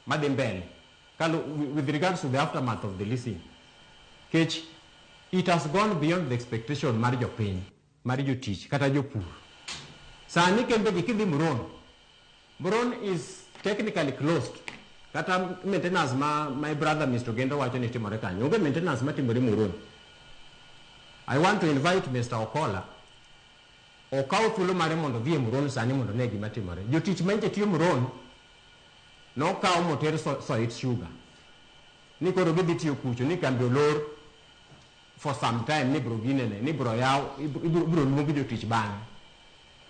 Madhi mbele Kalo, with regards to the aftermath of the leasing, kech it has gone beyond the expectation mar jopiny, mar jotich kata jopur. Sani kembe gi kidhi Muhoroni, Muhoroni is technically closed. Kata maintenance ma my brother Mr. Ogendo wacho ni timore kanyo, onge maintenance matimore Muhoroni. I want to invite Mr. Okola okaw thuolo mare mondo odhi e Muhoroni sani mondo one gima timore. Jotich manyiche tiyo Muhoroni nokaw moter Soit Sugar ni koro gidhi tiyo kucho ni kambi olor for some time, ni bro ginene ni bro yaw, ibro luong jotich bang'e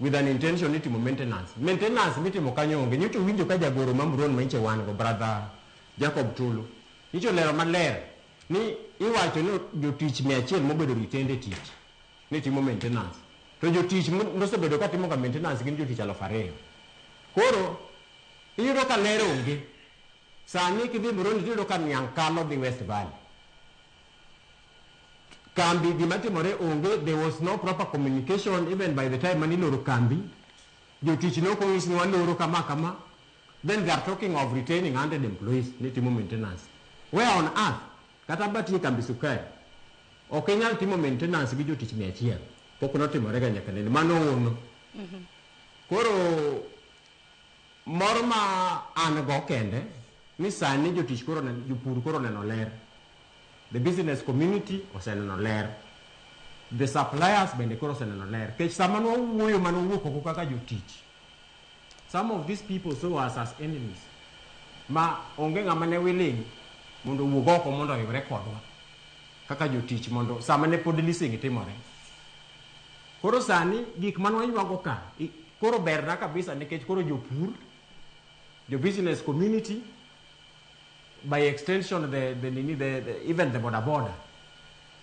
with an intention ni timo maintenance. Maintenance mitimo kanyo onge. Nyocha winjo ka jagoro ma Muhoroni manyiche wan go, brother Jacob Tulu, nyocha olero maler ni iwacho ni jotich 100 mobedo retained e tich ni timo maintenance, to jotich nosebedo ka timo ga maintenance gin jotich 2000. Koro iyudo ka ler onge. Sani kidhi Muhoroni tiyudo ka niang' kalo dhi West Valley. Kambi gima timore onge. There was no proper communication even by the time maniloro kambi. Jotich ne ok onyis ni waloro kama kama. Then they are talking of retaining 100 employees ni timo maintenance. Where on earth? Kata batie kambi sukari, ok inyal timo maintenance gi jotich 100. Pok notimore ga nyaka nene. Mano ono. Koro mor ma an go kende ni sani jotich koro jopur koro neno ler. The business community oseneno ler. The suppliers bende koro oseneno ler. Kech sama nwawuoyo mane wawuok oko kaka jotich, some of these people saw us as enemies. Ma onge ng'ama ne willing mondo owuog oko mondo oriwre kodwa kaka jotich mondo sama ne pod leasing timore. Koro sani gik mane waywago ka koro berna kabisa nikech koro jopur, jo business community, by extension the, nini, the, even the boda boda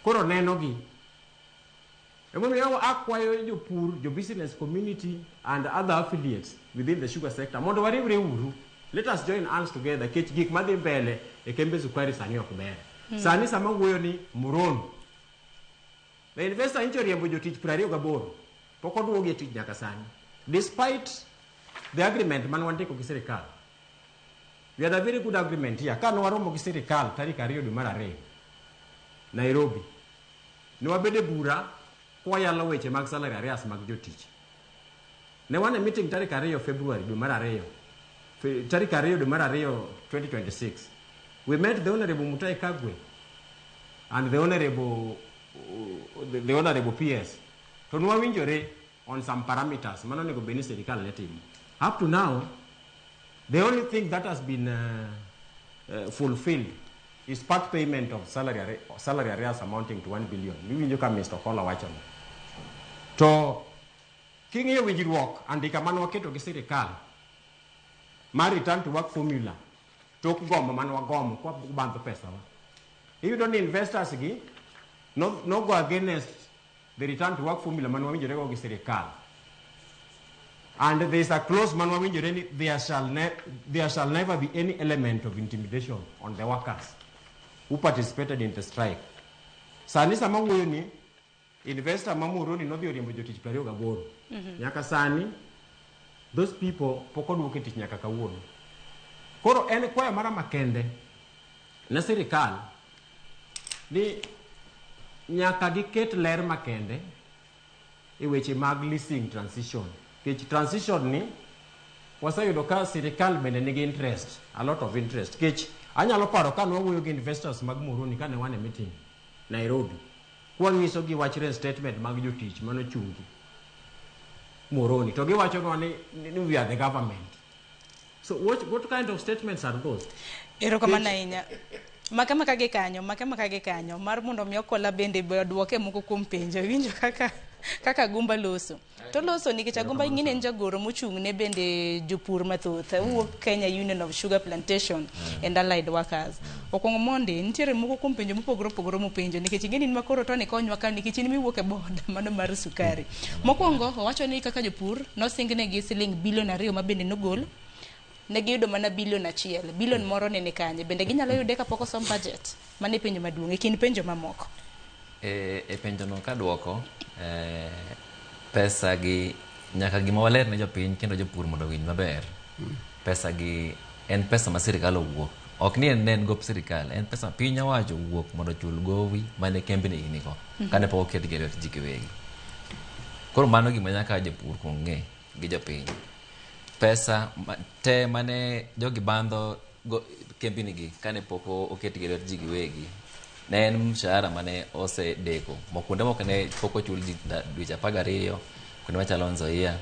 koro neno gi. Emomiyo akwayo jopur, jo business community and other affiliates within the sugar sector mondo wariwre uru. Let us join hands together kech gik madhi mbele e kembe sukari sani ok ber. Sani sama wuoyo ni Muhoroni, the investor nyicho riembo jotich 28, pok oduogi e tich nyaka sani. Despite the agreement mane wandiko gi sirikal. We had a very good agreement here. Ka ne waromo gi sirikal tarik 2 dwe mar 2 Nairobi. Ne wabedo e bura kwayalo weche mag salary arrears mag jotich. Ne wan e meeting tarik 2 February dwe mar 2. Tarik 2 dwe mar 2 2026. We met the Honorable Mutahi Kagwe and the Honorable PS. To nwawinjore on some parameters mano onego bed ni sirikal ne timo. Up to now, the only thing that has been fulfilled is part payment of salary arrears amounting to 1 billion. Miwinjo ka Mr. Okola wacho no. To king'iyo winjruok andika mane waketo gi sirikal mar return to work formula tok gomo mane wagomo kwa bandho pesawa. Iyudo ni investors gi no go against the return to work formula mane wawinjore go gi sirikal. And there is a clause mane wawinjore ni there shall never be any element of intimidation on the workers who participated in the strike. Sani sama wuoyo ni investor ma Muhoroni nodhi oriembo jotich 28. Nyaka sani those people pok oduok e tich nyaka kawuono. Koro en kwayo mara makende ne sirikal ni nyaka giket ler makende e weche mag leasing transition. Nikech transition ni waseyudo ka sirikal bende nigi interest, a lot of interest. Nikech anyalo paro ka nwawuoyo gi investors mag Muhoroni kane wan e meeting Nairobi. Kwanyiso gi wach reinstatement mag jotich manochungi Muhoroni to giwachonwa ni we are the government. So what kind of statements are those? Erokamano ahinya. Make maka gi kanyo, make maka gi kanyo mar mondo mi Okola bende be oduoke moko kuom penjo. Iwinjo kaka Agumba loso. To loso nikech Agumba ing'e ni en jagoro mochung' ne bende jopur mathoth. Owuok Kenya Union of Sugar Plantation and Allied Workers. Okuongo mondi, nitiere moko kuom penjo mopogore opogore mopenjo nikech ing'e ni in makoro to ni konywa ka nikech in miwuok e board mano mar sukari. Mokwongo owacho ni kaka jopur nosingnegi siling bilion 2 ma bende nogol ne giyudo mana bilion 1. Bilion moro ne ni kanye? Bende ginyalo yude kapok osom budget? Mano e penjo maduong' e kind penjo mamoko. E penjono kaduoko, pesa gi nyaka gima waler ne jopiny kendo jopur mondo owinj maber. Pesa gi En pesa ma sirikal owuok. Ok ni en en gop sirikal, en pesa piny owacho owuok mondo ochul gowi mane kembni gi nigo kane pok oketgi e lwet ji giwegi. Koro mano gima nyaka jopur kuong ng'e gi jopiny. Pesa te mane jogi bandho go kembni gi kane pok oketgi e lwet ji giwegi ne en mshahara mane osedeko. Kuonde moko ne pok ochul ji dweche 12, kuonde machalo Nzoia,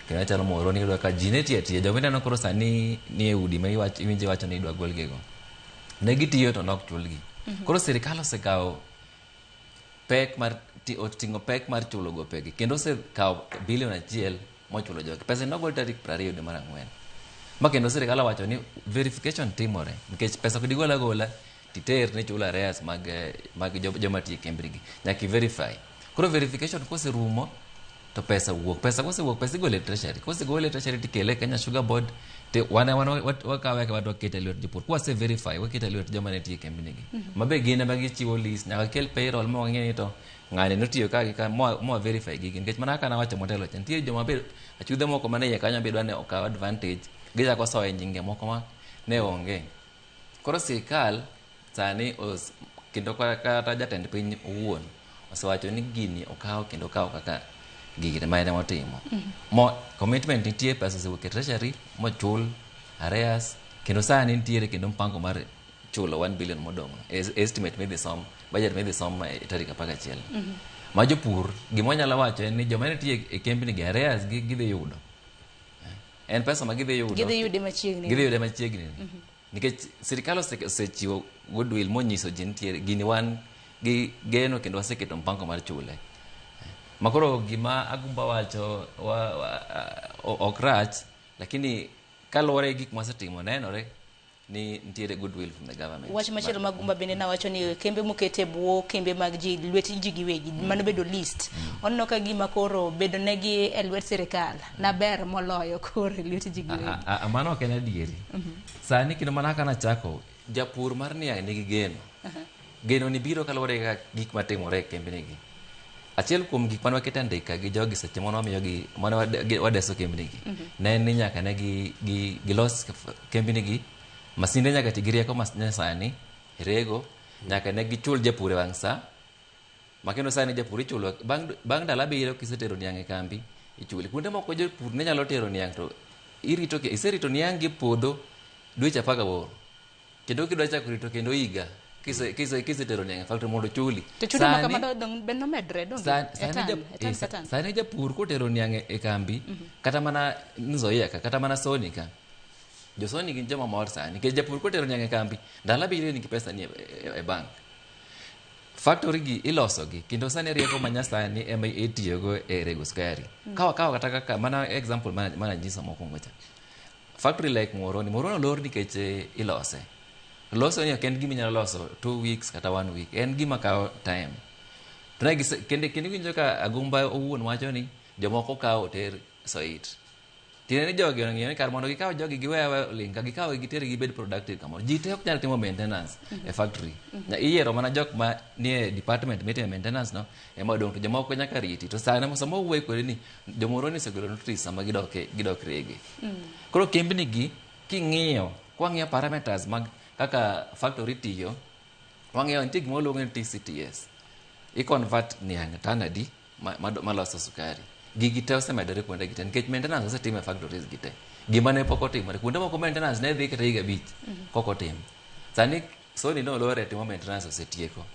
kuonde machalo Muhoroni, iyudo ka ji ne tiyo atiya. Joma ineno koro sani ni e udi ma iwinjo iwacho ni idwa golgigo. Ne gitiyo to nok chulgi. Koro sirikal osekawo pek mar oting'o pek mar chulo gopegi kendo osekawo bilion 1 mochulo jogi. Pesa nogol tarik 20 dwe mar 4. Ma kendo sirikal owacho ni verification timore nikech pesa ok digol agola titer ni chulo arrears mag joma tiyo e kembni gi. Nyaka i-verify. Koro verification koserumo to pesa wuok. Pesa kosewuok, pesa igolo e treasury. Kosegole e treasury tikele e Kenya Sugar Board to wan wakawe akawa to wakete e lwet jopur. Kwase verify, wakete e lwet joma ne tiyo e kembni gi. Ma be gin ema gichiwo list, nyaka kel payroll ma wang'e ni to ng'ani notiyo ka gi ka moa verify gigi. Nikech mana kaka nawacho motelo cha, nitie joma be achudhe moko mane iye kanyo be dwa ni okaw advantage, gichako soye nyinge moko ma ne onge. Koro sirikal sani kendo kata jatend piny owuon osewacho ni gini okaw kendo okaw kaka gigi ma en ema otimo. Mo commitment nitie, pesa osewuok e treasury mochul arrears, kendo sani nitiere kendo mpango mar chulo 1 billion modong'. Estimate midhi som, budget midhi som e tarik 11. Ma jopur, gima wanyalo wacho en ni joma nitie e kembni gi arrears gi gidhi yudo. En pesa ma gidhi yudo. Gidhi yude machiegni. Gidhi yude machiegni. Nikech sirikal osechiwo goodwill monyiso ji nitiere gini wan gi geno kendo waseketo mpango mar chule. Ma koro gima Agumba wacho ok rach, lakini kaluwore gi gik mwasetimo nenore ni nitiere goodwill from the government. Wach machielo ma Agumba bende nawacho ni kembe mokete e bwo kembe mag ji lwet ji giwegi mano bedo list. Oneno ka gima koro bedo negi e lwet sirikal na ber moloyo koro e lwet ji giwegi. Mano ok en adieri. Sani kendo mana kaka nachako, japur mar niang' nigi geno. Geno ni biro kaluwore gi kaka gik matimore e kembni gi. Achiel kuom gik mane waketo andika gi jogi seche mane wamiyogi, mane wadeso kembni gi, ne en ni nyaka ne gilos kembni gi, masinde nyaka ti gi rieko manyasani, rego, nyaka ne gichul japur e wang' sa. Ma kendo sani japur ichulo bang' ndalo 7 kisetero niang' e kambi, ichuli. Kuonde moko jopur ne nyalo tero niang' to irito, iserito niang' gi puodho dweche 18. Kendo kidwa chako rito kendo higa, kisetero niang' e factory mondo chuli. To chudo ma kamano be nomedre, donge? E tan ka tan. Sani japur kotero niang' e kambi, kata mana Nzoia ka, kata mana Sony ka, jo Sony gin joma mor sani, nikech japur kotero niang' e kambi, ndalo 7 nigi pesa ni e bank. Factory gi iloso gi, kendo sani rieko ma nyasani ema itiyogo e rego sukari. Ka wakawo kata kaka, mana example mana nyiso mokwongo cha. Factory like Muhoroni, Muhoroni olor nikech ilose. Loso ni ok en gima inyalo loso 2 weeks kata 1 week, en gima kawo time. To ne gise, kendo iwinjo ka Agumba owuon wacho ni jomoko kawo oter Soit. Tiende ni jogi ong'iyo ni kar mondo gikaw jogi giwe aweya oling' ka gikaw giter gibed productive kamoro. Ji te ok nyal timo maintenance e factory. Iyiero mana jok ma nie department mitime maintenance no ema odong' to jomoko nyaka riti. To sani sama wawuoyo kodi ni jomoro ni osegolo notice sama gidok rege. Koro kembni gi king'iyo, kwang'iyo parameters mag kaka factory tiyo, wang'iyo nitie gima waluongo ni TCTS. I convert niang' tan adi maloso sukari. Gigi te osemedore kuonde gi te nikech maintenance osetim e factories gi te. Gima ne pok otimore, kuonde moko maintenance ne dhi kata higa 5 pok otim. Sani Sony no olore timo maintenance osetieko.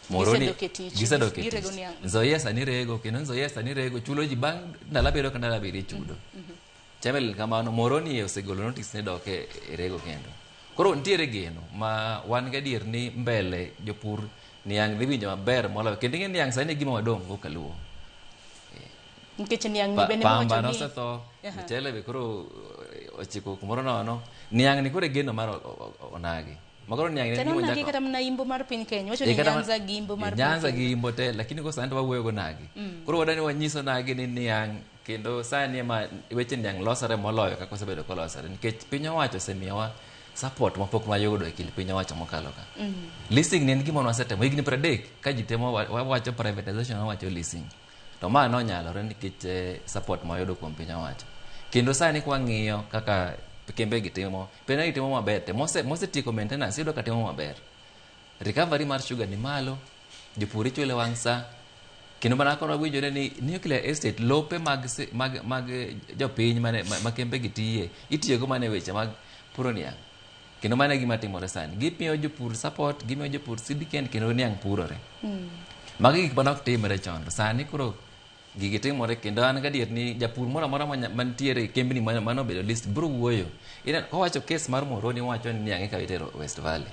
Muhoroni Gisedok e tich, gisedok e girego tich. niang'. Nzoia sani rego, kendo Nzoia sani rego, chulo ji bang' ndalo 7 ka ndalo 7 ichudo. Chemelil kamano, Muhoroni osegolo notice ni dok e rego kendo. Koro nitiere geno ma wan gadier ni mbele jopur niang' dhi winjo maber moloyo. Kendo ing'e niang' sani e gima wadong' go kaluo. Nikech niang' ni bende Pamba miwacho ni nosetho, mchele be koro ochiko kumoro nono. Niang' ni koro e geno mar onagi. Makoro niang' ni Teno gima onagi nyaka kata mana imbo mar piny Kenya. Wacho ni kata Nyanza gi imbo mar piny Nyanza Kenya. gi imbo te, lakini ko sani to wawuoyo go nagi. Koro wadwani wanyiso nagi ni niang' kendo sani ema weche niang' losore moloyo kaka osebedo kolosore. Nikech piny owacho osemiyowa support mapok wayudo e kind piny owacho mokalo ka. Leasing ni en gima wasetemo higni 30 ka ji temo wawacho privatization, wawacho leasing. To ma nonyalore nikech support ma wayudo kuom piny owacho. Kendo sani kwang'iyo kaka kembe gi timo pene gitimo maber te mosetieko maintenance iyudo ka timo maber. Recovery mar sugar ni malo, jopur ichulo e wang' sa. Kendo mana koro winjore ni nuclear estate lope mag jopiny mane ma kembe gi tiye itiyogo mana e weche mag puro niang'. Kendo mano e gima timore sani. Gimiyo jopur support, gimiyo jopur syndicate kendo niang' purore. Magi gik mane ok timre chon. To sani koro gigi timore kendo an gadier ni japur moro amora mantiere e kembni mane obedo list biro wuoyo. Kowacho case mar Muhoroni owacho ni niang' eka itero West Valley.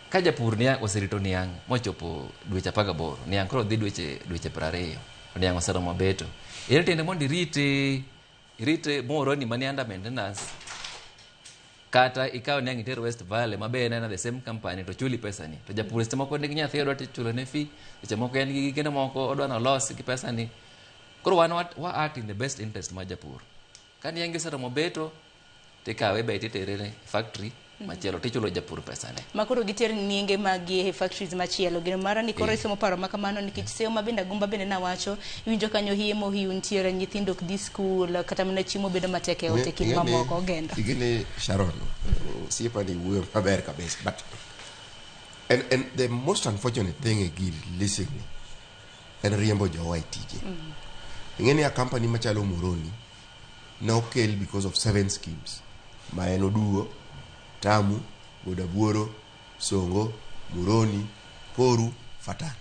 Ka japur niang' oserito niang' mochopo dweche 18, niang' koro dhi dweche 20, niang' oseromo beto. Ere tiende mondo irit Muhoroni mani under maintenance kata ikaw niang' iter West Valley ma be en the same company to chuli pesani. To japur seche moko nigi nyathi odwa chulo ne fee, seche moko en gi gigene moko odwa nolos gi pesani. Koro wan wa act in the best interest mar japur. Ka niang' oseromo beto, tikawe be titere ne factory machielo tichulo japur pesane. Ma koro giter nienge magi e factories machielo. Gino mara ni koro isomo paro ma kamano nikech seyo ma bende Agumba bende nawacho, iwinjo kanyo hiye mohiu nitiere, nyithindo ok dhi skul, kata mana chiemo bedo matek e ot e kind mamoko ogenda. Ing'eni Sharon, osiepa ni wuoyo maber kabisa, but and the most unfortunate thing e gir leasing ni en riembo jowa e tije. Ing'eni a company machalo Muhoroni ne okel because of 7 schemes ma en Oduwo, Tamu, Bodabuoro, Songo, Muhoroni, Koru, Fatana.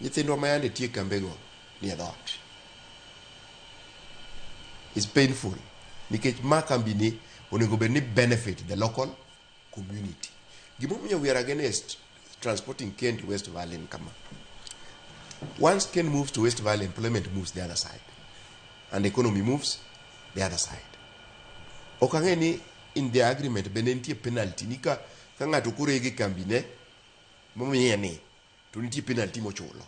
Nyithindwa ma yande tiyo e kambego ni e dhoot. It's painful nikech ma kambi ni onego bed ni benefit the local community. Gimomiyo we are against transporting cane to West Valley en kama. Once cane moves to West Valley, employment moves the other side. And economy moves the other side. Ok ang'e ni in the agreement bende nitie penalty ni ka ng'ato korege kambi ne momiye ni to nitie penalty mochulo.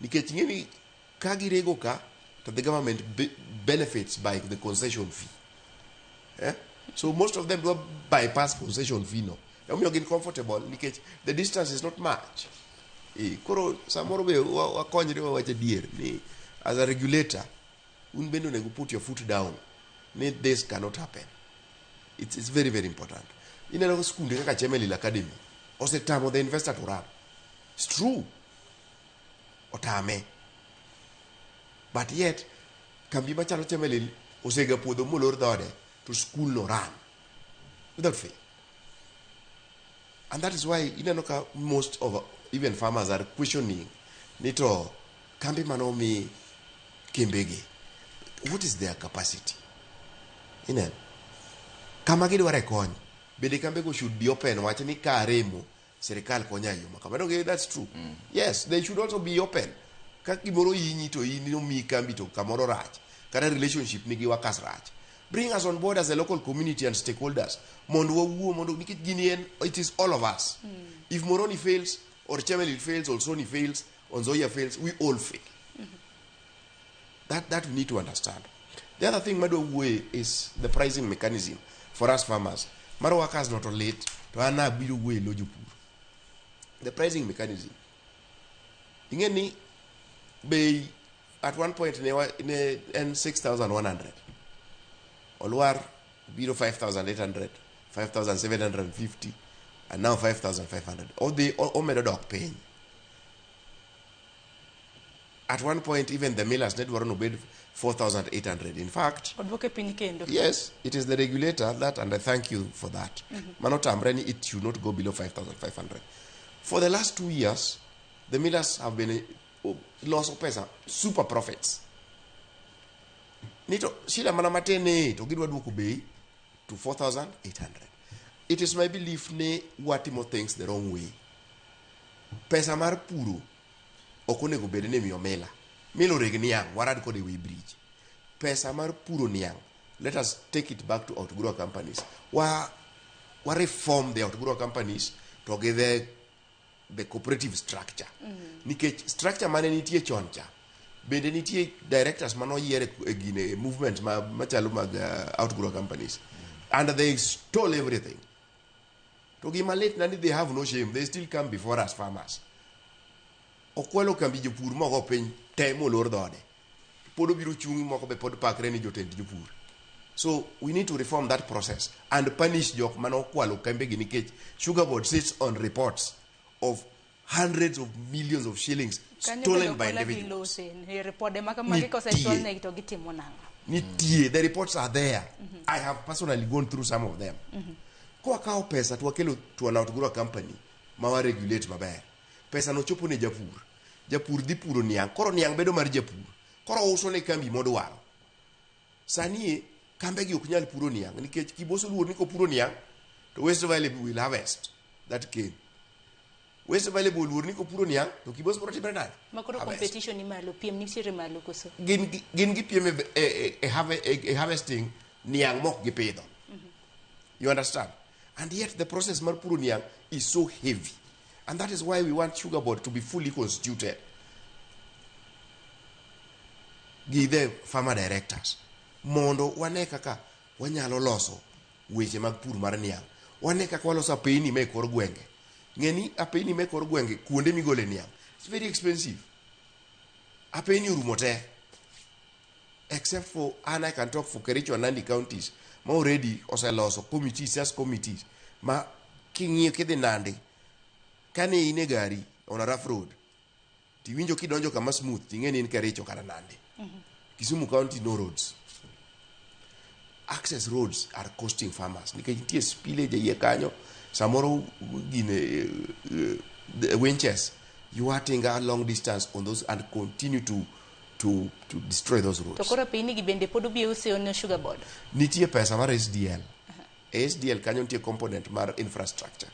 Nikech ing'e ni ka girego ka to the government benefits by the concession fee. Eh? So most of them do bypass concession fee no. Emomiyo gin comfortable nikech the distance is not much. Koro samoro be wakonyre wawach adier ni as a regulator un bende onego put your foot down ni this cannot happen. It's very, very important. Ineno skunde kaka Chemelil Academy osetamo the investor to run. It's true. Otame. But yet kambi machalo Chemelil osega puodho molor dhode to school no run without fail. And that is why ineno ka most of even farmers are questioning ni to kambi manomi kembegi, what is their capacity? Ineno kama gidware kony bende kambego should be open wach ni ka aremo sirikal konya e yo ma kama. Okay, that's true. Yes, they should also be open. Ka gimoro hinyi to in omiyi kambi to kamoro rach kata relationship nigi workers rach, bring us on board as a local community and stakeholders mondo wawuo mondo nikech gini en it is all of us. If Muhoroni fails or Chemelil fails or Sony fails or Nzoia fails, we all fail. That we need to understand. The other thing madwa wuoye is the pricing mechanism for us farmers. Mar workers not late to an abiro wuoye lo jopur. The pricing mechanism. Ing'e ni bei at one point ne en 6,100. Olwar biro 5,800, 5,750 and now 5,500. Odhi omedo dok piny. At one point even the millers ne dwaro nobed 4,800. In fact, Oduoke piny kendo. Yes, it is the regulator that, and I thank you for that. Mano tamre ni it should not go below 5,500. For the last 2 years, the millers have been loss of pesa, super profits. Nito, shida mana matin ni to gidwa duoko bei to 4,800. It is my belief ni watimo things the wrong way. Pesa mar puro ok onego bed ni imiyo mila. Mila oreg niang', warad kode e wi bridge. Pesa mar puro niang', let us take it back to outgrower companies. Wa reform the outgrower companies to gi the cooperative structure. Nikech structure mane nitie chon cha, bende nitie directors mane oyier e gine movement machalo mag outgrower companies. And they stole everything. To gima lit na ni they have no shame, they still come before us farmers. Okwalo kambi jopur mogo piny te molor dhode. Pod obiro chung' moko be pod pakre ni jotend jopur. So we need to reform that process and punish jok mane okwalo kembegi, nikech Sugar Board sits on reports of hundreds of millions of shillings Kanyo stolen bende by ok ola individuals. gilose. Ripode ma kamagi Nitie. Kosechwalnegi to gitimo nang'o? Nitie, the reports are there. I have personally gone through some of them. Kwakawo pesa to wakelo to an outgrower company ma wa regulate maber, pesa no chopo ne japur. Japur dhi puro niang', koro niang' bedo mar japur, koro uso ne kambi modwaro. Sani e kambegi ok nyal puro niang' nikech Kibos oluor ni kopuro niang' to West Valley will harvest that cane. West Valley oluor ni kopuro niang' to Kibos biro timre nade? Ma koro Harvest. Competition ni malo, piem nitiere malo koso? Gin gipiem e harvesting niang' mok gipidho, you understand? And yet the process mar puro niang' is so heavy, and that is why we want Sugar Board to be fully constituted gi the farmer directors, mondo wane kaka wanyalo loso weche mag pur mar niang', wane kaka waloso apeyni ma e kor gwenge. Ng'e ni apeyni ma e kor gwenge, kuonde migole niang', it's very expensive. Apeyni orumo te except for, and I can talk for Kericho and Nandi counties ma already oseloso committees, just committees ma king'iyo kidhi Nandi, kane in e gari on a rough road, tiwinjo kidonjo kama smooth, ting'e ni in Kericho kata Nandi. Kisumu County, no roads. Access roads are costing farmers nikech nitie spillage e iye kanyo. Samoro gine the winches ywa tinga long distance on those and continue to destroy those roads. To koro apeyni gi bende pod obiro useyo ne Sugar Board? Nitie pesa mar SDL. E SDL kanyo nitie component mar infrastructure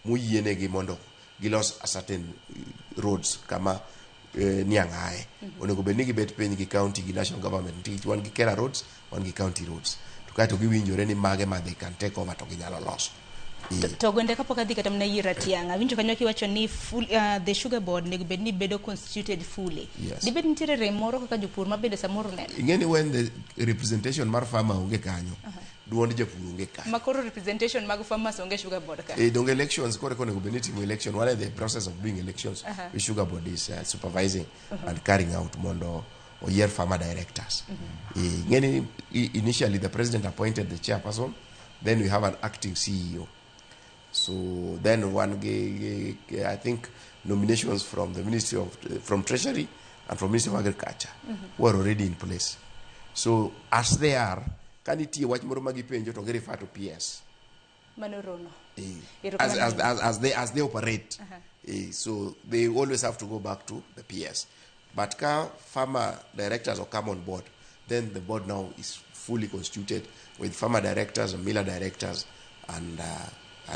moyienegi mondo gilos a certain roads kama niang' aye. Onego bed ni gibet piny gi county gi national government, nikech wan gi KeRRA roads, wan gi county roads, to kaeto giwinjore ni mage ma they can take over to ginyalo loso. To gwende kapok adhi kata mana ir Atiang', awinjo kanyo kiwacho ni the Sugar Board onego bed ni bedo constituted fully. Yes. Dibed nitiere rem moro kaka jopur ma bende samoro neno? Ing'e ni when the representation mar farmer onge kanyo, duond japur onge kanyo. Ma koro representation mag farmers onge Sugar Board ka. Donge elections koro onego bed ni itimo election? One the process of doing elections which Sugar Board is supervising and carrying out mondo oyier farmer directors. Ing'e ni initially the president appointed the chairperson, then we have an acting CEO. So then one I think nominations from the Ministry of from Treasury and from Ministry of Agriculture were already in place. So as they are, ka nitie wach moro ma gipenjo to gi refer to PS. Mano Rono. As they operate. So they always have to go back to the PS. But ka farmer directors will come on board, then the board now is fully constituted with farmer directors and miller directors and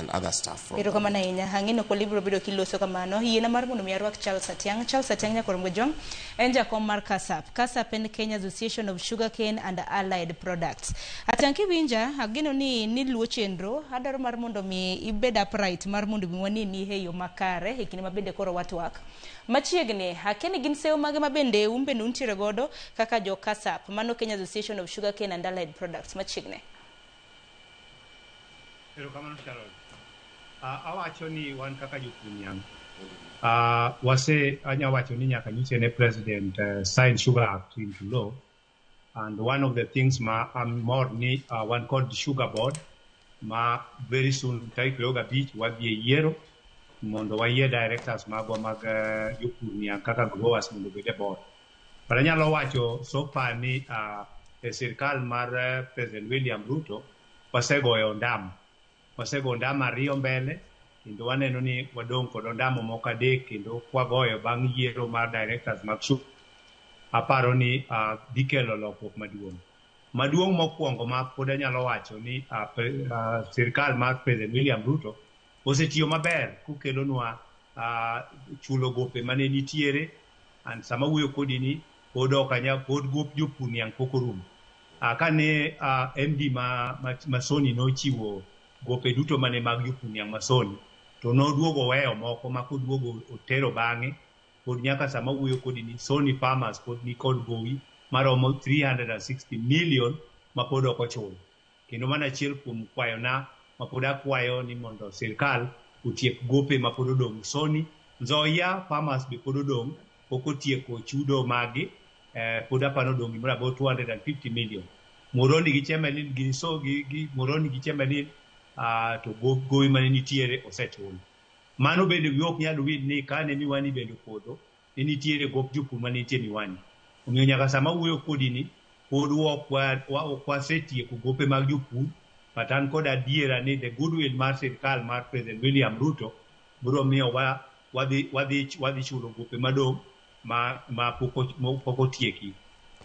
other staff. From Erokamano ahinya. Ang'eno kod ibiro bedo kiloso kamano. Yiena mar mondo mi arwak Charles Atiang'. Charles Atiang' nyakwar Mgojwang' en jakom mar KASAP. KASAP en Kenya Association of Sugarcane and Allied Products. Atiang', kiwinja, ageno ni niluwo chenro. Adwaro mar mondo mi ibed upright mar mondo mi waneni e yo makare e kinde ma bende koro watwak. Machiegni, akia ni gin sewo mage ma bende un bende untiere godo kaka jo KASAP, mano Kenya Association of Sugarcane and Allied Products. Machiegni. Erokamano, Sharon. Awacho ni wan kaka jopur niang', wase anya wacho ni nyaka nyiche ne president sign Sugar Act into law, and one of the things ma amor ni wan kod Sugar Board ma very soon, tarik 25, wadhi e yiero mondo wayier directors magwa mag jopur niang' kaka growers mondo obed e board. But anyalo wacho so far ni e sirkal mar President William Ruto wasegoyo ondamo, wasego ondamo ariyo mbele, kendo waneno ni wadong' kod ondamo moko adek, kendo kwagoyo bang' yiero mar directors mag SUG, aparo ni dhi kelo lokruok maduong'. Maduong' mokwongo ma pod anyalo wacho ni sirkal mar President William Ruto osetiyo maber kokelonwa chulo gope mane nitiere, and sama wuoyo kodi ni pod ok anya pod gop jopur niang' pok orumo. Kane MD ma Sony nochiwo gope duto mane mag jopur niang' ma Sony, to noduogo weyo moko ma koduogo otero bang'e, pod nyaka sama wuoyo kodi ni Sony farmers pod nikod gowi maromo 360 million ma pod ok ochul. Kendo mano achiel kuom kwayona ma pod akwayo ni mondo sirkal otiek gope ma pod odong' Sony. Nzoia farmers be pod odong' pok otieko chudo magi, pod aparo odong' gimoro about 250 million. Muhoroni gi Chemelil gi so gi Muhoroni gi Chemelil to gowi mane nitiere osechul. Mano bende wiwa ok nyal wil ni kane Miwani bende opodho, ne nitiere gop jopur mane nitie Miwani. Omiyo nyaka sama wuoyo kodi ni, pod ok wasetieko gope mag jopur, but an kod adiera ni the goodwill mar sirkal mar President William Ruto biro miyo wadhi chulo gope madong' ma pok otieki.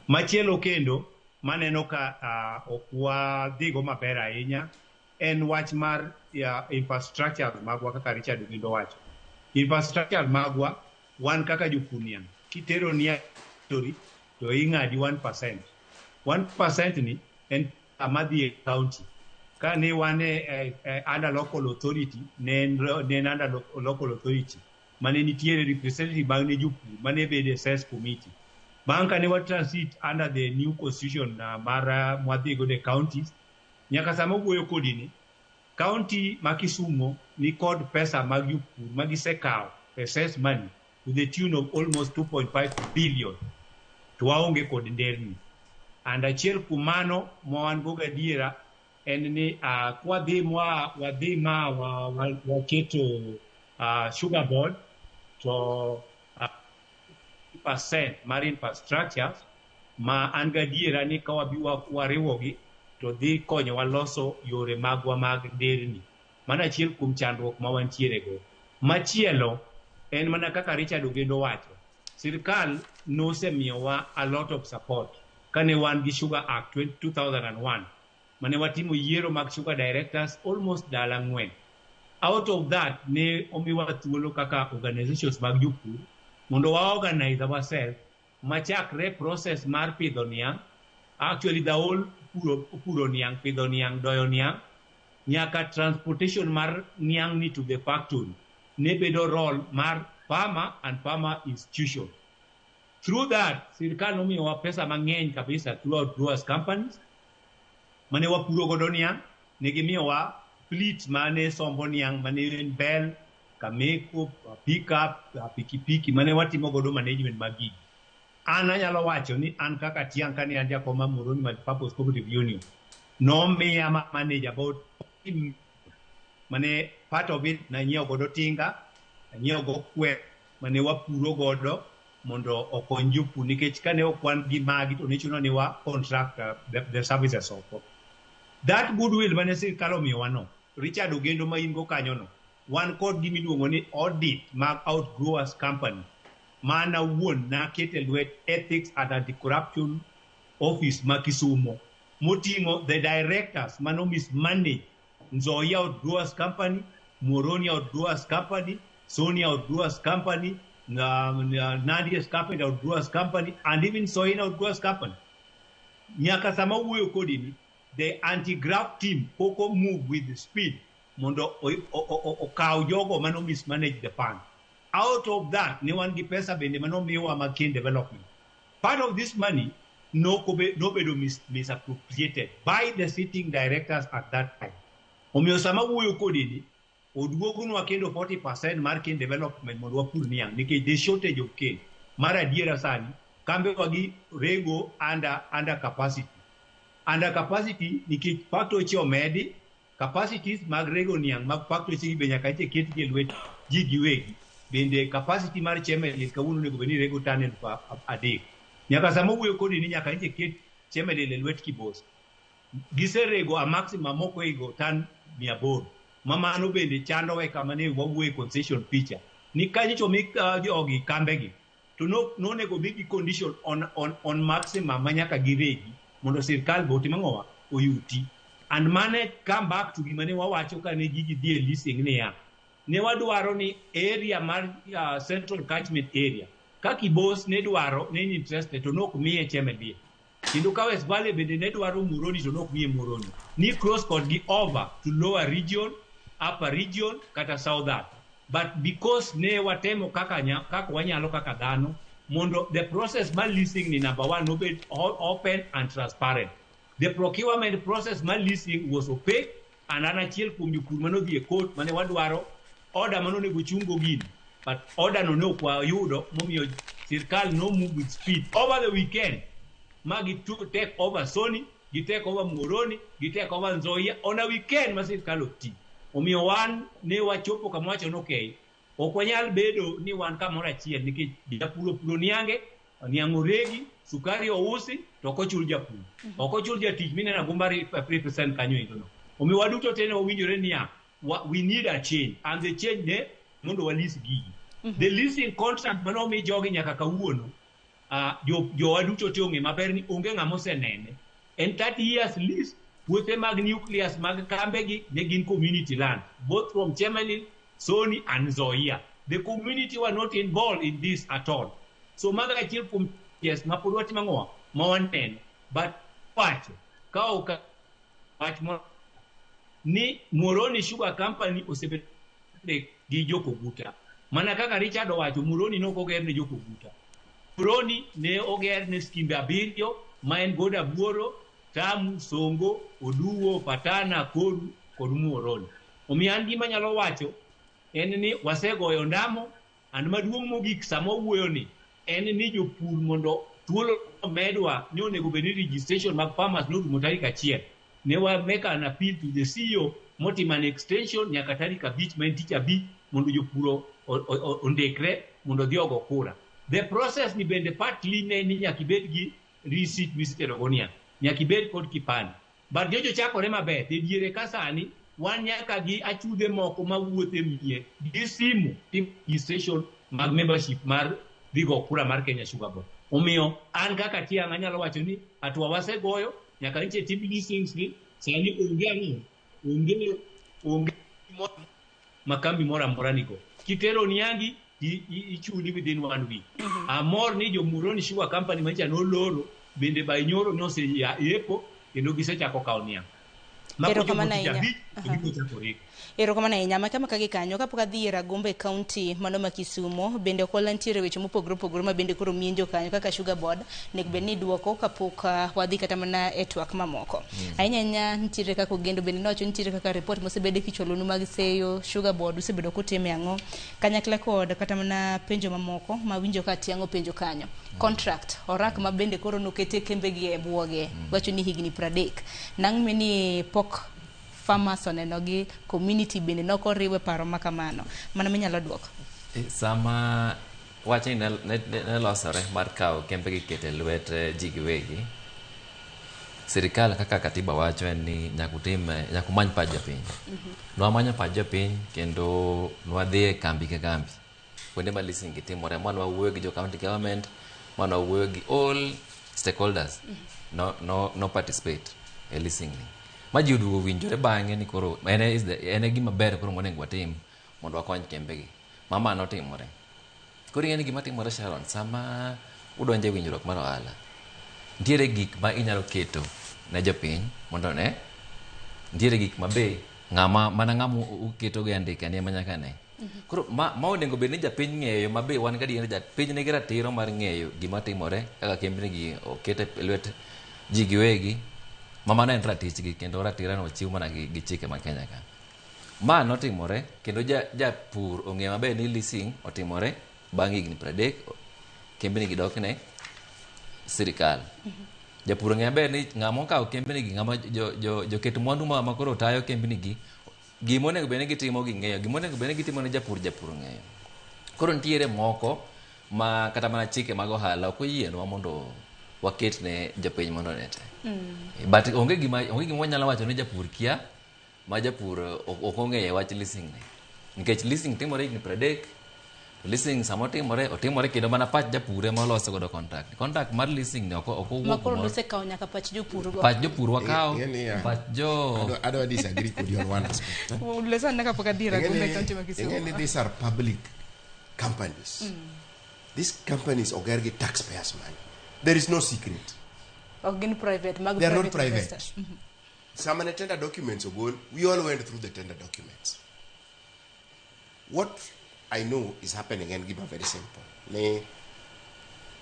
Machielo kendo maneno ka ok wadhigo maber ahinya en wach mar infrastructure magwa kaka Richard Ogindo wacho. Infrastructure magwa wan kaka jopur niang' kitero niang' to ing'adi 1%. 1% ni en kama dhi e county. Ka ne wan e under local authority, ne en under local authority mane nitiere representative mag ne jopur mane bedo e cess committee. Bang' ka ne wa transit under the new constitution mar mwadhi godo e counties, nyaka sama wuoyo kodi ni, county ma Kisumu ni kod pesa mag jopur ma gisekawo excess money to the tune of almost 2.5 billion to waonge kod nderni. And achiel kuom mano ma wan go gadiera en ni kwadhi wadhi ma waketo sugar board to percent mar infrastructures ma an gadiera ni ka wabi wariwogi to dhi konyowa loso yore magwa mag nderni. Mano achiel kuom chandruok ma wantiere go. Machielo en mana kaka Richard Ogendo wacho, sirkal nosemiyowa a lot of support kane wan gi Sugar Act 2001 mane watimo yiero mag sugar directors almost dala 4. Out of that ne omiwa thuolo kaka organizations mag jopur mondo wa organize ourselves machakre process mar pidho niang', actually the whole puro niang', pidho niang', doyo niang', nyaka transportation mar niang' ni to the factory ne bedo role mar farmer and farmer institution. Through that, sirkal nomiyowa pesa mang'eny kabisa throughout growers companies mane wapuro godo niang', ne gimiyowa fleet mane sombo niang' mane en Bell, Kameko, pickup, pikipiki mane watimo godo management mag gigi. An anyalo wacho ni an kaka tiang' kane an jakom mar Muhoroni Multipurpose Cooperative Union, nomiya ma manage about mane part of it nanyiewo godo tinga, anyiewo go kwer mane wapuro godo mondo okony jopur nikech kane ok wan gi magi to ne chuno ni wa contract the services oko. That goodwill mane sirkal omiyowa no, Richard Ogendo ma in go kanyo no, wan kod gima iluongo ni audit mag outgrowers company mana wuon nakete lwet Ethics and Anti-Corruption Office ma Kisumo moting'o the directors mano mismanage Nzoia Outgrowers Company, Muhoroni Outgrowers Company, Sony Outgrowers Company, Nandi Escarpment Outgrowers Company, and even Soin Outgrowers Company. Nyaka sama wuoyo kodi ni, the anti-graft team pok move with speed mondo okaw jogo mano mismanage the fund. Out of that, ne wan gi pesa bende mano miwa mag cane development. Part of this money nobedo misappropriated by the sitting directors at that time. Omiyo sama wuoyo kodi ni, oduogonwa kendo 40% mar cane development mondo wapur niang' nikech the shortage of cane. Mar adiera sani, kambewa gi rego under capacity. Under capacity nikech factory omedi, capacities mag rego niang' mag factory gi be nyaka nche ketgi e lwet ji giwegi. Bende capacity mar Chemelil kawuono onego bed ni rego tan 3,000. Nyaka sama wuoyo kodi ni nyaka nche ket Chemelil e lwet Kibos. Giserego a maximum moko higo tan 800. Ma mano bende chandowa kama ne wawuoye concession feature. Ni kanyo to mi jogi kambegi to nonego migi condition on maximum ma nyaka giregi mondo sirkal be otim ang'owa oyuti. And mane come back to gima ne wawacho kane gigi dhi e leasing niya, ne wadwaro ni area mar central catchment area ka Kibos ne dwaro ne interested to nok miye Chemelil. Kendo ka West Valley bende ne dwaro Muhoroni to nok miye Muhoroni. Ni cross kodgi over to lower region, upper region kata southern. But because ne watemo kaka wanyalo kaka dhano mondo the process mar leasing ni number one nobed open and transparent. The procurement process mar leasing was opaque and an achiel kuom jopur manodhi e court mane wadwaro order manonego chungo gini. But order no ne ok wayudo momiyo sirkal no move with speed. Over the weekend, magi take over Sony, Gi take over Muhoroni, gi take over Nzoia on a weekend ma sirkal ok ti. Omiyo wan ne wachopo kama wacho ni okay, ok wanyal bedo ni wan kamoro achiel nikech japur opuro niange, niang' oregi, sukari ousi to ok ochul japur. Ok ochul jatich mineno Agumba represent kanyo endo no. Omiyo waduto te ne wawinjore niya, we need a change and the change ne mondo wa lease gigi. The leasing contract mane omi jogi nyaka kawuono, jowa duto te ong'e maber ni onge ng'ama osenene. En 30 years lease, puothe mag nucleus mag kambegi ne gin community land, both from Chemelil, Sony and Nzoia. The community were not involved in this at all. So mago achiel kuom yes ma pod watimo ang'owa ma waneno. But wacho ka ok wach moro ni Muhoroni Sugar Company osebedo gi Jokoguta. Mana kaka Richard owacho, Muhoroni ne ok oger ne Jokoguta. Muhoroni ne oger ne skimbe abiriyo ma en Goda Buoro, Tamu, Songo, Oduwo, Patana, Koru kod Muhoroni. Omiyo an gima anyalo wacho en ni wasegoyo ndamo and maduong' mogik sama wawuoyo ni en ni jopur mondo thuolo medwa ni onego bed ni registration mag farmers norumo tarik achiel. Ne wa make an appeal to the CEO motimo an extension nyaka tarik 5 ma en tich abich mondo jopur ondikre mondo odhi ogo kura. The process ni bende partly ne ni nyaka ibed gi receipt misetero go niang', nyaka ibed kod kipande. But nyocha chakore maber, e diere ka sani wan nyaka gi achudhe moko mawuotho e mier gi simu timo registration mag membership mar dhi go kura mar Kenya Sugar Board. Omiyo an kaka tiang' anyalo wacho ni hatua wasegoyo nyaka nche tim leasings gi sani onge ang'o onge ma kambi moro amora nigo. Kitero niangi ichuli within 1 week. Amor ni jo Muhoroni Sugar Company manyicha noloro bende by nyoro noseyepo kendo gisechako kawo niang'. Erokamano ahinya. Erokamano ahinya. Maka maka gi kanyo kapok adhi ir Agumba e county mano ma Kisumo bende okola nitiere weche mopogore opogore ma bende koro mienjo kanyo kaka Sugar Board nego bed ni duoko kapok wadhi kata mana e twak mamoko. Ahinya ahinya nitiere kaka Ogendo bende nowacho nitiere kaka report mosebede kichwalonu mag seyo Sugar Board usebedo kutime ang'o kanyakla kod kata mana penjo mamoko ma winjo ka tiang'o penjo kanyo. Contract orak ma bende koro nokete kembegi e buoge wacho ni higni 30 nang' ni pok farmers oneno gi community bende nokoriwe paro ma kamano mano minyalo duoko. Sama wach ni ne losore mar kawo kembe gi kete lwet ji giwegi, sirikal kaka katiba wacho en ni nyaka utim nyaka umany pach jopiny. Nwamanyo pach jopiny kendo nwadhi e kambi ka kambi kuonde ma leasing gi timore ma nwawuoyo gi jo county government, ma nwawuoyo gi all stakeholders no participate e leasing ni. Ma ji oduogo winjore bang'e ni koro en e gima ber koro monego watim mondo wakony kembegi. Ma mano timore. Koro ing'e ni gima timore Sharon, sama udonjo e winjruok mar ohala, nitiere gik ma inyalo keto ne jopiny mondo one, nitiere gik ma be ng'ama mana ng'ama uketo gi andika ni ema nyaka ne. Koro ma onego bed ni japiny ng'eyo ma be wan gadier ni japiny nigi ratiro mar ng'eyo gima timore kaka kembni gi oket e lwet ji giwegi, ma mano en ratichgi kendo ratiro no ochiw mana gi chike ma Kenya ka. Ma notimore kendo japur ong'eyo maber ni leasing otimore bang' higni 30 kembni gi dok ne sirikal. Japur ong'eyo maber ni ng'ama okawo kembni gi, ng'ama joket mwandu ma koro tayo kembni gi, gima onego bed ni gitimo ging'eyo, gima onego bed ni gitimo ne japur, japur ong'eyo. Koro nitiere moko ma kata mana chike mag ohala ok oyienwa mondo waket ne jopiny mondo one te. But onge gima wanyalo wacho ni japur kia ma japur ok ong'eyo wach leasing ni. Nikech leasing timore higni 30, to leasing sama otimore, otimore kendo mana pach japur ema oloso godo contract. Contract mar leasing ni ok owuok Ma koro nosekawo nyaka pach jopur go. Pach jopur wakawo, pach jo Adwa disagree kodi on one aspect. Uleza naka pok adhi Agumba e county ma Kisumu. Ing'e ni these are public companies. These companies oger gi taxpayers money. There is no secret. Ok gin private, mag They are not private. Sama ne tender documents ogol, we all went through the tender documents. What I know is happening, and give a very simple. Ne,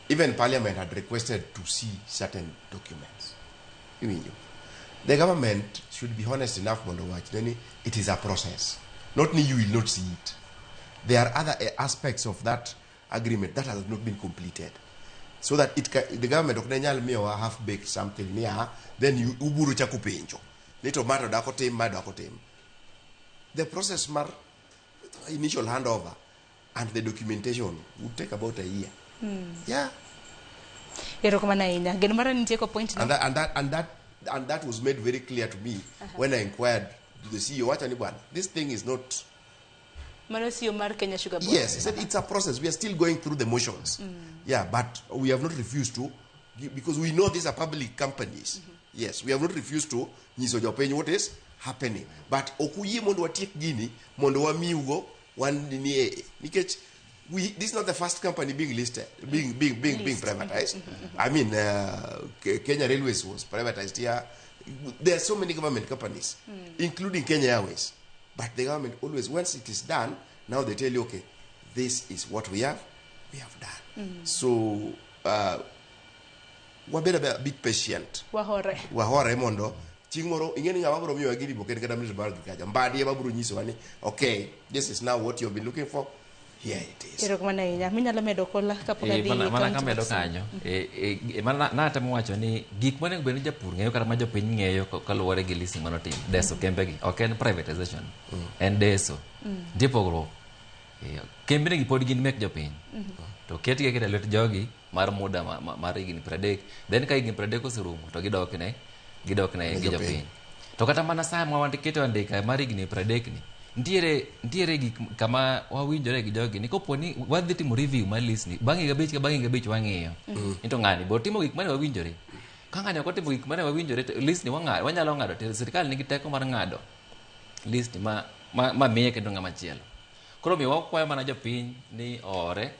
even Parliament had requested to see certain documents. The government should be honest enough, mondo wach ni it is a process. Not ni you will not see it. There are other aspects of that agreement that has not been completed. So that it the government ok ne nyal miyowa half baked something niya, then you uburo chako penjo ni to ma to dak otim, ma dak otim. The process mar initial handover and the documentation would take about a year. Yeah. Erokamano ahinya. Geno mara nitie ko point no. And that was made very clear to me when I inquired to the CEO. Wacha ni bwana, this thing is not Mano CEO mar Kenya Sugar Board. Yes, he said it's a process. We are still going through the motions. Yeah, but we have not refused to, because we know these are public companies. Yes, we have not refused to nyiso jopiny what is happening. But ok uyie mondo watiek gini mondo wamiugo wan ni nikech we this is not the first company being listed, being List. privatized. I mean, Kenya Railways was privatized here. There are so many government companies, including Kenya Airways. But the government always, once it is done, now they tell you, okay, this is what we have done. So, wabedo a bit patient. Wahore. Wahore mondo chieng' moro ing'e ni ng'ama biro miyowa gini bok en kata minister mar agriculture. Mbadi ema biro nyisowa ni, okay, this is now what you have been looking for. Here it is. Erokamano ahinya. Minyalo medo kola kapok adhi Mana county kamedo mag Siaya. Kanyo mana natemo wacho ni gik monego bed ni japur ng'eyo kata ma jopiny ng'eyo kaluwore gi leasing manotim deso kembegi ok en privatization, en deso. Nitie pogruok. Kembni gi pod gin mek jopiny to ketgi aketa e lwet jogi mar muda mar higni 30. Then ka higni 30 oserumo to gidok ne gi jopiny. Jopiny to kata mana sama waketo andika mar higni 30 ni nitiere gik kama wawinjore gi jogi ni kopo ni wadhi timo review mar list ni bang' higa 5 ka bang' higa 5 wang'iyo ni to ng'ani bo timo gik mane wawinjore. Ka ng'ani ok otimo gik mane wawinjore to list ni wang'ado, wanyalo ng'ado to sirikal nigi teko mar ng'ado list ni ma miye kendo ng'ama chielo. Koro miyo wakwayo mana jopiny ni oore.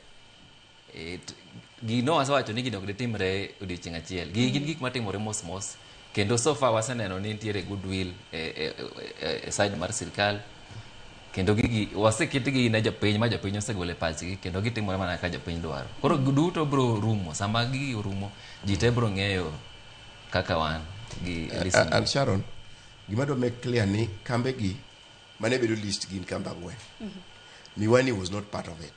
Gino wasewacho ni gino ok ditimre odiochieng' achiel. Gigi gin gik matimore mos mos kendo so far waseneno ni nitiere goodwill e side mar sirikal kendo gigi waseketgi ne jopiny ma jopiny osegolo e pachgi kendo gitimore mana kaka jopiny dwaro. Koro duto biro rumo. Sama gigi orumo, ji te biro ng'eyo kaka wan gi leasing. And Sharon, gima dwa make clear ni kambe gi mane bedo list gin kambe 4. Miwani was not part of it.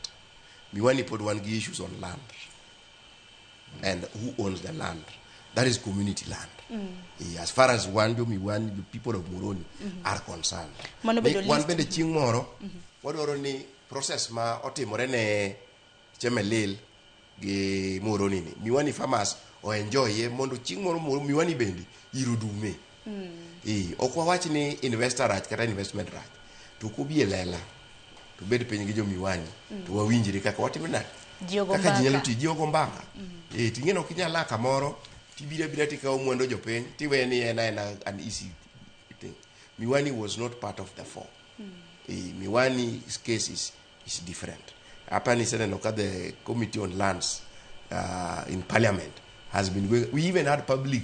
Miwani pod wan gi issues on land and who owns the land. That is community land. As far as wan jo Miwani, the people of Muhoroni are concerned. Mano bedo Wan list. bende chieng' moro wadwaro ni process ma otimore ne Chemelil gi Muhoroni ni Miwani farmers o enjoy ye mondo chieng' moro Miwani bende iro dume. Ok wawach ni investor rach kata investment rach. To kobi e lela to bed piny gi jo Miwani to wawinjre kaka watimo nade. Ji ogo Kaka ji nyalo mbaka. tiyo, ji ogo mbaka. Ting'e ni ok inyal a kamoro tibiro abira tikawo mwandu jopiny tiwe ni en aena an easy thing. Miwani was not part of the four. Miwani's case is different. Hapa niseneno ka the committee on lands in parliament has been going. We even had public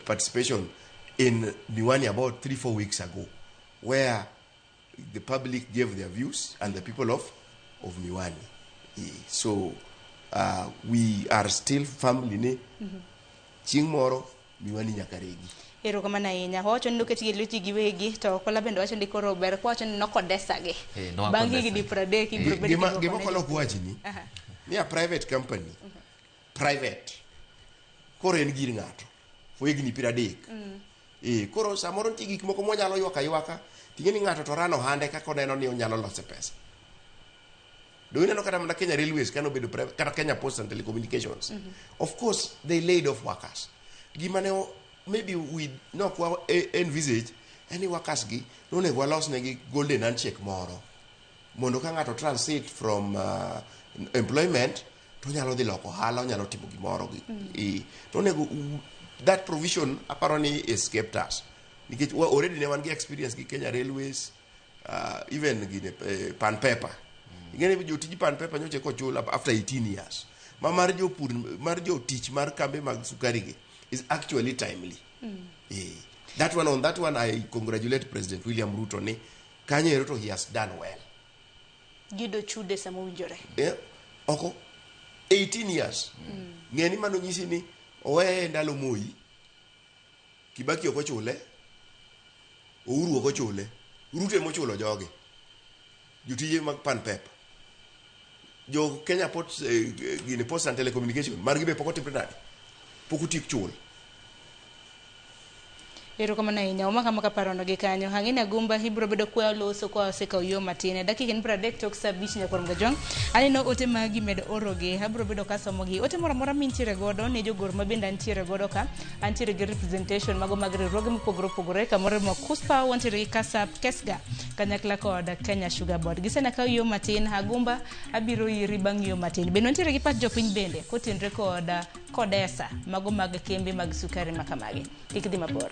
participation in Miwani about 3, 4 weeks ago, where the public gave their views and the people of Miwani. So we are still firmly ni chieng' moro Miwani nyaka regi. Erokamano ahinya. Wawacho ni noketgi e lwet ji giwegi to Kola bende wacho ni koro ber kwawacho ni nokodesagi. Nowakodesa. Bang' higni 30 ibiro bedo Gima gi gima duoko ne Kola ok wachni ni a private company, private koro en gir ng'ato for higni 30. Koro samoro nitie gik moko mwanyalo ywak aywaka ting'e ni ng'ato to rano ohande kaka oneno ni onyalo lose pesa. Do ineno kata mana Kenya Railways kane obedo private, kata Kenya Post and Telecommunications. Of course they laid off workers. Gima ne maybe we nok wa envisage en ni workers gi nonego walos negi golden handshake moro mondo ka ng'ato transit from employment to onyalo dhi loko ohala, onyalo timo gimoro gi to onego that provision aparo ni escaped us nikech already ne wan gi experience gi Kenya Railways, even gine Pan Paper. Ing'e ni jotij Pan Paper nyocha kochul after 18 years. Ma mar jopur, mar jotich mar kambe mag sukari gi is actually timely. That one, on that one I congratulate President William Ruto ni kanyo ero to he has done well. Giyudo chude sama owinjore. Oko 18 years. Ng'e ni mano nyisi ni oweye ndalo Moi, Kibaki ok ochule, Uhuru ok ochule, Ruto emochulo jogi jotije mag Pan Paper. Jo Kenya Ports, gini Post and Telecommunication margi be pok otimre nade? Pok otiek chul. Erokamano ahinya. Omaka maka parono gi kanyo. Ang'e ni Agumba ibiro bedo kwa loso kwa osekawo yo matin. E dakika en 30 tok sa 5 nyaka Gajwang'. Aneno ote magi med orogi. Abiro bedo kasomogi. Ote moro amora mintiere godo ne jogoro ma bende antiere godo ka. Antiere gi representation mago mag riwruoge mopogore opogore. Kamoro mo KUSPA, wantiere gi KASAP, KESGA, kanyakla kod Kenya Sugar Board. Gisena kawo yo matin. Agumba abiro iri bang' yo matin. Bende wantiere gi pach jopiny bende kotenre kod Kodesa mago mag kembe mag sukari makamagi. Kik dhi mabor.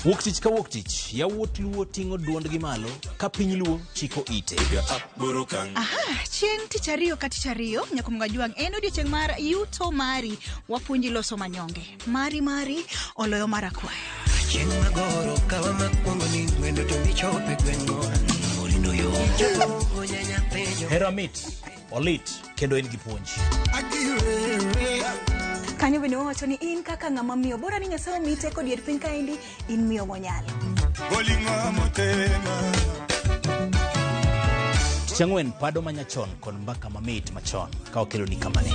Wuok tich ka wuok tich, yawuot Luo ting'o duondgi malo ka piny Luo chiko ite. Aha, chieng' tich ariyo ka tich ariyo Nyakom Gajwang' en odiochieng' mar yuto mari. Wapuonji loso manyonge. Mari mari oloyo mar akwaya. Chieng' magoro kawa makwongo ni wendo to michope gweng'wa Morindo yo Hera mit, olit kendo en gi puonj. Kanyo bende wawacho ni in kaka ng'ama miyo bora ni Nyasaye omiyi teko dier piny kaendi in miyo monyalo. Tich ang'wen pado manyachon kod mbaka mamit machon ka wakeloni kamane.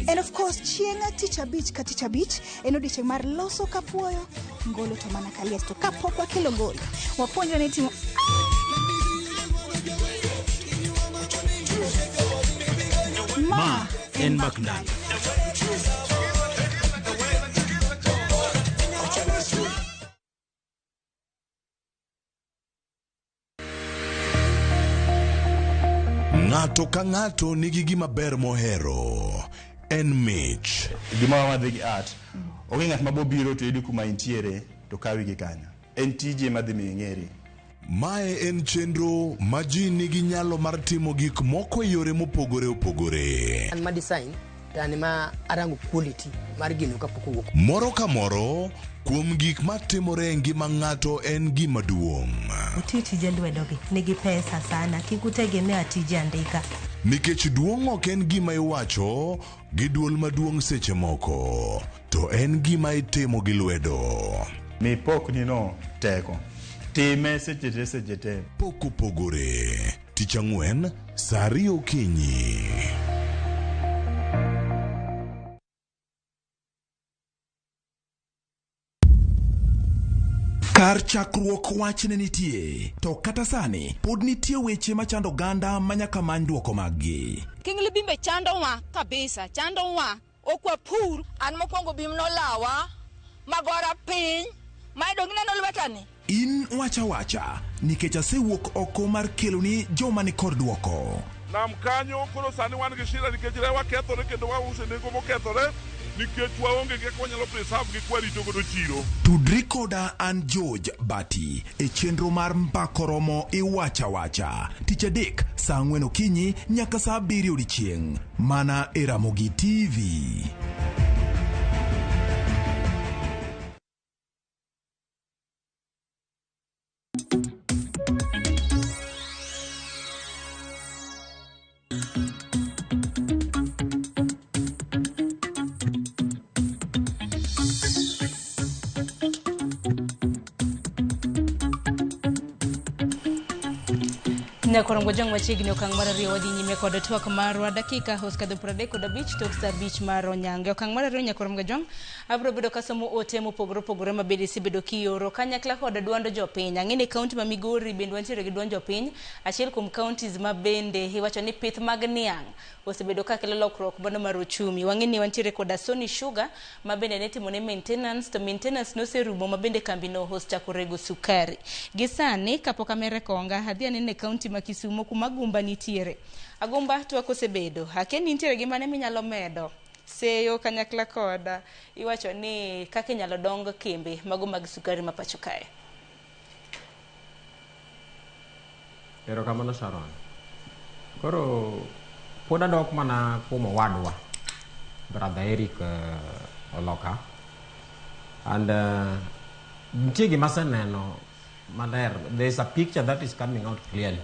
And of course chieng' tich abich ka tich abich en odiochieng' mar loso kapuoyo ngolo to mana kaliet to kapok wakelo ngolo wapuonjre ni timo Ma en Mbak Ndalo. Ng'ato ka ng'ato nigi gima ber mohero. En mich. Gima wadhi gi art, onge ng'at mabobiro to yudi kuma intiere to kawi gi kanyo. En tiji ema dhi miyo ing'eri. Mae en chenro ma ji nigi nyalo mar timo gik moko e yore mopogore opogore. An ma design to an ma arango quality mar gino kapok owuok. Moro ka moro kuom gik matimore e ngima ng'ato en gima duong'. Uti tije lwedogi nigi pesa sana, kik utegemea tije andika. Nikech duong' ok en gima iwacho gi duol maduong' seche moko, to en gima itimo gi lwedo. Mi pokni no teko. Time seche te seche te. Pok opogore. Tich ang'wen, saa ariyo okinyi. Kar chakruok wach ne nitie, to kata sani pod nitie weche machando oganda ma nyaka many dwoko maggi. Kingli bimbe chandowa kabisa, chandowa. Ok wapur. An mokwongo bim nolawa, magora piny, ma dong ineno lwetani. In wacha wacha, nikech asewuok oko mar keloni joma ni kod dwoko. Nam kanyo koro sani wan gi shida nikech rewa kethore kendo wauso e nengo mokethore nikech waonge gi kaka wanyalo preserve gi kwarito godo chiro. Tudri koda an George Bati e chenro mar Mbako Romo Iwacha Wacha tich adek saa ang'wen okinyi nyaka saa abiriyo odiechieng' mana e Ramogi TV. Nyakorongo jong machiegni okang' mar ariyo wadhi nyime kod twak marwa dakika osekadho 35 tok saa 5 mar onyango. Okang' mar ariyo Nyakorongo jong abiro bedo kasomo ote mopogore opogore ma bende isebedo kioro kanyakla kod duond jopiny. Ang'e ni kaunti ma Migori bende wantiere gi duond jopiny, achiel kuom counties ma bende iwacho ni pith mag niang' osebedo ka kelo lokruok mano mar uchumi. Wang'e ni wantiere koda Sony Sugar ma bende ne timone maintenance to maintenance noserumo ma bende kambino osechako rego sukari. Gi sani kapok amere konga adhi anene e kaunti ma Kisumo kuma Agumba nitiere. Agumba twak osebedo. Akia ni nitiere gi mane minyalo medo seyo kanyakla koda iwacho ni kaka inyalo dong kembe mago mag sukari ma pacho kae. Erokamano Sharon. Koro pod adok mana kuom owadwa brother Eric Oloka and Nitie gima aseneno maler. There is a picture that is coming out clearly.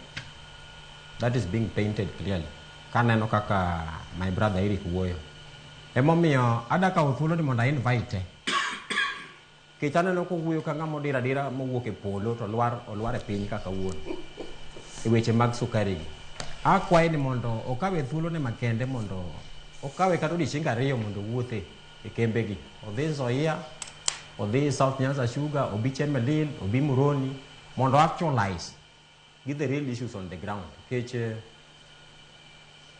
That is being painted clearly. Kaneno kaka my brother Eric wuoyo. Emomiyo ada kawo thuolo ni mondo a invite. Nikech aneno kowuoyo ka ng'ama odir adira mowuok e polo to lwar olwar e piny kaka wuon. E weche mag sukari gi. Akwaye ni mondo okawe thuolo ne makende mondo okawe kata odiochienge ariyo mondo owuothe e kembe gi. Odhi Nzoia, odhi South Nyanza Sugar, obi Chemelil, obi Muhoroni mondo actualize gi the real issues on the ground. Nikech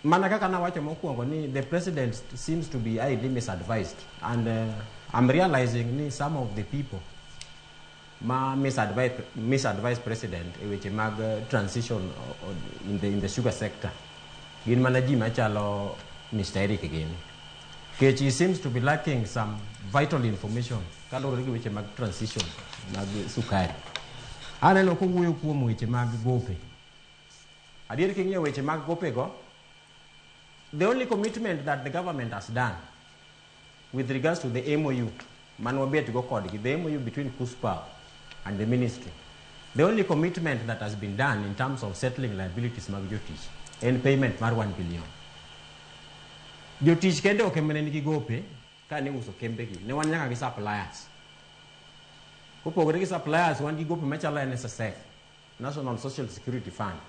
mana kaka nawacho mokwongo ni the president seems to be highly misadvised and I'm realizing ni some of the people ma misadvise president e weche mag transition in the sugar sector gin mana ji machalo Mr. Eric gini. Nikech he seems to be lacking some vital information kaluwore gi weche mag transition mag sukari. Aneno kowuoyo kuom weche mag gope. Adier king'iyo weche mag gope go, the only commitment that the government has done with regards to the MOU man wabet go kodgi, the MOU between KUSPAO and the ministry, the only commitment that has been done in terms of settling liabilities mag jotich en payment mar 1 billion. Jotich kende ok ema ne nigi gope kane iuso kembegi, ne wan nyaka gi suppliers. Kopogore gi suppliers, wan gi gope machalo NSSF, National Social Security Fund.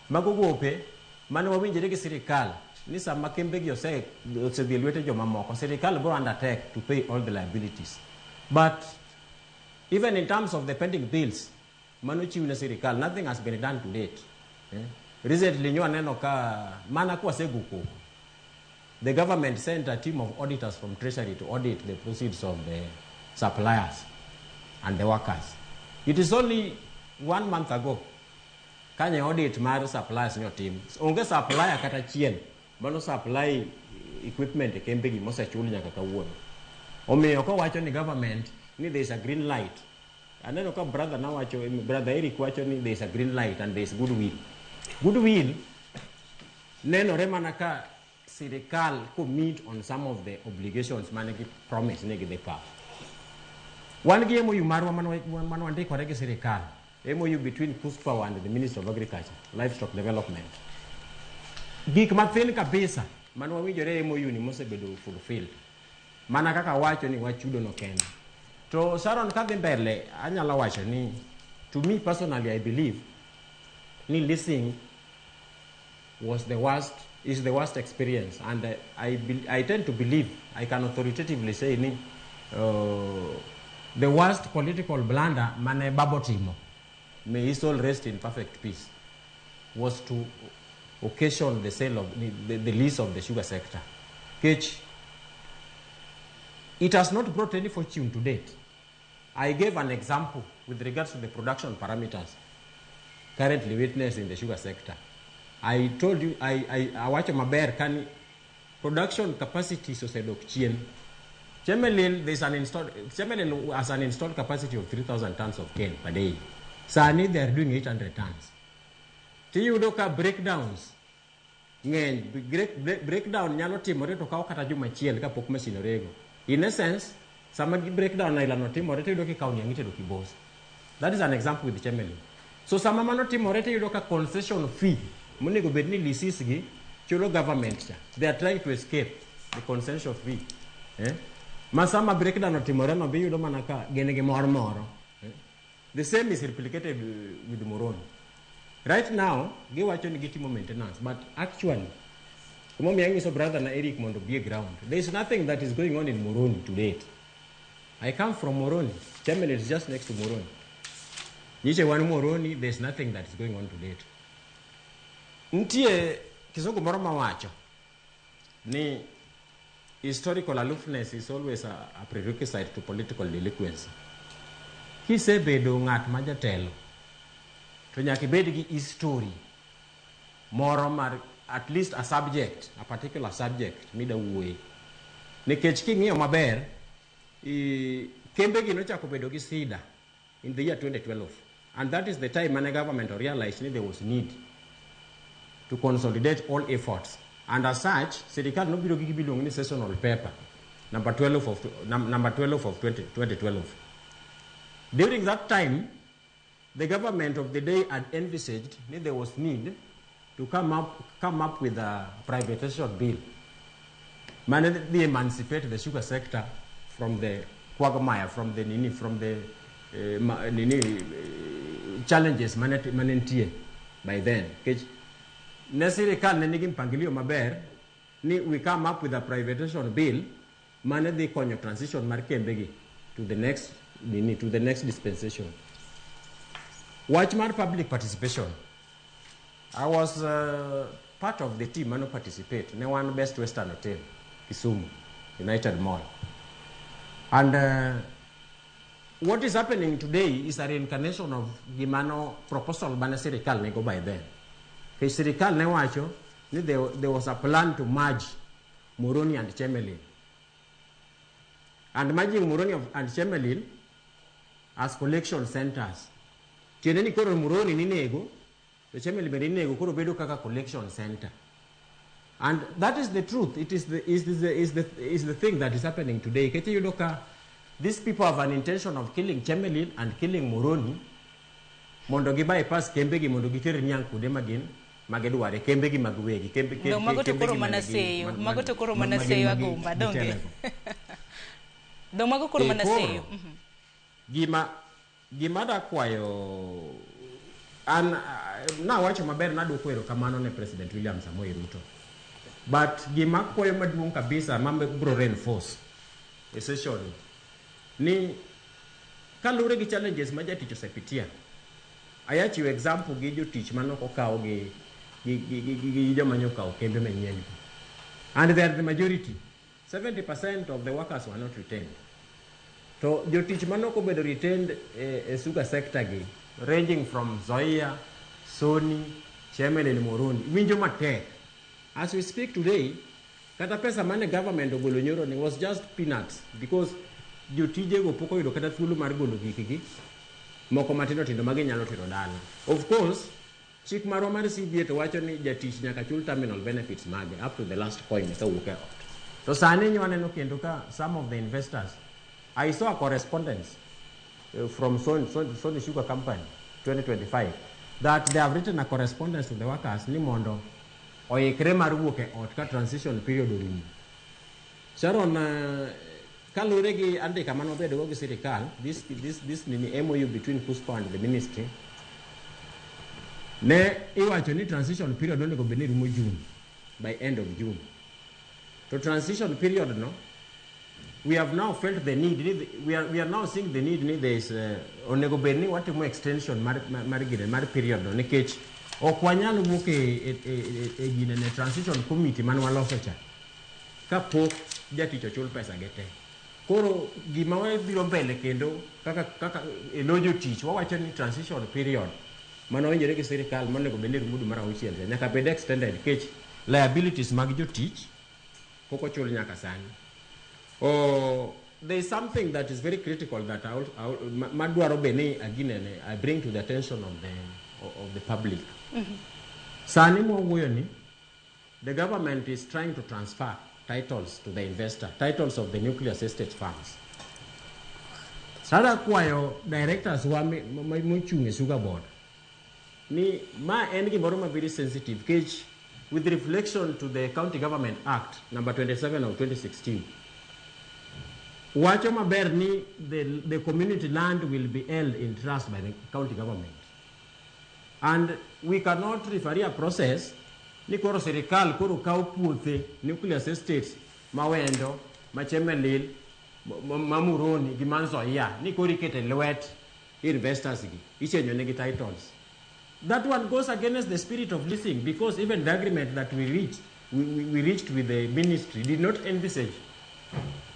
Mago gope mane wawinjore gi sirikal ni sama kembegi osedhi e lwete jomamoko, sirikal biro undertake to pay all the liabilities. But even in terms of the pending bills manochiw ne sirikal, nothing has been done to date. Recently nyo aneno ka mana kwasego koko, the government sent a team of auditors from Treasury to audit the proceeds of the suppliers and the workers. It is only 1 month ago kanye audit mar suppliers nyo tim. Onge supplier kata achiel mano supply equipment e kembegi mosechul nyaka kawuono. Omiyo kowacho ni government ni there is a green light. Aneno ka brother nawacho, brother Eric wacho ni there is a green light and there is goodwill. Goodwill nenore mana ka sirikal commit on some of the obligations mane gi promise ni gidhi kawo. Wan gi MOU marwa mane wandikore gi sirikal, MOU between KUSPAO and the Ministry of Agriculture, Livestock Development. Gik mathin kabisa mane wawinjore e MOU ni mosebedo fulfilled. Mana kaka wacho ni wachudo no kende. To Sharon kadhi mbele, anyalo wacho ni to me personally I believe ni leasing was the worst, is the worst experience, and I tend to believe, I can authoritatively say ni the worst political blunder mane Babo timo, may his soul rest in perfect peace, was to occasion the sale of the lease of the sugar sector. Which it has not brought any fortune to date. I gave an example with regards to the production parameters currently witnessed in the sugar sector. I told you, I awacho maber kani production capacity osedok chien. Chemelil, there's an installed, Chemelil has an installed capacity of 3,000 tons of cane per day. Sani they are doing 800 tons. Tiyudo ka breakdowns ng'eny, breakdown nyalo timore to kawo kata juma achiel kapok machine orego. In essence, sama breakdown aila no timore tiyudo kikawo niang' itedo Kibos. That is an example with Chemelil. So sama mano timore tiyudo ka concession fee monego bed ni leases gi chulo government cha. They are trying to escape the concession fee. Ma sama breakdown otimore no biyudo mana ka gin gi mor moro. The same is replicated with Muhoroni. Right now, giwacho ni gitimo maintenance, but actually, Emomiyo anyiso brother na Eric mondo obi e ground. There is nothing that is going on in Muhoroni to date. I come from Muhoroni. Chemelil is just next to Muhoroni. Nyiche wan Muhoroni, there is nothing that is going on to date. Nitie kisungu moro mawacho ni historical aloofness is always a prerequisite to political delinquency. Kisebedo ng'at ma jatelo, to nyaka ibed gi history moro mar at least a subject, a particular subject mida wuoye. Nikech king'iyo maber, kembe gi nochako bedo gi sida in the year 2012. And that is the time when the government realized there was need to consolidate all efforts. And as such, sirikal nobiro gi gimiluongo ni sessional paper number 12 of 2012. During that time, the government of the day had envisaged that there was need to come up with a privatization bill. Mane dhi emancipate the sugar sector from the quagmire, from the nini, from the nini challenges mane nitie by then. Nikech ne sirikal ne nigi mpangilio maber ni we come up with a privatization bill mane dhi konyo transition mar kembegi to the next nini, to the next dispensation. Wach mar public participation. I was part of the team mano participate ne wan Best Western Hotel, Kisumu, United Mall. And what is happening today is a reincarnation of gimano proposal mane sirikal nego by then. Nikech sirikal ne wacho ni there was a plan to merge Muhoroni and Chemelil. And merging Muhoroni and Chemelil as collection centers. Tiende ni koro Muhoroni ninego, to Chemelil bende inego koro bedo kaka collection center. And that is the truth. It is the thing that is happening today. Kech iyudo ka these people have an intention of killing Chemelil and killing Muhoroni mondo gi bypass kembegi mondo giter niang' kuonde magin magidware kembegi mag wegi kembe Dong mago to kembegi koro mana mane gi- seyo mago to koro mana seyo Agumba, donge? Gitelego. Dong mago koro Eh, mana koro, seyo. Gima dakwayo an nawacho maber naduoko erokamano ne President William Samoei Ruto, but gima kwayo maduong' kabisa ma bro reinforce e session ni kaluwore gi challenges ma jatich osepitia. Ayachiwo example gi jotich manok okaw gi joma nyokawo kembe manyien gi, and they are the majority. 70% of the workers were not retained. To jotich manok obedo retained e sugar sector gi, ranging from Nzoia, Sony, Chemelil, Muhoroni, winjo matek. As we speak today, kata pesa mane government ogolo nyoro ni was just peanuts, because jotijego pok oyudo kata thuolo mar golo gikgi moko matindo tindo ma ginyalo tero dala. Of course, chik marwa mar CBA to wacho ni jatich nyaka chul terminal benefits mage up to the last coin kawuok e ot. To sani nyo aneno kendo ka some of the investors, I saw a correspondence from Sony Sugar Company 2025 that they have written a correspondence to the workers ni mondo oikre mar wuok e ot ka transition period orumo. Sharon, kaluwore gi andika mane wabedogo gi sirikal, this nini MOU between KUSPA and the ministry, ne iwacho ni transition period onego bed ni rumo June, by end of June. To transition period no, we have now felt the need, we are now seeing the need ni there is onego bed ni watimo extension mar gine mar period no, nikech ok wanyal wuok e gine ne transition committee mane waloso cha kapok jatich ochul pesa ge te. Koro gima wabiro mbele kendo kaka e lo jotich wawacho ni transition period mane owinjore gi sirikal monego bed ni rumo dwe mar auchiel cha nyaka bed extended, nikech liabilities mag jotich pok ochul nyaka sani. Oh, there is something that is very critical that madwaro be ni aginene I bring to the attention of the public. Sani mwawuoyo ni the government is trying to transfer titles to the investor, titles of the nucleus estate farms. Sara kwayo directors wa mochung' e sugar board ni ma en gimoro ma very sensitive, kech with reflection to the County Government Act number 27 of 2016 wacho maber ni the community land will be held in trust by the county government, and we cannot refer a process ni koro sirikal koro kawo puothe nucleus estates mawendo machemelil ma Muhoroni gi ma Nzoia ni koro ikete lwet investors gi ichenjo negi titles. That one goes against the spirit of leasing, because even the agreement that we reached with the ministry did not envisage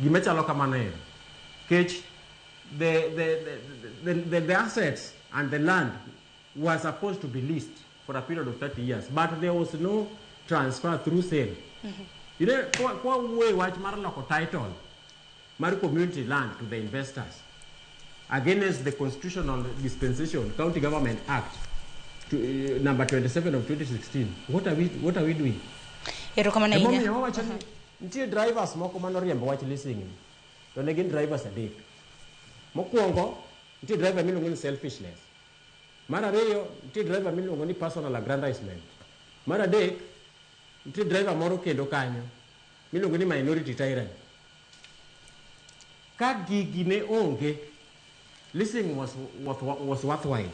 gima chalo kamano ero, kech the assets and the land were supposed to be leased for a period of 30 years, but there was no transfer through sale. Kwa wuoye wach mar loko title mar community land to the investors against the constitutional dispensation, County Government Act number 27 of 2016, what are we doing? Erokamano ahinya. Emomiyo wawacho ni nitie drivers moko manoriembo wach leasing ni, to ne gin drivers adek. Mokwongo Nitie driver miluongo ni selfishness. Mar ariyo, nitie driver miluongo ni personal aggrandizement. Mar adek, nitie driver moro kendo kanyo miluongo ni minority tyrant. Ka gigi ne onge, leasing was worthwhile.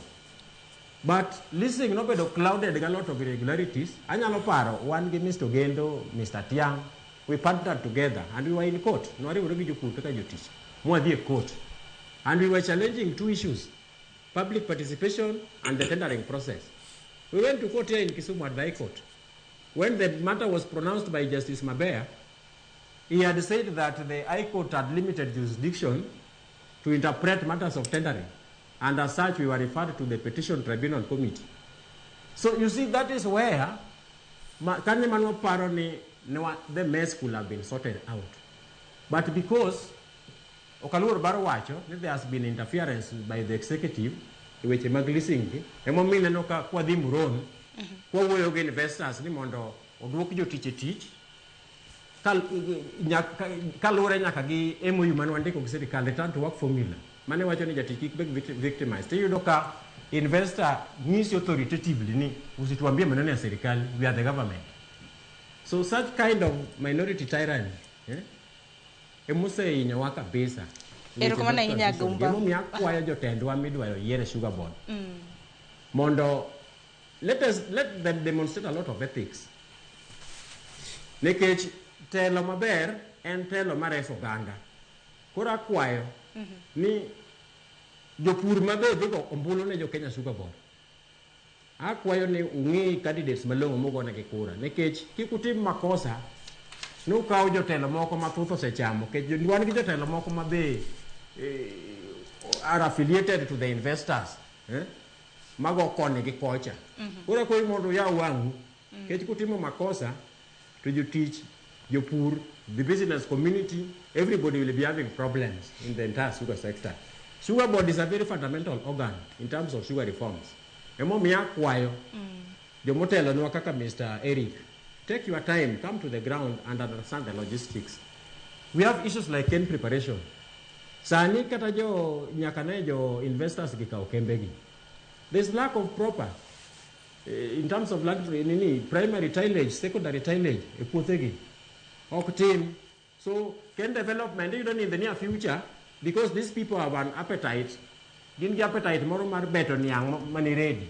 But leasing nobedo clouded gi a lot of irregularities. Anyalo paro, wan gi Mr. Ogendo, Mr. Tiang, we partnered together and we were in court. Nwariwore gi jopur kaka jotich. Mwadhi e court. And we were challenging two issues, public participation and the tendering process. We went to court here in Kisumu at the High Court. When the matter was pronounced by Justice Mabea, he had said that the High Court had limited jurisdiction to interpret matters of tendering. And as such, we were referred to the Petition Tribunal Committee. So you see, that is where kane mano paro ni the mess could have been sorted out. But because Okaluor baro wacho ni there has been interference by the executive e weche mag leasing gi, emomiyo ineno ka kwadhi Muron, kwawuoyo gi investors ni mondo oduok jotich e tich, kaluwore nyaka gi MOU mane wandiko gi sirikal, return to work formula, mane wacho ni jatich kik bed victimized. Tiyudo ka investor nyisi authoritatively ni usituambie maneno ya serikali, we are the government. So such kind of minority tyranny, emosehinyowa kabisa. Erokamano ahinya, Agumba. Emomiyo akwayo jotendwa midwaro yier e Sugar Board mondo let them demonstrate a lot of ethics. Nikech telo maber en telo mareso oganda. Koro akwayo ni jopur mabe dhi go ombulu ne jo Kenya Sugar Board. Akwayo ni ung'i candidates malong'o mugonegi kura nikech kik utim makosa nukaw jotelo moko mathoth osechamo nikech wan gi jotelo moko ma be are affiliated to the investors, mago koni gi kocha. Koro akwayo mondo uyaw wang'u nikech kutimo makosa to jotich, jopur, the business community, everybody will be having problems in the entire sugar sector. Sugar Board is a very fundamental organ in terms of sugar reforms. Emomiyo akwayo jomotelonwa kaka Mr. Eric, take your time, come to the ground and understand the logistics. We have issues like cane preparation. Sani kata jo nyaka ne jo investors gi kawo kembegi. There's lack of proper in terms of land, nini, primary tillage, secondary tillage e puothegi ok tim. So cane development iyudo ni in the near future, because these people have an appetite, gin gi appetite moro mar beto niang' mani ready,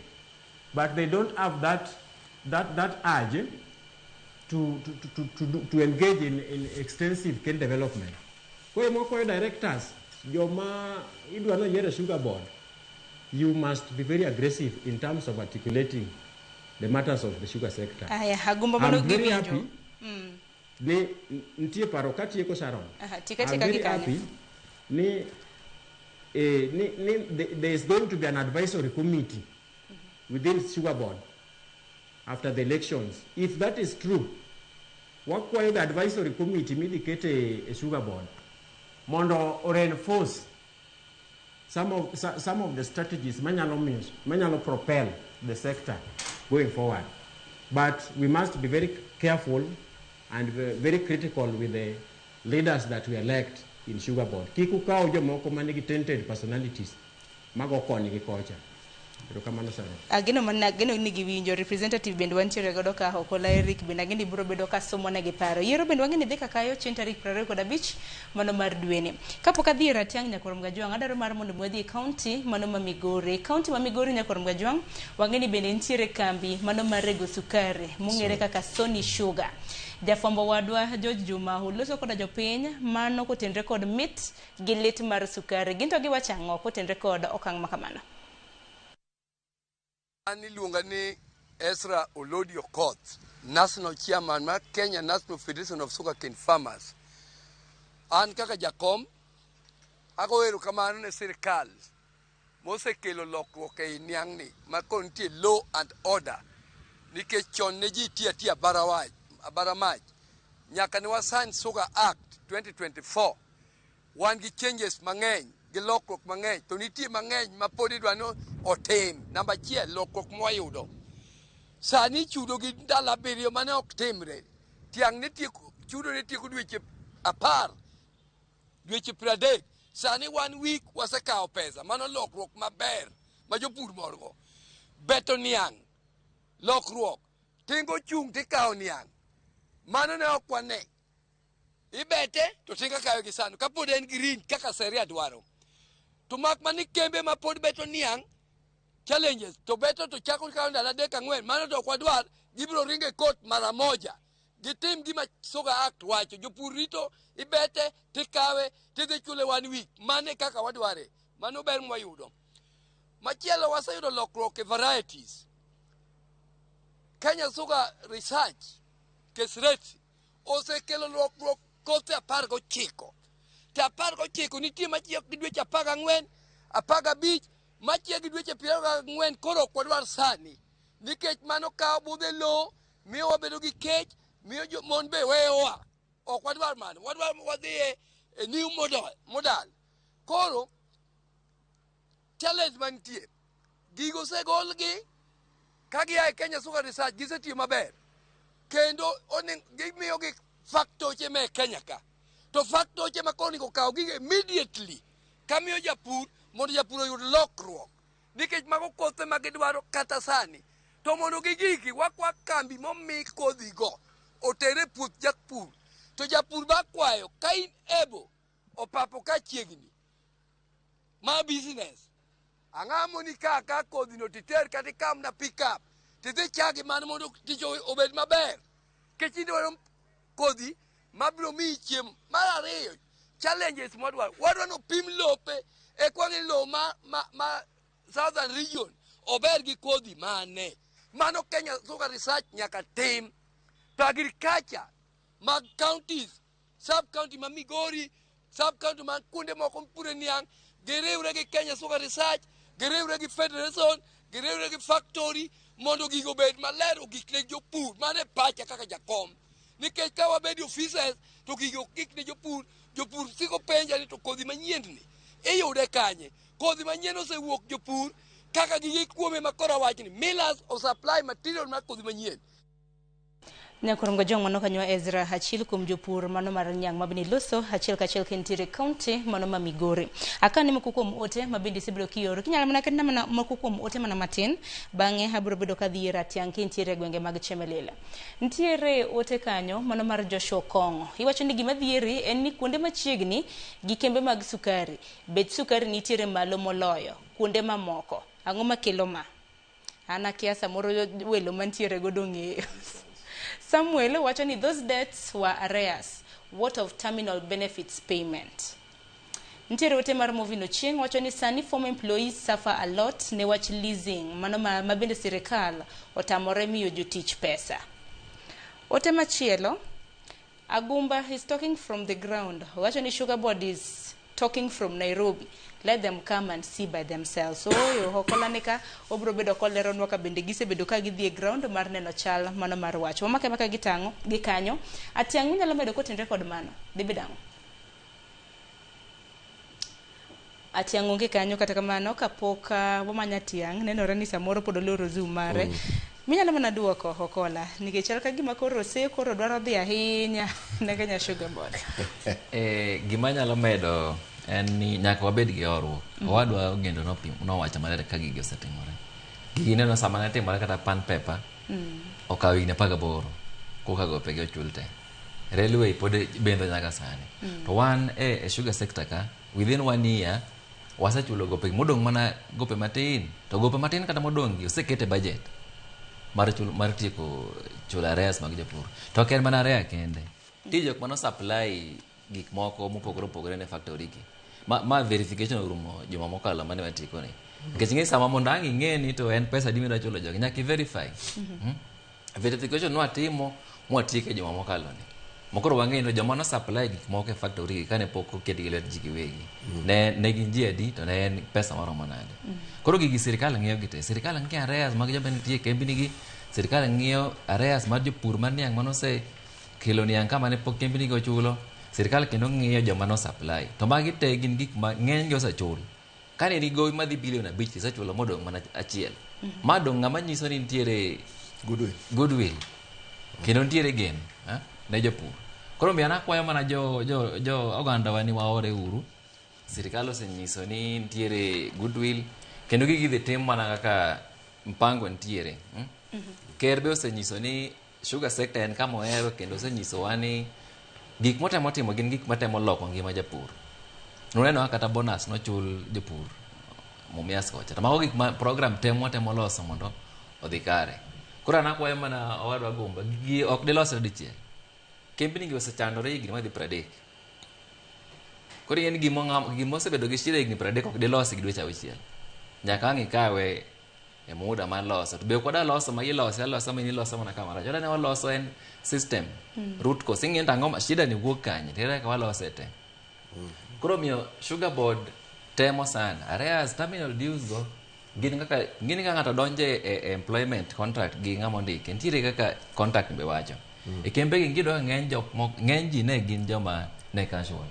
but they don't have that urge to engage in extensive cane development. Koro mokwayo directors, joma idwa noyier e Sugar Board, you must be very aggressive in terms of articulating the matters of the sugar sector. Aya, Agumba, mano I'm very giwinjo. happy ni nitie paro katieko, Sharon. Aha, tika I'm tika very gi kanyo. happy ni there is going to be an advisory committee within Sugar Board after the elections. If that is true, wakwayo the advisory committee midhi kete e Sugar Board mondo o reinforce some of the strategies manyalo miyo manyalo propel the sector going forward. But we must be very careful and very critical with the leaders that we elect in Sugar Board. Kik ukaw jomoko manigi tainted personalities mago koni gi kocha. Erokamano, Sharon. Ageno mana ageno ni giwinjo representative bende wantiere godo ka Okola Eric bende ageno ni biro bedo ka somo negi paro. Yiero bende wang'e ni dhi kakayo chieng' tarik 25 mano mar dweni. Kapok adhi e Ratiang' Nyakwar Mgajwang', adwaro mar mondo mi wadhi e county mano ma Migori. County ma Migori, Nyakwar Mgajwang', wang'e ni bende nitiere kambi mano mar rego sukari mong'ere kaka Sony Sugar. Jafwambo wadwa George Juma oloso koda jopiny mano kotenre kod mit gi lit mar sukari. Gin to giwacho ang'o kotenre kod okang' ma kamano? An iluonga ni Ezra Olodi Okoth, National Chairman mar Kenya National Federation of Sugarcane Farmers. An kaka jakom, ago erokamano ne sirikal mosekelo lokruok ei niang'ni ma koro nitie law and order, nikech chon ne ji tiyo atiya abara mach. Nyaka ne wasign Sugar Act 2024, wan gi changes mang'eny gi lokruok mang'eny, to nitie mang'eny ma pod idwa ni otim. Namba achiel, lokruok mwayudo sani, chudo gi ndalo 7 mane ok timre. Tiang' ne tieko chudo, ne tieko dweche 10, dweche 30. Sani one week wasekawo pesa. Mano lokruok maber ma jopur morgo. Beto niang', lokruok. Tingo chung' tikawo niang'. Mano ne ok wane. Ibete to tinga kawe gi sano kapod en green kaka seria dwaro. To mak mani kembe ma pod beto niang' challenges to beto to chako kawo ndalo adek ang'wen mano to ok wadwar gibiro ringo e court mara moja gitim gima Sugar Act wacho jopur rito ibete tikawe tidhi chule one week mano e kaka wadware mano ber mwayudo machielo waseyudo lokruok e varieties Kenya Sugar Research KESRETI osekelo lokruok kothe 19 to 19 nitie machiek gi dweche 14 15 machiek gi dweche 24 koro ok wadwar sani nikech mano kawo budho e lowo miyo wabedo gi kech miyo jo mon be weyowa ok wadwar mano wadwar wadhi e, e new model, model. Koro challenge mantie gigo osegolgi ka gia e Kenya Sugar Research gisetiyo maber kendo gimiyogi faktoche me Kenya ka to faktoche ma koro onego kaw gigo immediately kamiyo japur mondo japur oyud lokruok nikech mago kothe ma gidwaro kata sani to mondo gigiki wakwa kambi momi kodhigo oter e puoth japur to japur bakwayo ka in ebo opapo ka chiegni ma business ang'a moni ka ka kodhi no titer kata ikamna pick up tidhi chagi mana mondo tich obed maber nikech idwaro kodhi mabiro miyi chiemo mar ariyo challenges mwadwaro wadwa ni opim lope e kwang'e lowo ma, ma, ma southern region ober gi kodhi mane mano Kenya Sugar Research nyaka tim to agriculture mag counties sub county ma Migori, sub county ma kuonde moko mpure niang', giriwre gi Kenya Sugar Research, giriwre gi Federation, giriwre gi factory mondo gigo obed maler ogik ne jopur. Mano e pacha kaka jakom. Nikech ka wabedo e offices to gigo ok gik ne jopur, jopur siko penja ni to kodhi manyien ni iyude kanye? Kodhi manyien osewuok jopur kaka gigi kuome ma koro awachni millers osupply material mar kodhi manyien. Nyakorongo Jong mano kanyo Ezra achiel kuom jopur mano mar niang' mabende loso achiel kachiel ka entiere county mano ma Migori. Akane moko kuom ote ma bende isebedo kioro. Kinyalo mana ketna mana moko kuom ote mana matin bang'e abiro bedo kadhi ir Atiang' ka entiere e gwenge mag Chemelil. Nitiere ote kanyo mano mar Joshua Kong'o. Iwacho ni gima dhieri en ni kuonde machiegni gi kembe mag sukari, bech sukari nitiere malo moloyo kuonde mamoko. Ang'o makelo ma? An akia samoro welo mantiere godo ng'eyo. Samuel wacho ni those debts were arrears. What of terminal benefits payment? Nitiere ote mar Movin Ochieng wacho ni sani former employees suffer a lot ne wach leasing mano ma, ma bende sirikal otamore miyo jotich pesa. Ote machielo Agumba is talking from the ground. Wacho ni Sugar Board is talking from Nairobi. Let them come and see by themselves. Oyo, hokola nika obro bedo koleronwa ka bende gisebedo ka gidhi e ground mar neno chal mano mar wach. Wamake maka gitang'o gi kanyo. Atiang' inyalo medo kotenre kod mano. Dhi bedo ang'o? Atiang' onge kanyo kata kamano kapok wamanyo Atiang' nenore ni samoro pod oloro Zoom mare. Minyalo mana duoko Okola nikech chal ka gima koro ose koro dwaro dhi ahinya ne Kenya Sugar Board. Gima anyalo medo en ni nyaka wabed gi horuok. Owadwa Ogendo nowacho maler ka gigi osetimore. Gigi neno sama ne timore kata pan paper okawo higni 18 koka gopegi ochul te. Railway pod bendo nyaka sani. To wan e sugar sector ka within one year wasechulo gope modong' mana gope matin to gope matin kata modong' gi oseket e budget mar chul, mar tieko chulo arrears mag jopur. To ok en mana arrear kende. Nitie jok mano supply gik moko mopogore opogore ne factory gi. Ma verification orumo juma mokalo mane watieko ni. Nikech ing'e sama mondo ang' ing'e ni to en pesa adi midwa chulo jogi nyaka i-verify. Verification nwatimo mwatieko e juma mokalo ni. Mokoro wang'eyo ni joma no supply gik moko e factory gi kane pok oketgi e lwet ji giwegi. Ne gin ji adi to ne en pesa maromo nade. Koro gigi sirikal ng'iyo gi te. Sirikal ng'iyo arrears mag joma nitie e kembni gi. Sirikal ng'iyo arrears mar jopur mar niang' manose kelo niang' kama ne pok kembni gi ochulo. Sirikal kendo ng'iyo joma no supply. To magi te gin gik ma ng'eny gi osechul. Kane ni gowi madhi bilion 5 isechulo modong' mana achiel. Ma dong' ng'ama nyiso ni nitiere goodwill. Goodwill. Kendo nitiere geno ne jopur. Koro miyo an akwayo mana jo ogandawa ni waore uru. Sirikal osenyiso ni nitiere goodwill kendo gigi dhi tim mana kaka mpango nitiere. Ker be osenyiso ni sugar sector en kama ohero kendo osenyisowa ni gik motemo timo gin gik matemo loko ngima japur. Nuneno kaka kata bonus nochul jopur Mumias kocha. To mago gik ma program temo temo loso mondo odhi kare. Koro an akwayo mana owadwa Gumba, gigi ok dilosre dichiel. Kembni gi osechandore higni madhi 30. Koro ing'e ni gima osebedo gi shida higni 30 ok dilosi gi dweche 6. Nyaka ang' ikawe e muda mar loso. To be ok wadwa loso ma ilose alosa ma in iloso mana kama rach. Wadwa ni waloso en system. Root cause. Ing'e ni to ang'o ma shida ni wuok kanye? To ere kaka walose te. Koro omiyo Sugar Board temo sana. Arrears, terminal dues go gin kaka gin ka ng'ato donjo e employment contract gi ng'ama ondike nitiere kaka contract be wacho. E kembe gi giyudo ka ng'eny jok moko ng'eny ji ne gin joma ne casual.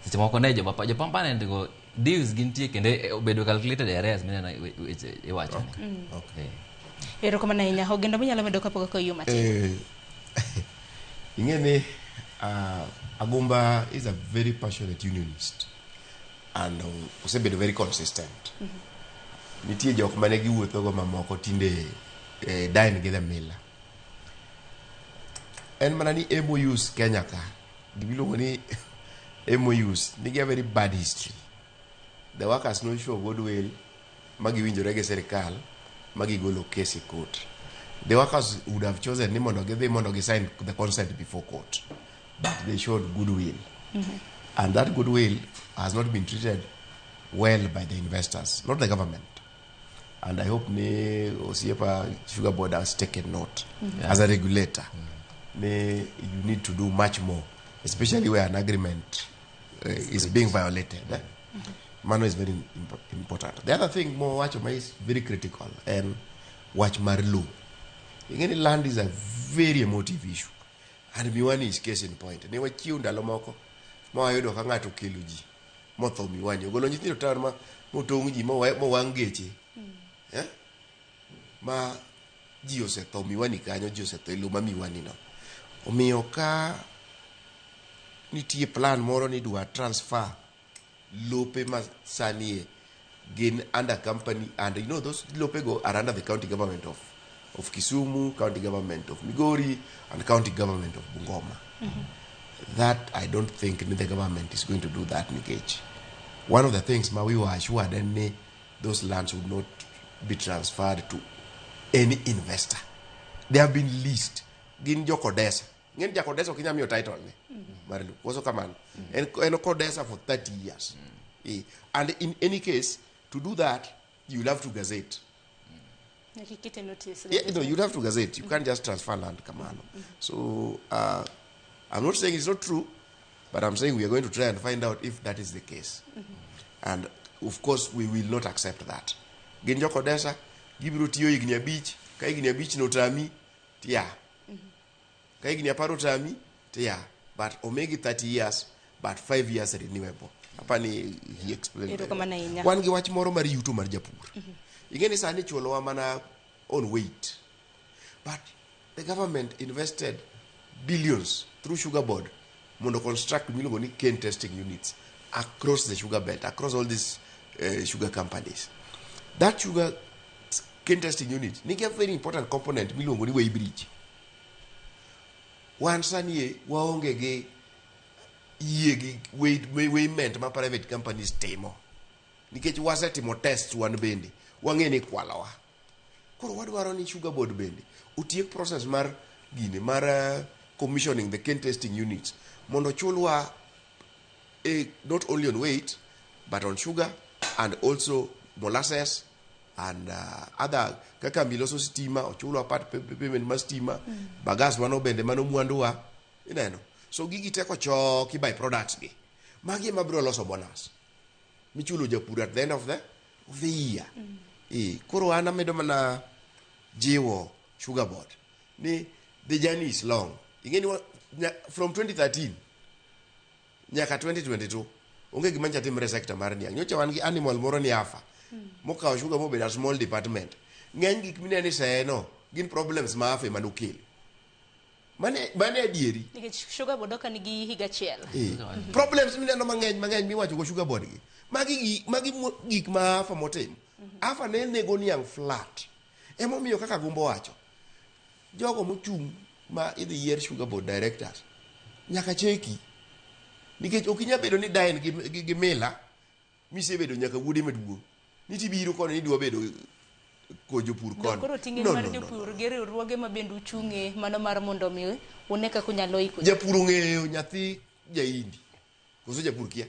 Seche moko ne joma jo permanent go dues gintie kendo obedo calculated e arrears mineno weche iwacho ni. Okay. Erokamano ahinya. Ogendo minyalo medo kapok ok oyie matin. Ing'e ni Agumba is a very passionate unionist and osebedo very consistent. Nitie jok mane giwuothogo mamoko tinde dine gi the miller. En mana ni MOUs Kenya ka, gimiluongo ni MOUs nigi a very bad history. The workers no show goodwill ma giwinjore gi sirikal ma gigolo case e court. The workers would have chosen ni mondo gidhi mondo gi sign the consent before court, but they showed goodwill. And that goodwill has not been treated well by the investors, not the government. And I hope ni Osiepa Sugar Board has taken note as a regulator. Ni you need to do much more, especially where an agreement is being violated. Eh? Mano is very important. The other thing more wacho ma is very critical en wach mar lowo. Ing'e ni land is a very emotive issue. And Miwani is case in point. Ne wachiw ndalo moko ma wayudo ka ng'ato okelo ji motho Miwani. Ogolo nyithindo town ma motong' ji mowang' geche. Eh? Ma ji osetho Miwani kanyo, ji osetho e lowo ma Miwani no. Omiyo ka nitie plan moro ni idwa transfer lope ma sani e gin under company, and you know those lope go are under the county government of Kisumu, county government of Migori, and county government of Bungoma. That I don't think ni the government is going to do that nikech one of the things ma we were assured en ni those lands would not be transferred to any investor. They have been leased. Gin jo Kodesa. Ng'en ja Kodesa ok inyal miyo title ne mar lowo. Koso kamano. En Kodesa for 30 years. And in any case, to do that, you'll have to gazette. Nyaka ikete notice. Yeah, no, you'd have to gazette. You can't just transfer land kamano. So I'm not saying it's not true, but I'm saying we are going to try and find out if that is the case. And of course, we will not accept that. Gin jo Kodesa, gibiro tiyo higni 5, ka higni 5 no tami, tiya. Ka higni 10 otami, tiya. But omegi 30 years, but 5 years renewable. Apani he explained very well. Erokamano ahinya. Wan gi wach moro mar yuto mar japur. Ing'e ni sani chulowa mana on weight. But the government invested billions through Sugar Board mondo construct miluongo ni cane testing units across the sugar belt, across all these sugar companies. That sugar cane testing unit nigi a very important component miluongo ni weighbridge. Wan sani e waonge gi yie gi weighment ma private companies timo. Nikech wasetimo tests wan bende, wang'e ni kwalowa. Koro wadwaro ni Sugar Board bende otiek process mar gini mar commissioning the cane testing units mondo chulwa not only on weight but on sugar and also molasses and other kaka miloso stima ochulwa part payment mar stima. Bagas mano bende mano mwanduwa ineno. So gigi te kochoki by products gi magi ema biro loso bonus michulo japur at the end of the year. Koro an amedo mana jiwo Sugar Board ni the journey is long. Ing'e ni from 2013 nyaka 2022 onge gima nyocha timre e sector mar niang'. Nyocha wan gi animal moro ni AFA mokawo sugar mobedo a small department. Ng'eny gik mineno e seye no gin problems ma AFA ema nokelo. Mane mane adieri. Nikech Sugar Board ok nigi higa achiel. Eh. Problems mineno mang'eny mang'eny miwacho go Sugar Board gi. Magi gi magi gik ma AFA motimo. AFA ne nego niang' flat. Emomiyo kaka Gumbo wacho, jogo mochung' ma idhi yier Sugar Board directors nyaka cheki. Nikech ok inyal bedo ni dine gi mila misebedo nyaka wuode maduong'. Ni tibiro koni ni idwa bedo ko jopur koni. Koro ting'e mar jopur gi riwruoge ma bende uchung'e mano mar mondo mi une kaka unyalo iko. Japur ong'eyo nyathi jaindi. Koso japur kia?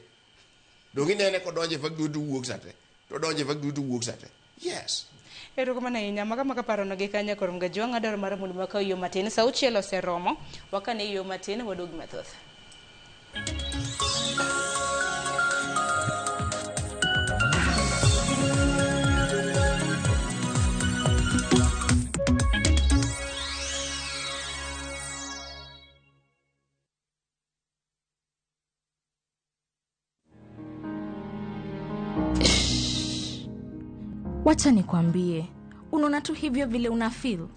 Donge inene kodonjo e factory to wuok sate. To donjo e factory to wuok sate. Yes. Erokamano ahinya. Maka maka parono gi kanya koro Mgajwang' adwaro mar mondo wakaw yo matin. Sa auchiel oseromo. Wakane yo matin waduog mathoth. Wacha nikwambie, unaona tu hivyo vile una feel.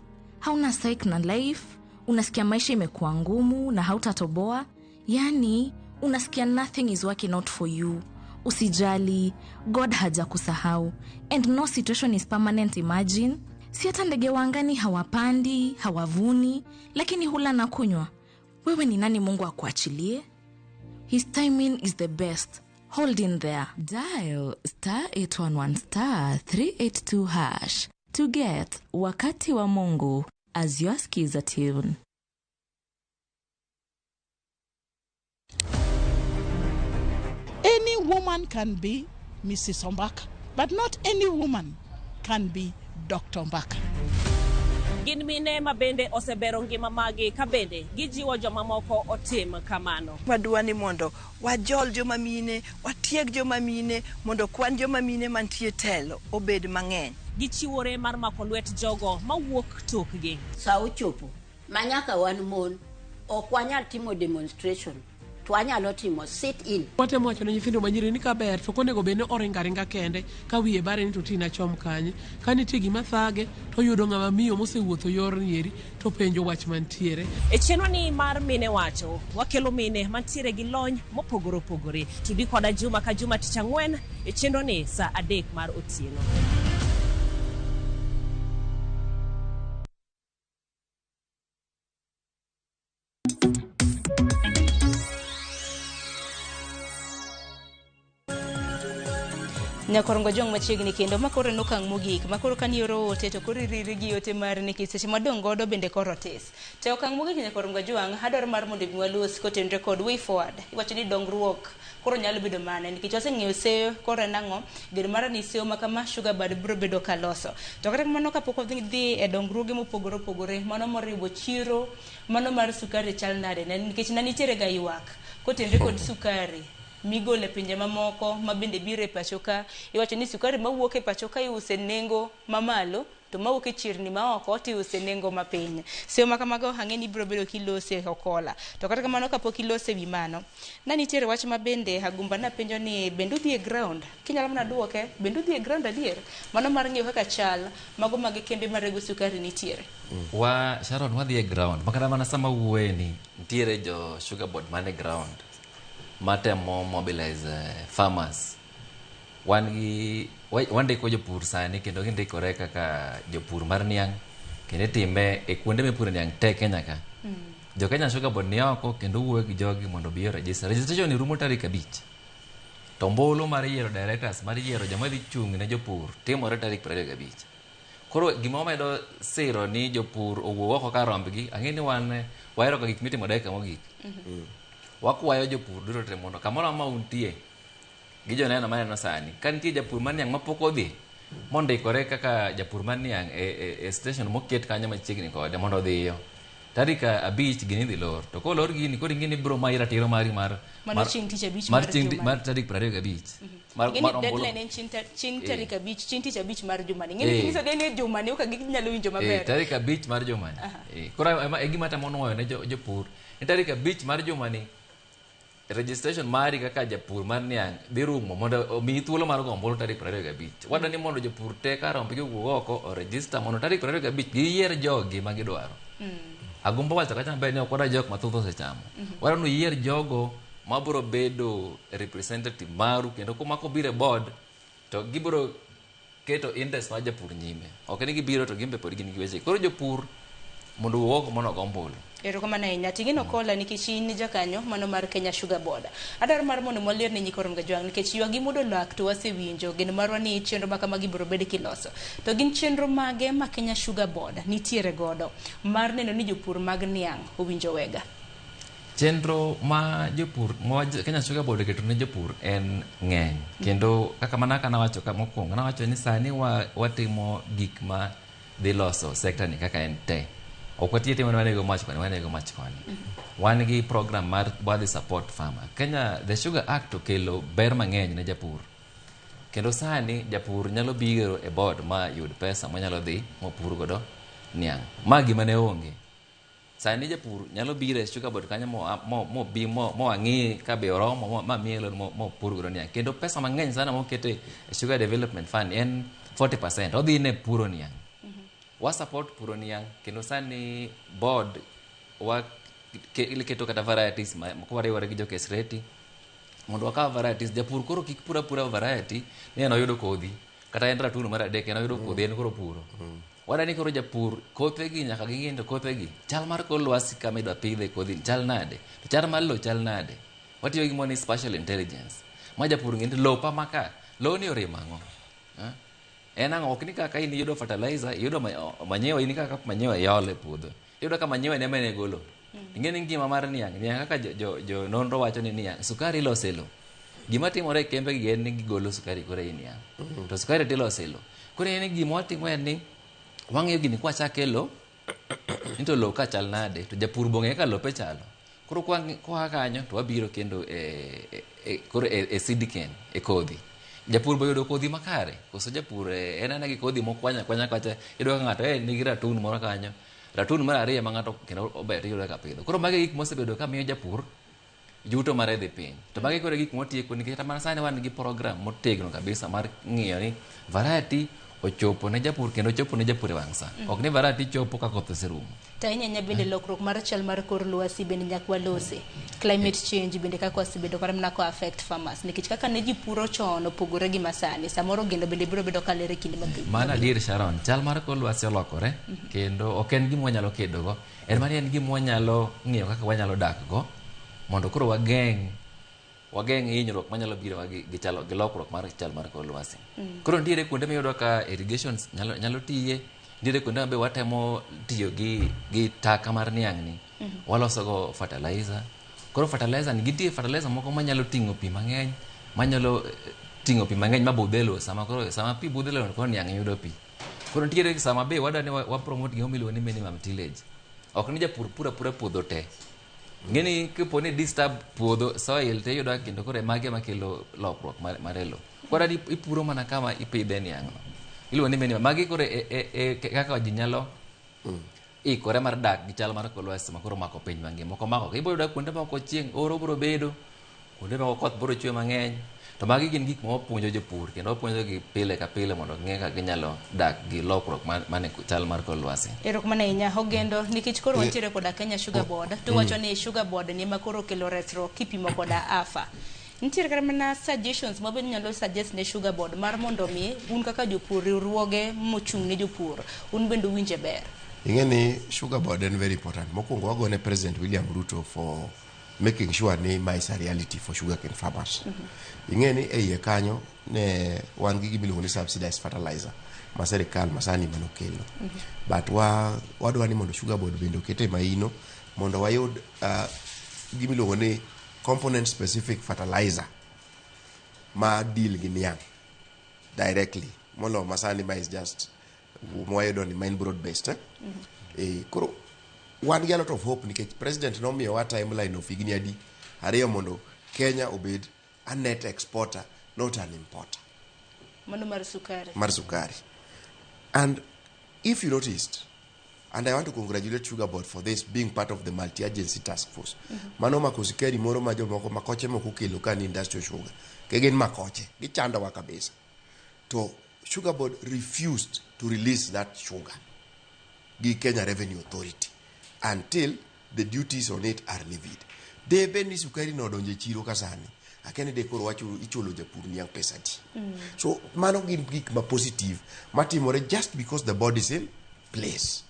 Hauna psych na life, unasikia maisha imekuwa ngumu na hautatoboa. Yani, unasikia nothing is working out for you. Usijali, God hajakusahau. And no situation is permanent, imagine. Si hata ndege wa angani hawapandi, hawavuni, lakini hula na kunywa. Wewe ni nani Mungu akuachilie? His timing is the best. Hold in there. Dial star 811 star 382 hash to get Wakati wa Mungu as your skiza tune. Any woman can be Mrs. Ombaka, but not any woman can be Dr. Ombaka. Gin mine ma bende osebero ngima magi ka bende gijiwo jomamoko otim kamano. Wadwa ni mondo wajol joma mine, watieg joma mine, mondo kwan joma mine mantie telo obed mang'eny. Gichiwore mar mako lwet jogo mawuok tokgi. Sa ochopo ma nyaka wan mon ok wanyal timo demonstration to wanyalo timo sit in. Watemo wacho ne nyithindo manyiri ni kaber to ok onego bed ni oringo aringa kende ka wiye bare ni to tina chom kanye. Ka nitie gima thage to oyudo ng'ama miyo mosewuotho yorni eri to penjo wach mantiere. E chenro ni mar Mine Wacho, wakelo mine mantiere gi lony mopogore opogore. Tudi koda juma ka juma tich ang'wen e chenro ni saa 3 mar otieno. Nyakorongo jong machiegni kendo makoro en okang' mogik makoro ka nioro ote to koro iriri gi ote mari nikech seche madong' godo bende koro tis. To okang' mogik Nyakorongo Jwang' adwaro mar mondo mi walos kotenore kod way forward. Iwacho ni dongruok koro nyalo bedo mane nikech waseng'eyo seyo koro en ang'o geno mara ni seyo ma kama Sugar Board biro bedo kaloso. To kata kamano kapok wadhi e dongruoge mopogore opogore mano moriwo chiro mano mar sukari chal nade nikech ne nitiere ga ywak kotenore kod sukari migolo e pinje mamoko ma bende biro e pacho ka. Iwacho ni sukari mawuok e pacho ka iuse nengo mamalo to mawuok e chirni maoko to iuse nengo mapiny. Seyo ma kamago ang'e ni ibiro bedo kilose okola. To kata kamano kapok ilose wi mano, na nitiere wach ma bende Agumba napenjo ni bende udhi e ground? Kinyalo mana duoke, bende udhi e ground adier? Mano mar ng'iyo kaka chal mago mag kembe marego sukari nitiere. Wa Sharon wadhi e ground. Makata mana sama wuoye ni nitiere jo Sugar Board man e ground matemo mobilize farmers. Wan gi wandiko jopur sani kendo gindikore kaka jopur mar niang' kendo itime e kuonde mipure niang' te Kenya ka. Jo Kenya Sugar Board ni oko kendo wuoyo gi jogi mondo obi o register. Registration ni rumo tarik 5. To ombulu mar yiero directors mar yiero joma dhi chung' ne jopur timore tarik 25. Koro gima wamedo siro ni jopur owuog oko kar rombgi, ang'e ni wan wahero ga gik mitimo dakika mogik. Wakwayo jopur duto te mondo kamoro amora ma untie gi joneno maneno sani, ka nitie japur mar niang' mapok odhi mondikore kaka japur mar niang' e station moket kanyo machiegni kode mondo odhiyo. Tarik 5 gini idhi lor. To kolor gini koro ing'e ni ibiro mayi ratiro mari mar Mano chieng' tich abich mar juma. Mar tarik 25. Mar Ing'e ni mar ombulu. deadline en chieng' tarik 5, chieng' tich abich mar jumani. Ing'e ni kinyiso ni jumani ok ginyalo winjo maber. Tarik 5 mar jumani. Koro e gima atemo nuoyo ne jopur. Ni tarik 5 mar jumani registration mari kaka japur mar niang' dhi rumo mondo omiyi thuolo mar go ombulu tarik 25. Wadwa ni mondo jopur te kar rombgi owuog oko o register mondo tarik 25 giyier jogi ma gidwaro. Agumbo wacho kacha maber ni ok wadwa jok mathoth osechamo. Wadwa ni uyier jogo mabiro bedo representative maru kendo kuma kobiro e board to gibiro keto interest mar japur nyime. Ok ni gibiro to gin be pod gin gi weche. Koro jopur mondo owuog oko mondo ogo ombulu. Erokamano ahinya. Ting'ino kola nikech in jakanyo mano mar Kenya Sugar Board. Adwaro mar mondo mwaler ne nyikwa Ramogi Ajwang' nikech ywak gi muodo lak to wasewinjo. Geno marwa ni chenro ma kamagi biro bed kiloso. To gin chenro mage ma Kenya Sugar Board nitiere godo mar neno ni jopur mag niang' owinjo wega? Chenro ma jopur ma Kenya Sugar Board oketo ne jopur en ng'eny. Kendo kaka mana kaka nawacho ka mokwongo, nawacho ni sani watimo gik ma dhi loso sekta ni kaka en te. Ok watiyo timo ni wanego mach koni, wanego mach koni. Wan gi program mar wadhi support farmer. Kenya, the Sugar Act okelo ber mang'eny ne japur. Kendo sani japur nyalo biro e board ma yud pesa monyalo dhi mopur godo niang'. Ma gima ne onge. Sani japur nyalo biro e Sugar Board kanyo mo bi mo ang'i ka be oromo ma miye loan mopur godo niang'. Kendo pesa mang'eny sana mokete e Sugar Development Fund en 40% odhi ne puro niang'. Wa support puro niang' kendo sani board wa keto kata varieties ma kwariwore gi jo KESRETI mondo wakaw varieties. Japur koro kik pur apura variety ni en oyudo kodhi kata en ratun mar adek en oyudo kodhi en koro puro. Wadwa ni koro japur kothegi nyaka ging'e ni to kothegi chal mar kor lwasi kama idwa pidhe kodhi ni chal nade to chal mar lowo chal nade. Watiyo gi gimoro ni spatial intelligence ma japur ng'e ni lopa ma ka lowni orimo ang'o. En ang'o ok ni kaka in iyudo fertilizer iyudo manyiwa in kaka manyiwa iolo e puodho iyudo ka manyiwa ne ema nego lowo. Ing'e ni ngima mar niang' niang' kaka jo nonro wacho ni niang' sukari iloso e lowo. Gima timore e kembe gi en ni gigolo sukari koro ei niang'. To sukari tiloso e lowo. Koro en ni gima watimo en ni wang'iyo gini kwachako e lowo ni to lowo ka chal nade to japur bong'e kaka lope chalo. Koro kwa kanyo to wabiro kendo koro e seed cane e kodhi. Japur boyudo kodhi makare koso japur en ana gi kodhi mokwanyo akwanya kacha iyudo ka ng'ato nigi ratun moro kanyo ratun mar ariyo ma ng'ato kendo ober iyudo ka pidho. Koro magi gik mosebedo ka miyo japur yuto mare dhi piny. To magi koro e gik motieko nikech kata mana sani wan gi program motegno kabisa mar ng'iyo ni variety ochopo ne japur kendo ochopo ne japur e wang' sa. Ok ni variety chopo ka koth oserumo. To ahinya ahinya bende lokruok mar chal mar kor lwasi bende nyaka walose. Climate change bende kaka osebedo kata mana ko affect farmers nikech kaka ne ji puro chon opogore gi masani. Samoro gendo bende biro bedo kaler e kinde mabiro. Mano adier Sharon, chal mar kor lwasi olokore kendo ok en gima wanyalo kedogo. En mana en gima wanyalo ng'iyo kaka wanyalo dak go mondo koro wageng' hinyruok manyalo biro gi lokruok mar chal mar kor lwasi. Koro nitiere kuonde miyudo ka irrigation nyalo tiye, nitiere kuonde ma be watemo tiyo gi taka mar niang' ni waloso go fertilizer. Koro fertilizer ni nitie fertilizer moko manyalo ting'o pi mang'eny, manyalo ting'o pi mang'eny mabudh e lowo sama koro sama pi budho e lowo koro niang' yudo pi. Koro nitiere sama be wadwa ni wa promote gima iluongo ni minimum tillage. Ok ni japur pur apura puodho te. Ng'eni kapo ni disturb puodho soil to iyudo ka kendo koro magi ema kelo lokruok mar e lowo. Koro ipuro mana kama ipidhe niang' no. Iluongo ni minimum. Magi koro e kaka ji nyalo ikore mar dak gi chal mar kor lwasi ma koro omako piny mangima. Ok omako. Ibiro yudo kuonde moko chieng' oro biro bedo, kuonde moko koth biro chwe mang'eny. To magi gin gik ma wapuonjo jopur kendo wapuonjo gi pile ka pile mondo ging'e kaka ginyalo dak gi lokruok mane chal mar kor lwasi. Erokamano ahinya Ogendo nikech koro wantiere koda Kenya Sugar Board to wacho ni Sugar Board ni ema koro okelo resruok kipimo koda AFA. Nitiere kata mana suggestions ma bende inyalo suggest ne Sugar Board mar mondo mi un kaka jopur riwruoge mochung' ne jopur un bende uwinje ber. Ing'e ni Sugar Board en very important. Mokwongo wagone President William Ruto for making sure ni ma is a reality for sugarcane farmers. Ing'e ni e iye kanyo ne wan gi gima iluongo ni subsidized fertilizer ma sirikal masani manokelo. But wadwa ni mondo Sugar Board bende okete maino mondo wayud gima iluongo ni component specific fertilizer ma deal gi niang' directly molo masani ma is just mwayudo ni main broad based eh? Koro wan gi a lot of hope nikech president nomiyowa timeline of higni adi ariyo mondo Kenya obed a net exporter not an importer Mano mar sukari. mar sukari. And if you noticed, and I want to congratulate Sugar Board for this being part of the multi-agency task force. Mano mako sukari moro ma jomoko makoche moko okelo ka ni industrial sugar. Ke gin makoche, gichandowa kabisa. To Sugar Board refused to release that sugar gi Kenya Revenue Authority. Until the duties on it are levied. De bed ni sukari no odonjo e chiro ka sani, akia ni de koro wachulo, ichulo japur niang' pesa adi. So mano gin gik ma positive matimore just because the board is in place.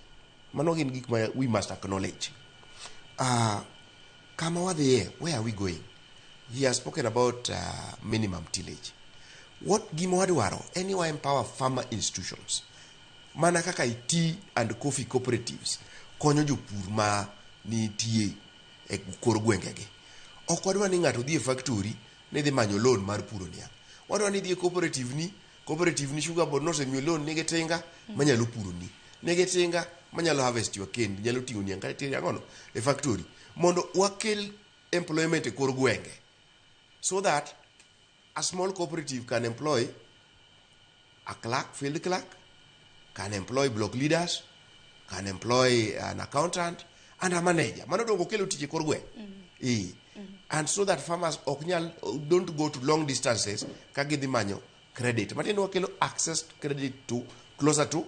Mano gin gik ma we must acknowledge. Kama wadhiye, where are we going? He has spoken about minimum tillage. What gima wadwaro en ni wa empower farmer institutions. Mana kaka tea and coffee cooperatives konyo jopur ma nitie e kor gwengegi. Ok wadwa ni ng'ato dhi e factory ni dhi manyo loan mar puro niang'. Wadwa ni idhi e cooperative ni sugar board nosemiyo loan nigi tinga manyalo puro ni. Nigi tinga manyalo harvest your cane, nyalo ting'o niang' kata tere ang'ono e factory mondo wakel employment e kor gwenge so that a small cooperative can employ a clerk, field clerk, can employ block leaders, can employ an accountant and a manager. Mano dongo kelo tich e kor gweng'. Eh. And so that farmers ok nyal don't go to long distances ka gidhi manyo credit. Matiende wakelo access to credit to closer to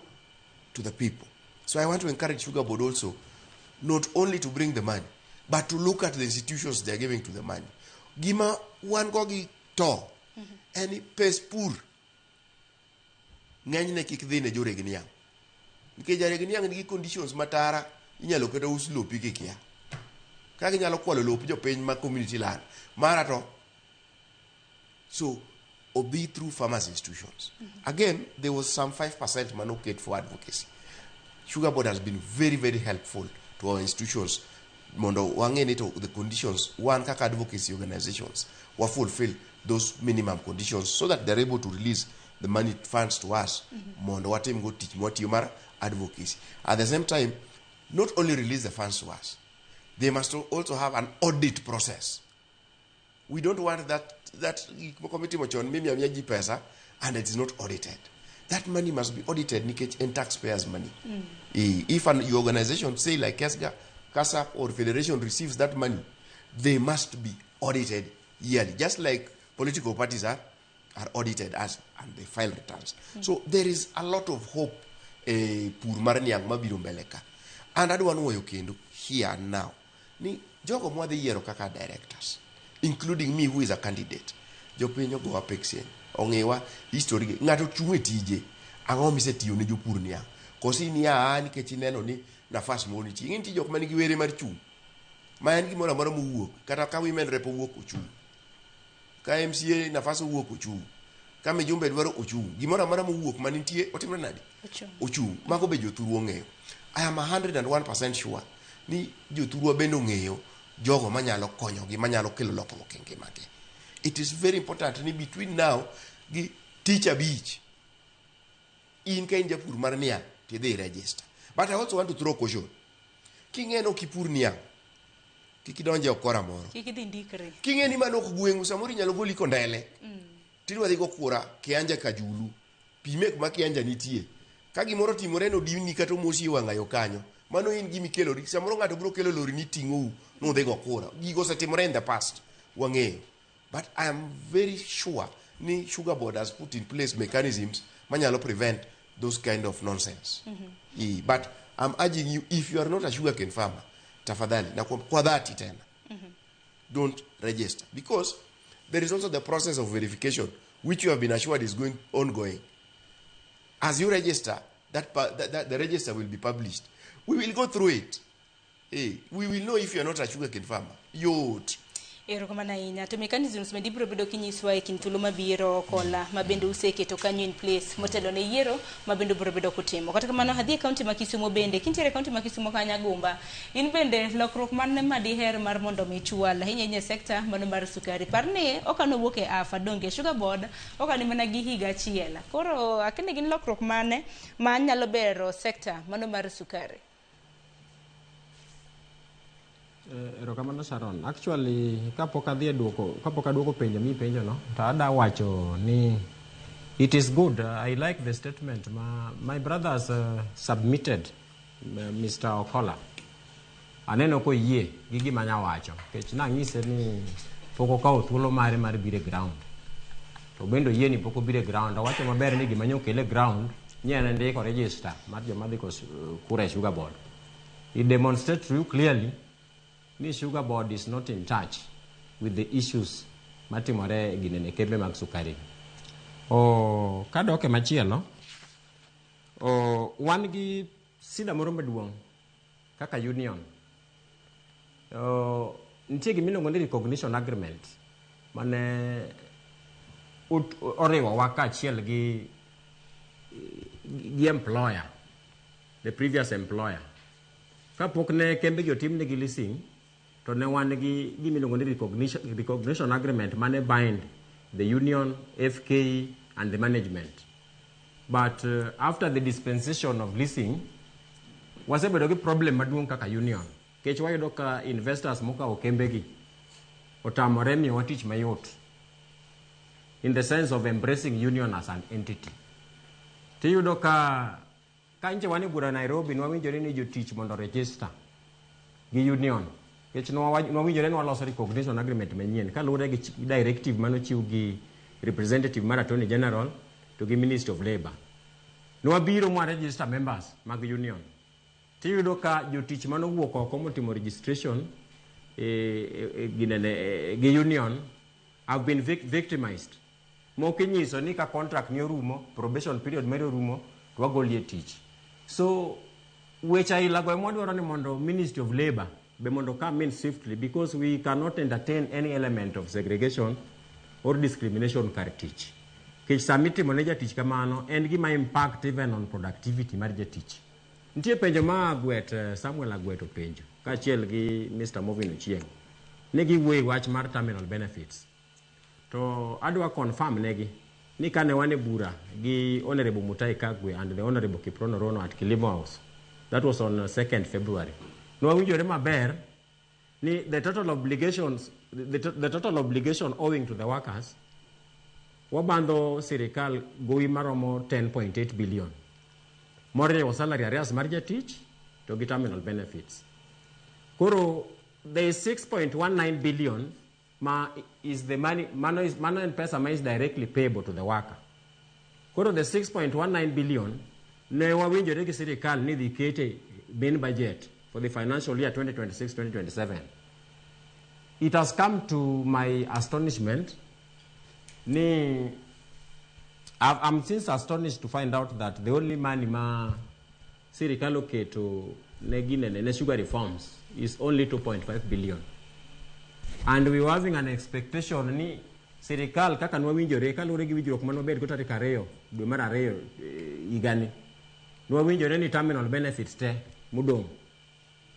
the people. So I want to encourage Sugar Board also not only to bring the money, but to look at the institutions they are giving to the money. Gima wan go gi to en ni pes pur ng'enyne kik dhi ne joreg niang'. Nikech jareg niang' nigi conditions matara inyalo kata us lopi kikia. Ka ginyalo kwalo lop jopiny ma community land. Mara to so obi through farmers institutions. Again, there was some 5% manoket for advocacy. Sugar Board has been very, very helpful to our institutions mondo wang'e ni to the conditions one kaka advocacy organizations wa fulfill those minimum conditions so that they're able to release the money funds to us mondo watim go tich mwatiyo mar advocacy. At the same time, not only release the funds to us, they must also have an audit process. We don't want that gik moko mitimo chon mimiyo amiya ji pesa and it is not audited. That money must be audited nikech en taxpayers money. If your organization, say like KESGA, KASAP or Federation receives that money, they must be audited yearly, just like political parties are audited as and they file returns. So there is a lot of hope pur mar niang' mabiro mbele ka. And adwa nuoyo kendo here and now ni jogo mwadhi yiero kaka directors, including me who is a candidate, jopiny ogowa peksen, ong'iwa history gi. Ng'ato chung' e tije, ang'o misetiyo ne jopur niang'? Koso in ya nikech ineno ni nafas moro nitie. Ing'e nitie jok manigi were mar chung'. Ma en gimoro amora mowuok, kata ka women rep owuok ochung'. Ka MCA nafas owuok ochung'. Ka mijumbe dwaro ochung'. Gimoro amora mowuok manitie otimre nade? Ochung'. Mago be jothurwa ong'eyo. I am 101% sure ni jothurwa bende ong'eyo jogo manyalo konyogi, manyalo kelo lokruok e ngimagi. It is very important ni between now gi tich abich, in ka in japur mar niang' tidhi register. But I also want to throw caution. King'e ni ok ipur niang', kik idonje okora moro. Kik idhi ndikri. King'e ni mano ok gweng'u, samoro inyalo goli kondele. Tidwa dhi go kura Kianja Kajulu. Pime kuma Kianja nitie. Ka gimoro timore nodini kata omosi e wang'ayo kanyo. Mano in gima ikelori. Samoro ng'ato biro kelo lori ni ting'ou nudhi go kura. Gigo osetimore in the past. Wang'eyo. But I am very sure ni Sugar Board has put in place mechanisms manyalo prevent those kind of nonsense. But I'm urging you, if you are not a sugarcane farmer, tafadhali, na kwa dhati tena, don't register. Because there is also the process of verification, which you have been assured is going ongoing. As you register, that the register will be published. We will go through it. We will know if you are not a sugarcane farmer. Yot. Erokamano ahinya. To mechanisms bende ibiro bedo kinyiswa e kind thuolo mabiro kola ma bende useketo kanyo in place motelo ne yiero ma bende ubiro bedo kutimo. Kata kamano adhi e kaunti ma Kisumu bende. Kintiere e kaunti ma Kisumu kanyo Agumba, in bende lokruok mane ma diher mar mondo mi chwal ahinya ahinya e sekta mano mar sukari. Par ni okano wuok e AFA donge Sugar Board okani mana gi higa achiel. Koro akia ni gin lokruok mane ma nyalo bero sekta mano mar sukari. Erokamano Sharon. Actually, kapok adhi e duoko, kapok aduoko penjo mipenjo no, to ada wacho ni it is good. I like the statement ma my brothers submitted, Mr. Okola. Aneno koyie gi gima nyawacho. Nikech nang'ise ni pok okawo thuolo mare mar biro e ground. To bende oyie ni pok obiro e ground. Owacho maber ni gima nyokele ground ni en ndiko register mar joma dhi kura e Sugar Board. It demonstrates to you clearly ni Sugar Board is not in touch with the issues matimore ginene kembe mag sukari. O kadok e machielo, o wan gi sida moro maduong' kaka union. O, nitie gimiluongo ni recognition agreement mane oriwowa kaachiel gi employer, the previous employer. Kapok ne kembe gi otimnegi leasing, to ne wan gi gimiluongo ni recognition agreement mane bind the union, FK and the management. But after the dispensation of leasing, wasebedo gi problem maduong' kaka union. Nikech wayudo ka investors mokawo kembegi otamore miyowa tich mayot in the sense of embracing union as an entity. Tiyudo ka nche wan e bura Nairobi, nwawinjore ni jotich mondo register gi union. Nikech nwawinjore ni waloso recognition agreement manyien kaluwore gi directive manochiw gi representative mar Attorney General to gi Ministry of Labour. Nwabiro mwa register members mag union. Tiyudo ka jotich manowuok oko motimo registration ginene, gi union have been victimized. Moko inyiso ni ka contract ni orumo, probation period mari orumo, to wagoli e tich. So weche aila go ema wadwaro ni mondo Ministry of Labour be mondo come in swiftly, because we cannot entertain any element of segregation or discrimination kar tich. Nikech sama itimo ne jatich kamano, en gima impact even on productivity mar jatich. Nitie penjo ma Agwet, Samuel Agwet openjo, kaachiel gi Mr. Movin Ochieng'. Ne giwuoyo e wach mar terminal benefits. To adwa confirm negi ni kane wan e bura gi Honorable Mutahi Kagwe and the Honorable Kiprono Rono at Kilimo House, that was on 2nd February. Nwawinjore maber ni the total obligations, the total obligation owing to the workers, wabandho sirikal gowi maromo 10.8 billion. Moriwo salary arrears mar jatich to gi terminal benefits. Koro there is 6.19 billion ma is the money, mano en pesa ma is directly payable to the worker. Koro the 6.19 billion ne wawinjore gi sirikal ni dhi kete main budget for the financial year 2026-2027. It has come to my astonishment ni I'm since astonished to find out that the only money ma sirikal oketo ne ginene ne sugar reforms is only 2.5 billion. And we were having an expectation ni sirikal kaka nwawinjore kaluwore gi winjruok mane wabed go tarik 2 dwe mar 2 higani. Nwawinjore ni terminal benefits te modong'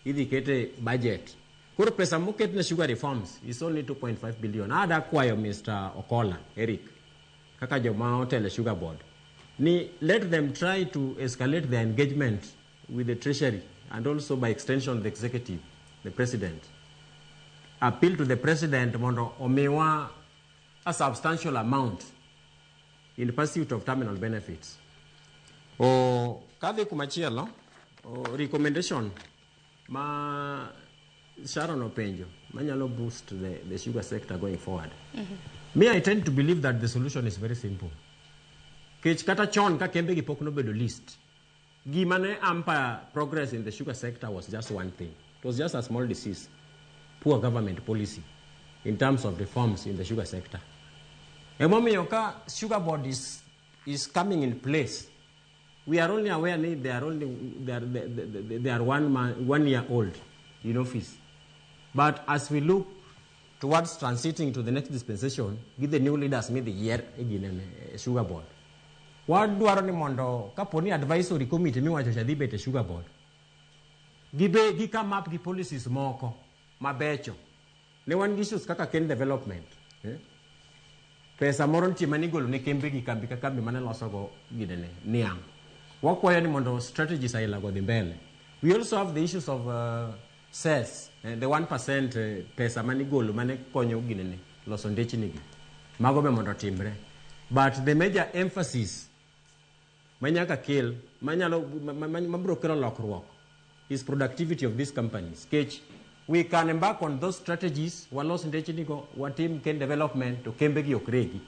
idhi kete budget. Koro pesa moket ne sugar reforms is only 2.5 billion. Ada kwayo Mr. Okola, Eric, kaka joma otelo e sugar board, ni let them try to escalate their engagement with the treasury and also by extension the executive, the president. Appeal to the president mondo omiwa a substantial amount in pursuit of terminal benefits. O kadhi kumachielo, o recommendation ma Sharon openjo manyalo boost the sugar sector going forward. Me, I tend to believe that the solution is very simple. Kech kata chon ka kembe gi pok nobedo list, gima ne hamper progress in the sugar sector was just one thing. It was just a small disease, poor government policy in terms of reforms in the sugar sector. Emomiyo ka sugar board is coming in place, we are only aware ni they are only they are, they are 1 year old in office. But as we look towards transiting to the next dispensation, give the new leaders me the year again sugar board. Wadwaro ni mondo kapo ni advisory committee miwacho cha dhi bet e sugar board, gibe gi come up gi policies moko mabecho. Ne wan gi issues kaka cane development. Pesa moro nitie manigolo ne kembe gi kambi ka kambi mane loso go ginene niang'. Wakwayo ni mondo strategies aila go dhi mbele. We also have the issues of cess, the 1% pesa manigolo mane konyo ginene loso ndechni gi. Mago be mondo otimre. But the major emphasis manyaka kel, manyalo, mabiro kelo lokruok is productivity of these companies. Kech, we can embark on those strategies, walos ndechni go, watim cane development, to kembe gi ok regi.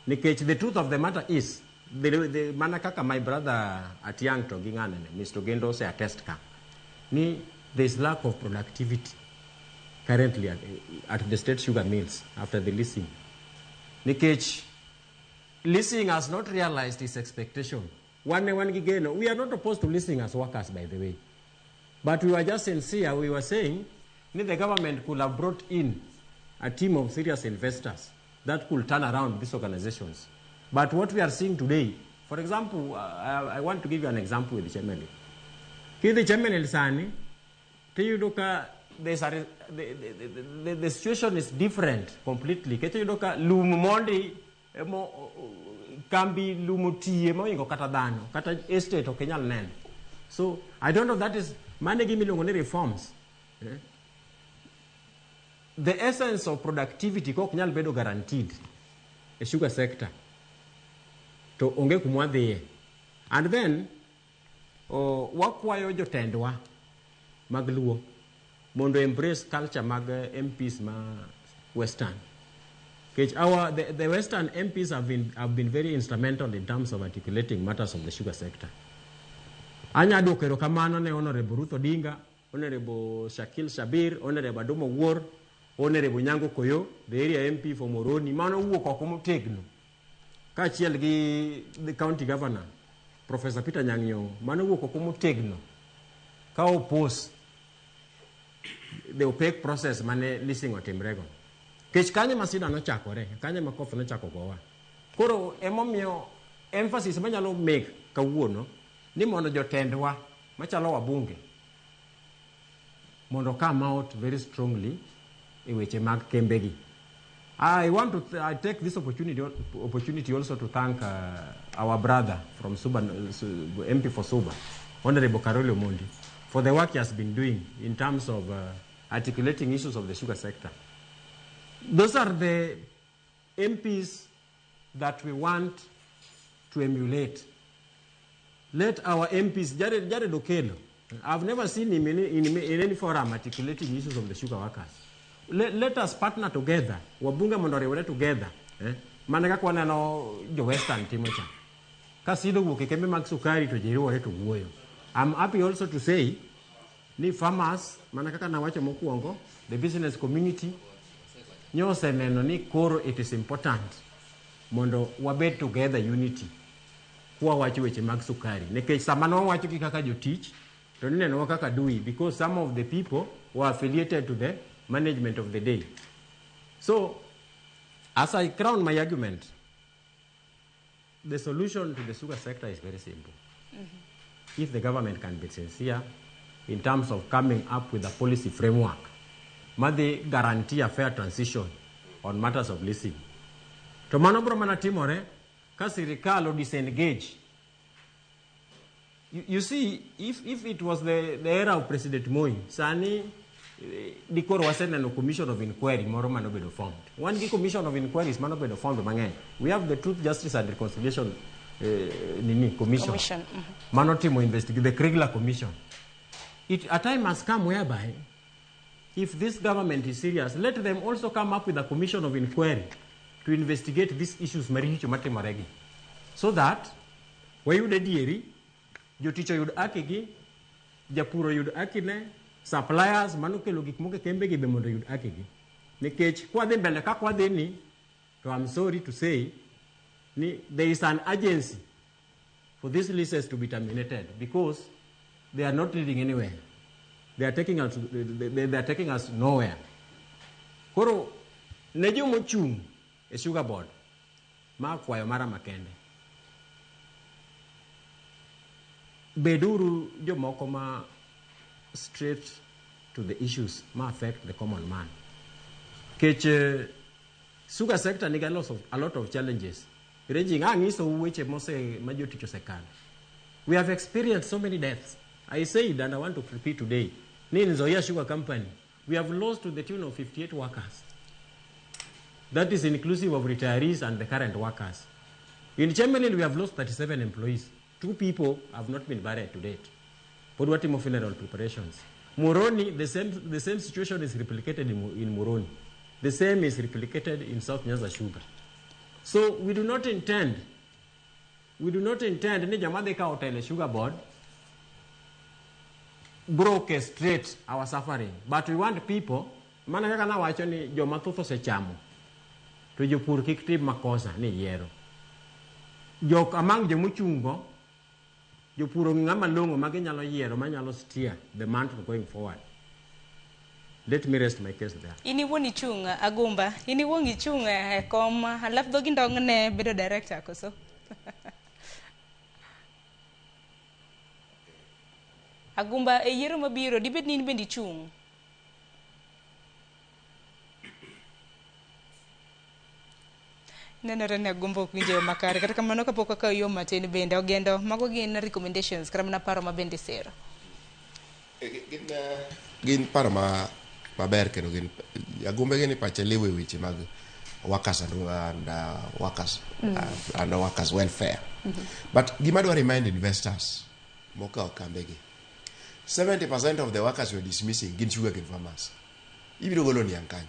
Nikech the truth of the matter is, mana kaka my brother Atiang to gi ng'anene, Mr. Gendo ose attest ka, ni There is lack of productivity currently at the state sugar mills after the leasing. Nikech leasing has not realized its expectation. Wan ne wan gi geno. We are not opposed to leasing as workers, by the way. But we were just sincere. We were saying that the government could have brought in a team of serious investors that could turn around these organizations. But what we are seeing today, for example, I want to give you an example with Chemelil. Kidhi Chemelil sani, tiyudo ka there's a, the situation is different completely. Nikech iyudo ka lum mondi emo kambi lum otiye mohingo kata dhano, kata estate ok inyal neno. So I don't know, that is mano e gima iluongo ni reforms. Eh? The essence of productivity kok nyal bedo guaranteed e sugar sector to onge kuma wadhiye. And then wakwayo jotendwa mag Luo mondo embrace culture mag MPs ma Western. Nikech the Western MPs have been very instrumental in terms of articulating matters of the sugar sector. Anya duoko erokamano ne Honorable Ruth Odinga, Honorable Shakil Shabir, Honorable Adomo Wuor, Honorable Nyango Koyo, the area MP for Moroni, mano wuok oko motegno. Kaachiel gi the county governor, Professor Peter Anyang' Nyong'o, mano wuok oko motegno ka oppose the opaque process mane leasing otimrego. Kech kanyo masida nochakore, kanyo ma koth nochako gowa. Koro emomiyo emphasis manyalo make kawuono ni mondo jotendwa machalo wabunge mondo come out very strongly e weche mag kembegi. I want to I take this opportunity also to thank our brother from Suba, MP for Suba, Honorable Caroli Omondi, for the work he has been doing in terms of articulating issues of the sugar sector. Those are the MPs that we want to emulate. Let our MPs, Jared Okello, I've never seen him in any forum articulating issues of the sugar workers. Let us partner together. Wabunge mondo oriwre together. Eh? Mana kaka waneno jo Western timo cha. Ka sido wuok e kembe mag sukari to ji riwore to wuoyo. I'm happy also to say ni farmers, mana kaka nawacho mokwongo, the business community, nyoseneno ni koro it is important mondo wabed together, unity, kwawacho weche mag sukari. Nikech sama nwawacho gi kaka jotich, to ninenowa kaka dui, because some of the people were affiliated to the management of the day. So, as I crown my argument, the solution to the sugar sector is very simple. If the government can be sincere in terms of coming up with a policy framework, madhi guarantee a fair transition on matters of leasing. To mano bro mana timore ka sirikal o disengage. You see, if it was the era of President Moi, sani dikoro waseneno commission of inquiry moro manobedo formed. Wan gi commission of inquiries manobedo formed mang'eny. We have the Truth, Justice and Reconciliation nini commission. Commission. Manotimo investigate the Kriegler Commission. A time has come whereby if this government is serious, let them also come up with a commission of inquiry to investigate these issues maricho matimoregi. So that wayud adieri, jotich oyud haki gi, japur oyud haki ne, suppliers manokelo gik moko e kembe gi be mondo oyud haki gi. Nikech kwadhi mbele kaka wadhi ni, to I'm sorry to say, ni there is an urgency for these leases to be terminated because they are not leading anywhere. They are taking us nowhere. Koro, ne jomochung' e sugar board, ma kwayo mara makende. Beduru jomoko ma straight to the issues ma affect the common man. Kech sugar sector nigi a lot of challenges. Ranging, ang'isou weche mose ma jotich osekalo. We have experienced so many deaths. I said, and I want to repeat today, ni Nzoia Sugar Company, we have lost to the tune of 58 workers. That is inclusive of retirees and the current workers. In Chemelil, we have lost 37 employees. Two people have not been buried to date. Pod watimo funeral preparations. Muhoroni, the same situation is replicated in Muhoroni. The same is replicated in South Nyanza Sugar. So we do not intend ni joma dhi kawo telo e sugar board bro orchestrate our suffering, but we want people mana kaka nawacho ni joma thoth osechamo to jopur kik tim makosa ni yiero jok among jomochungo jopur ong'e ng'ama long'o ma ginyalo yiero manyalo steer the mantle going forward. Let me rest my case there. In iwuon ichung' Agumba, in iwuon ichung' e kom alaf dhogi ndong' ne bedo director koso? Agumba, e yiero mabiro dibed ni in bende ichung'? Nenore ni Agumba ok winjo yo makare. Kata kamano kapok wakawo yo matin bende ogendo mago gin recommendations kata mana paro ma bende sero. Gin paro ma maber kendo gin Agumbe gini pache liw e weche mag workers and workers and workers welfare. But gima dwa remind investors mokawo kambegi, 70% of the workers you're dismissing gin sugarcane farmers. Ibiro golo niang' kanyo.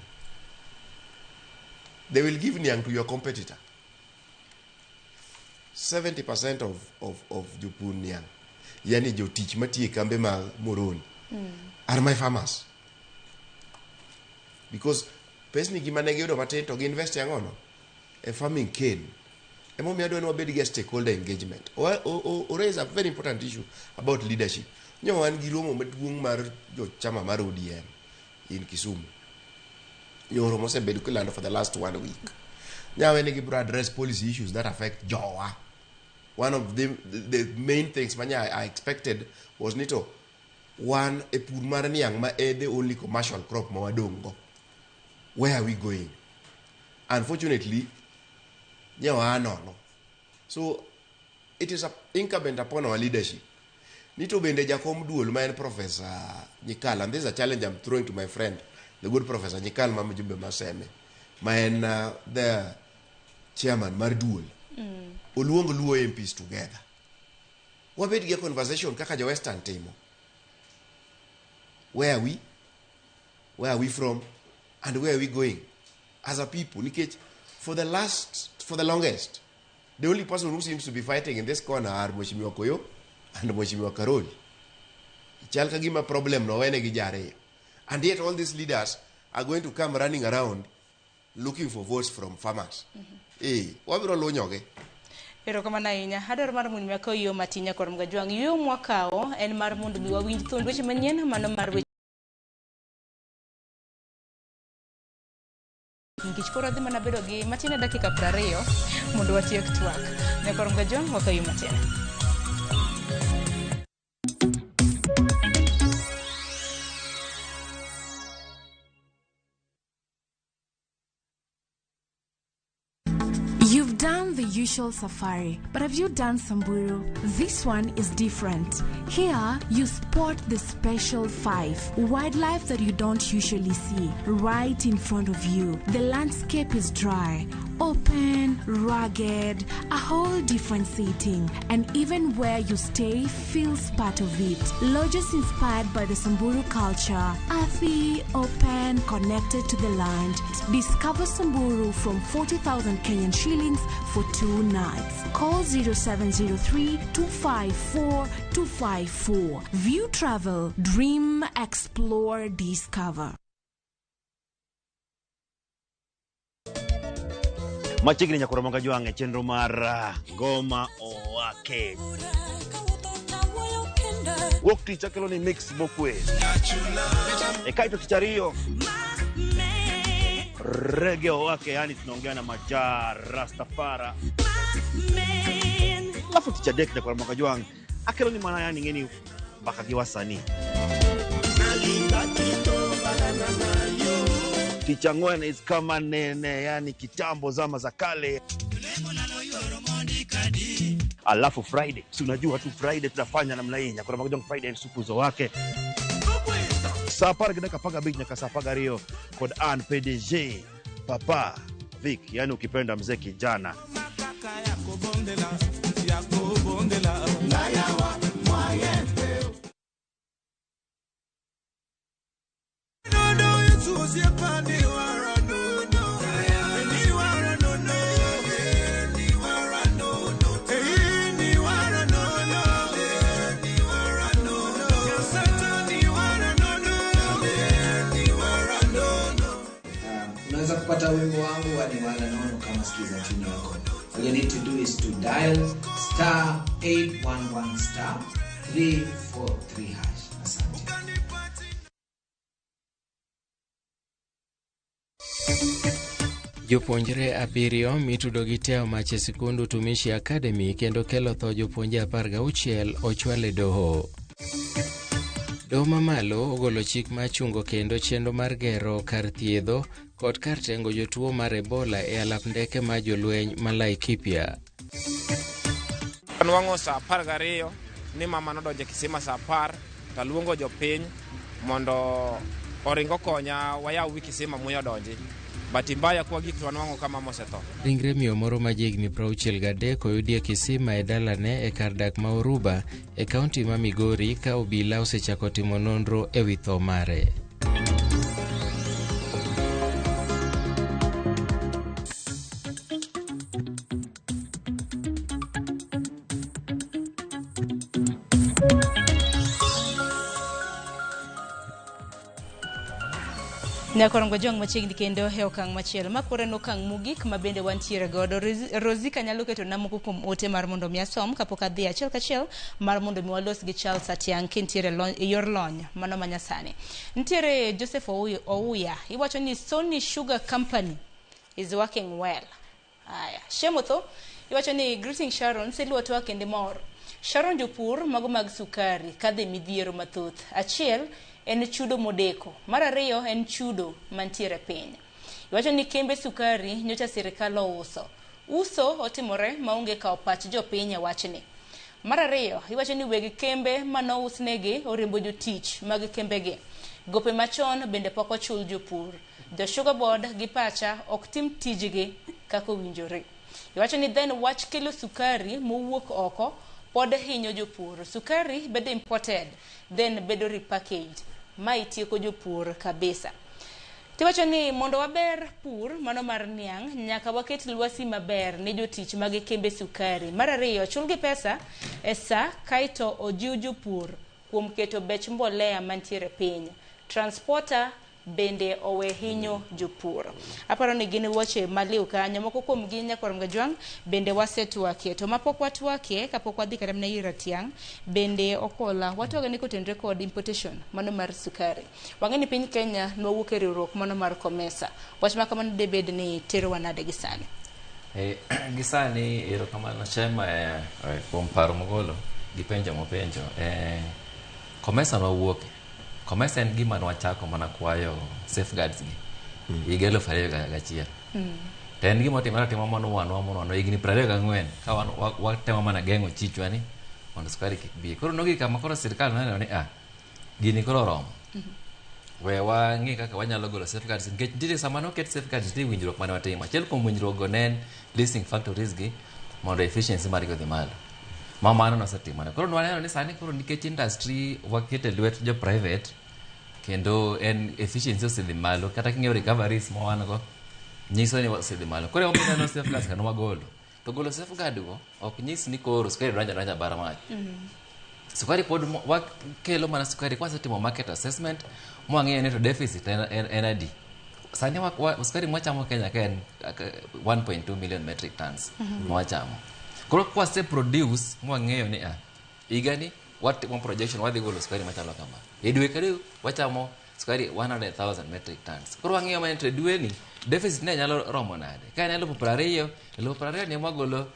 They will give niang' to your competitor. 70% of jopur niang', yani jotich matiyo e kambe mag Muhoroni, are my farmers. Because pesni gima ne giyudo matin to gi-invest e ang'ono? E farming cane. Emomiyo adwa ni wabed gi stakeholder engagement. O raise a very important issue about leadership. Nyo wan gi romo maduong' mar jo chama mar ODM in Kisumu. Nyoro mosebedo kilando for the last 1 week. Nyawe ni gibiro address policy issues that affect jowa. One of the main things manya I expected was nito one e pur mar niang' ma e the only commercial crop ma wadong' go. Where are we going? Unfortunately, nyawa nono. So it is incumbent upon our leadership. Nito bende jakom duol ma en Professor Nyikal, and this is a challenge I'm throwing to my friend, the good Professor Nyikal ma mjumbe maseme, ma en the chairman mar duol. Oluong Luo MPs together. Wabed gi conversation kaka jo Western timo. Where are we? Where are we from? And where are we going as a people? Nikech, for the longest, the only person who seems to be fighting in this corner are Mheshimiwa Koyo and Mheshimiwa Karoli. Chal ka gima problem no wene gi jariyo. And yet all these leaders are going to come running around looking for votes from farmers. Wabiro lunyogi. Erokamano ahinya. Adwaro mar mondo mi akaw yo matin nyakor Mgajwang'. Yo mwakawo en mar mondo mi wawinj thuond weche manyien mano mar weche nikech koro adhi mana bedo gi matin e dakika 20 mondo watiek twak. Nyakor Mgajwang' wakaw yo matin. You've done the usual safari, but have you done Samburu? This one is different. Here, you spot the special five, wildlife that you don't usually see, right in front of you. The landscape is dry, open, rugged, a whole different setting, and even where you stay feels part of it. Lodges inspired by the Samburu culture, earthy, open, connected to the land. Discover Samburu from 40,000 Kenyan shillings for 2 nights. Call 0703 254 254. View Travel, dream, explore, discover. Machiegni nyakoro Mgajwang' e chenro mar Ngoma Owake. Wuok tich akelo ni mix mokwe. E kaito tich ariyo Reggae Owake, yani tunaongea na Maja Rastafara. Alafu tich adek nyakoro Mgajwang' akelo ni mana yani ngeni mpaka gi wasanii. Tich ang'wen is kama nene, yani kitambo zama za kale. Alafu Friday, si unajua tu Friday tunafanya namna hii. Nyakoro Mgajwang' Friday supuzo wake. Saa par gi dakika 15 nyaka saa 12 kod an PDG Papa Vic, yani ukipenda mzee kijana. kama Skiza tune yako. All you need to do is to dial star 811 star 343 hash. Asante. Jopuonjre 7 mitudo gi tewo mach e sikund Utumishi Academy kendo kelo tho jopuonje 16 ochwal e doho. Doho mamalo ogolo chik mar chungo kendo chenro mar gero kar thiedho kod kar tengo jotuo mar Ebola e alap ndeke mar jolweny ma Laikipia. Anwang'o saa 12 ni mama nodonjo e kisima saa 10 taluongo jopiny mondo oring okonya wayaw wi kisima muya odonji. Bahati mbaya kwa gik to wanwang'o ka mama osetho. Ringre miyo moro ma jahigni 63 oyudi e kisima e dalane e kar dak ma Oruba e kaunti ma Migori ka obila osechako timo nonro e wi tho mare. Nyakorongo jong machiegni kendo e okang' machielo. Ma koro en okang' mogik ma bende wantiere godo. Rosika nyalo keto na moko kuom ote mar mondo mi asom kapok adhi achiel kachiel mar mondo mi walos gi Charles Atiang' kintiere e yor lony mano ma nyasani. Nitiere Joseph Ouya, iwacho ni Sony Sugar Company is working well. Aya, Shemotho iwacho ni greeting Sharon, siluo twak kendo mor. Sharon jopur mago mag sukari kadhi midhiero mathoth. Achiel en chudo modeko, mar ariyo en chudo mantiere piny. Iwacho ni kembe sukari nyocha sirikal ouso. Uso otimore maonge kawo pach jopiny e wachni. Mar ariyo, iwacho ni weg kembe manousnegi oriembo jotich mag kembegi. Gope machon bende pok ochul jopur. Jo Sugar Board gi pacha ok tim tijgi kaka owinjore. Iwacho ni then wach kelo sukari mowuok oko pod hinyo jopur. Sukari bedo imported, then bedo repackaged. Ma itieko jopur kabisa. Tiwacho ni mondo waber pur mano mar niang', nyaka waket lwasi maber ne jotich mag kembe sukari. Mar ariyo, chulgi pesa e sa kaeto ojiw jopur kuom keto bech mbolea mantiere piny. Transporter bende owe hinyo jopur. Aparo ni gin weche maliw kanyo, moko kuom gi Nyakwar Mgajwang' bende wasetwakie. To mapok watwakie kapok wadhi kata mana ir Atiang' bende okola watwago ni kotenore kod importation mano mar sukari. Wang'e ni piny Kenya nowuok e riwruok mano mar COMESA. Wach ma kamano debed ni terowa nade gi sani? Gi sani erokamano Shema kuom paro mogolo gi penjo mopenjo. COMESA nwawuoke. COMESA en gima nwachako mana kwayo safeguards gi higa 2001. To en gima otimore atima monuwanwa higni 24 ka watemo mana geng'o chichwa ni mondo sukari kik bi. Koro nogik kama koro sirikal noneno ni gini koro oromo. We wang'i kaka wanyalo golo safeguards nikech nitiere sama noket safeguards nitie winjruok mane watimo. Achiel kuom winjruok go ne en leasing factories gi mondo efficiency margi odhi malo. Ma mano nosetimore. Koro nwaneno ni sani koro nikech industry wakete e lwet jo private kendo en efficiency osedhi malo kata king'iyo recoveries ma wan go nyiso ni osedhi malo. Koro emomiyo ineno safeguards ka nwagolo. To golo safeguard go ok nyis ni koro sukari donjo adonja bara mach. Sukari pod wakelo mana sukari kwasetimo market assessment mwang'iyo ni to deficit en adi. Sani sukari mwachamo Kenya ka en 1.2 million metric tons mwachamo. Koro kwase produce mwang'eyo ni higani watimo projection wadhi golo sukari machalo kama. E dwe ka dwe wachamo sukari 100,000 metric tons. Koro wang'iyo mana to e dwe ni deficit ne nyalo romo nade. Ka en 20,000, 20,000 ni mwagolo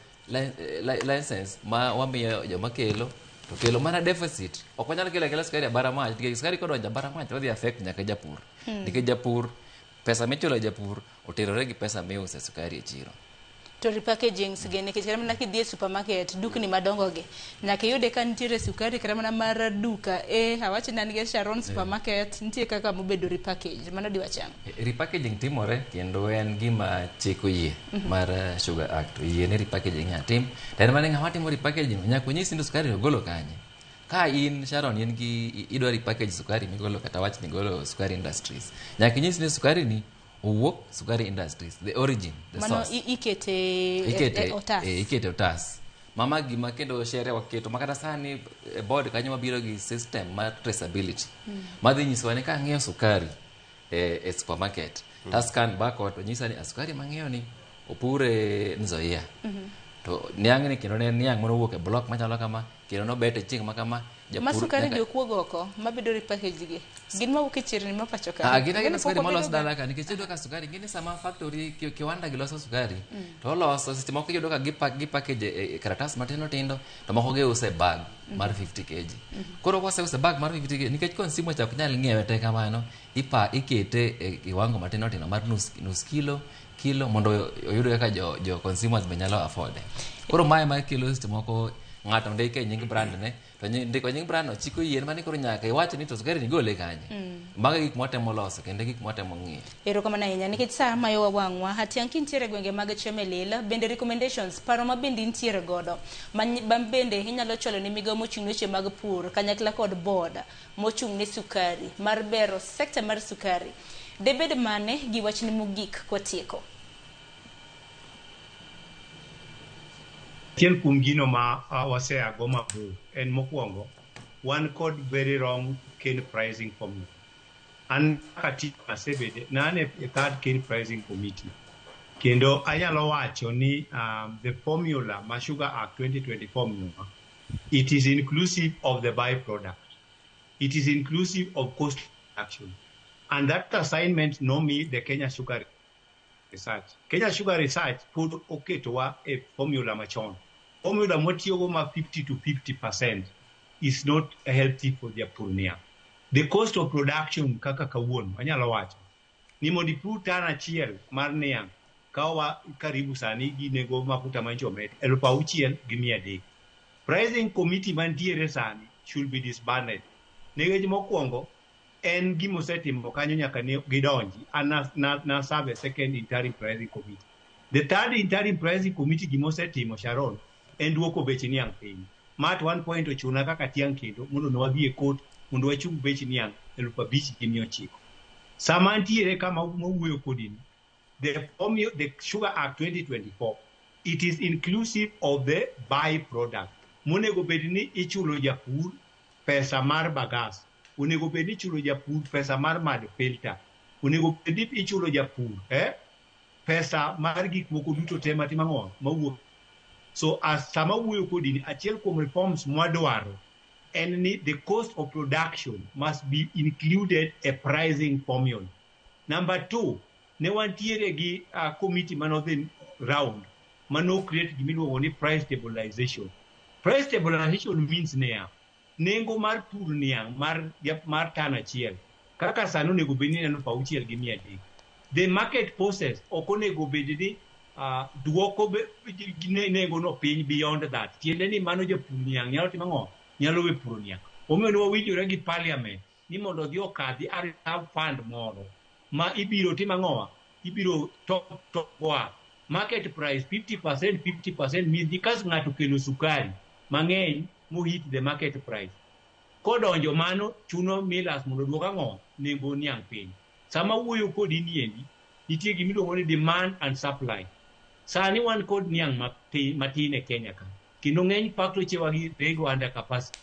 license ma wamiyo joma kelo to kelo mana deficit. Ok wanyal kelo akela sukari e bara mach, nikech sukari kodonjo e bara mach wadhi affect nyaka japur. Nikech japur pesa michulo japur oterore gi pesa miuse sukari e chiro. To repackaging gi nikech kata mana kidhi e supermarket dukni madongo gi nyaka iyude ka nitiere sukari kata mana mar duka awach ni an gi Sharon supermarket nitie kaka mobedo repackage. Mano diwach ang'o? Repackaging timore kendo en gima chik oyie mar Sugar Act oyie ni repackaging inyalo tim. To en mana ni ng'ama timo repackaging nyaka onyisi ni sukari ogolo kanye. Ka in Sharon in gi idwa repackage sukari migolo kata wach ni igolo Sukari Industries, nyaka inyisi ni sukari ni owuok Sukari Industries, the origin, the Mano source. ikete otas. Ikete otas. Mama gima kendo sheria waketo makata sani e board kanyo wabiro gi system mar traceability. Madhi nyisowa ni ka ang'iewo sukari e supermarket, ta scan barcode to nyisa ni sukari mang'iewo ni Opure Nzoia. To niang' ni kendo ne en niang' manowuok e block machalo kama, kendo nobete chieng' ma kama. Ma Japur sukari nyaka ji ok wuog oko, mabedo repackage gi. Gin mawuok e chirni ma pacho ka. Ah, gin agina Gin sukari pok molos wabedo dala ka nikech iyudo ka sukari ing'e ni sama factory kiwanda gi loso sukari to oloso seche moko iyudo ka gipackage e karatas matindo tindo to moko giuso e bag mar 50 kg. Koro koseuso e bag mar 50 kg nikech consumer cha ok nyal ng'iewe te kamano ikete e kiwango matindo tindo mar nus kilo kilo mondo oyud kaka jo consumers be nyalo afford. Koro mae ma kelo seche moko ng'ato ndike e nying brand ne to ndiko nying brand no chiko yien mani koro nyaka iwach ni to sukari ni gole kanye. Mago e gik mwatemo loso kendo e gik mwatemo ng'iyo. Erokamano ahinya nikech sa mayowa wang'wa hatiang' kintiere e gwenge mag Chemelil bende recommendations paro ma bende intiere godo ma bende inyalo chwalo ne migawo mochung' ne weche mag pur kanyakla kod board mochung' ne sukari mar bero sekta mar sukari debed mane gi wachni mogik kwatieko. Achiel kuom gino ma waseago mabor en mokwongo wan kod very wrong cane pricing formula. An kaka team asebede na an e third cane pricing committee kendo anyalo wacho ni the formula ma Sugar Act 2024 miyowa it is inclusive of the byproduct. It is inclusive of cost reduction. And that assignment nomi the Kenya Sugar Research. Kenya Sugar Research pod oketowa e formula machon. Formula mwatiyogo ma 50 to 50% is not healthy for japur niang'. The cost of production kaka kawuono anyalo wacho ni mondo ipur tan achiel mar niang' kawa karibu sani gi nengo mafuta manyicho omed 6,300. Pricing committee mantiere sani should be disbanded. Nikech mokwongo en gimosetimo kanyo nyaka ne gidonji. An na serve a second interim pricing committee. The third interim pricing committee gimosetimo Sharon en duoko bech niang' piny. Ma at one point ochuna kaka tiang' kendo mondo ne wadhi e court mondo wachung bech niang' 5,900. Sama antiere kama mawuoyo kodi ni, the Sugar Act 2024, it is inclusive of the byproduct. Monego bed ni ichulo japur pesa mar bagas. Onego bed ni ichulo japur pesa mar mud filter. Onego bed ni ichulo japur pesa mar gik moko duto te matimo ang'o mawuok. So as sama wuoyo kodi ni achiel kuom reforms mwadwaro en ni the cost of production must be included a pricing formula. Number 2, ne wantiere gi committee manodhi round mano create gimiluongo ni price stabilization. Price stabilization means niya, nengo mar pur niang' mar tan achiel kaka sani onego bed ni en 6,300. The market forces ok onego bed ni duoko nengo no piny beyond that. Tiende ni mano japur niang' nyalo timo ang'o? Nyalo we puro niang'. Omiyo ne wawinjore gi parliament ni mondo odhi okadhi a reserve fund moro ma ibiro timo ang'owa? Ibiro top up. Market price 50%, 50% means ni kas ng'ato okelo sukari mang'eny mohit the market price. Kodonjo mano chuno millers mondo oduok ang'o? Nengo niang' piny. Sama wuoyo kodi niendi, nitie gimiluongo ni demand and supply. Sani wan kod niang' matin e Kenya ka. Kendo ng'eny factory gi rego under capacity.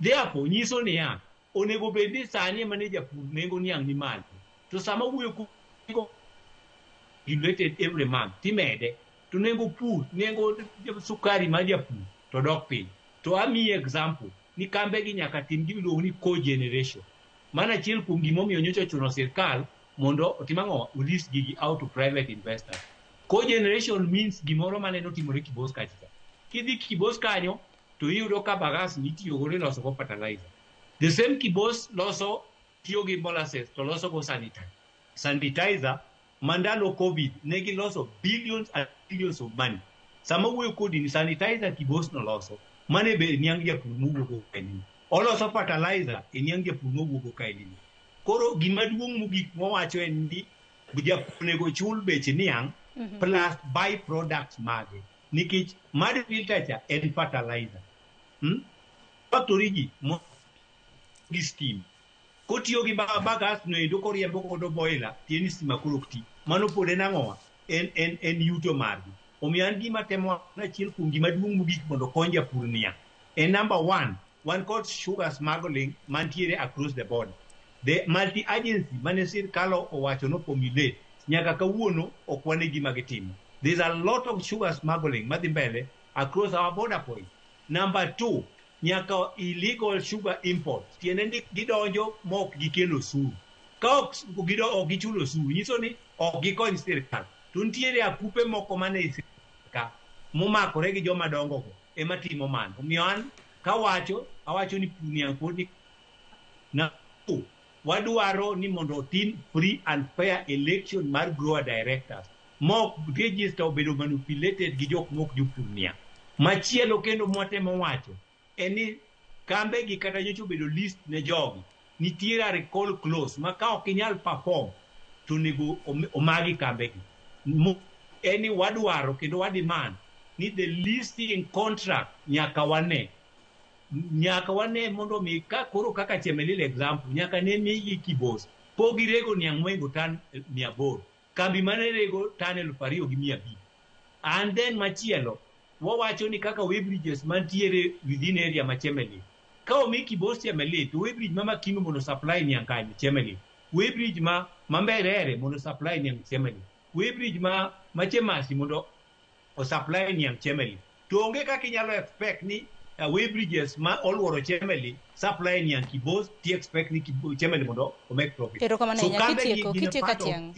Therefore, nyiso niya, onego bed ni sani ema ne japur nengo niang' ni malo. To sama wuoyo kodi regulated every month, timede. To nengo pur, nengo sukari mar japur to dok piny. To amiyi example ni kambe gi nyaka tim gimiluongo ni cogeneration. Mano achiel kuom gimomiyo nyocha ochuno sirkal mondo otim ang'o? Release gigi out to private investors. Cogeneration means gimoro mane notimore Kibos kacha cha. Kidhi Kibos kanyo to iyudo ka bagas mitiyo godo iloso go fertilizer. The same Kibos loso tiyo gi molasses to loso go sanitizer. Sanitizer ma ndalo COVID ne giloso billions and billions of money. Sama wuoyo kodi ni sanitizer Kibos noloso, mane be niang' japur mowuok kae. Oloso fertilizer e niang' japur mowuok kae. Koro gima duong' mogik mwawacho en ni japur onego chul bech niang' plus by products mage. Nikech mud filter cha en fertilizer. Factory gi gi steam. Kotiyo gi bagas no endo koriembo godo boiler, tiende stima koro ok ti. Mano pod en ang'owa? En yuto margi. Omiyo an gima temo achiel kuom gima duong' mogik mondo okony japur niang'. En number 1, wan kod sugar smuggling mantiere across the border. The multi-agency mane sirkal owacho no formulate, nyaka kawuono ok wane gima gitimo. There's a lot of sugar smuggling madhi mbele across our border point. Number 2, nyaka illegal sugar import. Tiende ni gidonjo mok gikelo osuru. Ka ok gichulo osuru, nyiso ni ok gikony sirkal. To nitiere akupe moko mane e sirkal momakore gi joma dongo go ema timo mano. Omiyo an kawacho, awacho ni pur niang' pod ni na wadwaro ni mondo otim free and fair election mar grower directors. Mok register obedo manipulated gi jok mok jopur niang'. Machielo kendo mwatemo wacho en ni kambe gi kata nyocha obedo list ne jogi, nitiere a recall clause ma ka ok inyal perform to onego omagi kambe gi. En ni wadwaro kendo wa demand ni the listing contract nyaka wane mondo mi ka koro kaka Chemelil example nyaka ne migi Kibos pok girego niang' moingo tan 800, kambi mane rego tan 2500. And then machielo wawacho ni kaka weighbridges mantiere within area ma Chemelil, ka omi Kibos Chemelil to weighbridge ma Makino mondo supply niang' kanyo Chemelil, weighbridge ma Mberere mondo supply niang' Chemelil, weighbridge ma Chemasi mondo o supply niang' Chemelil. To onge kaka inyalo expect ni weighbridges ma oluoro Chemelil supply niang' Kibos ti expect ni Chemelil mondo o make profit. Erokamano ahinya. Kitieko Atiang'.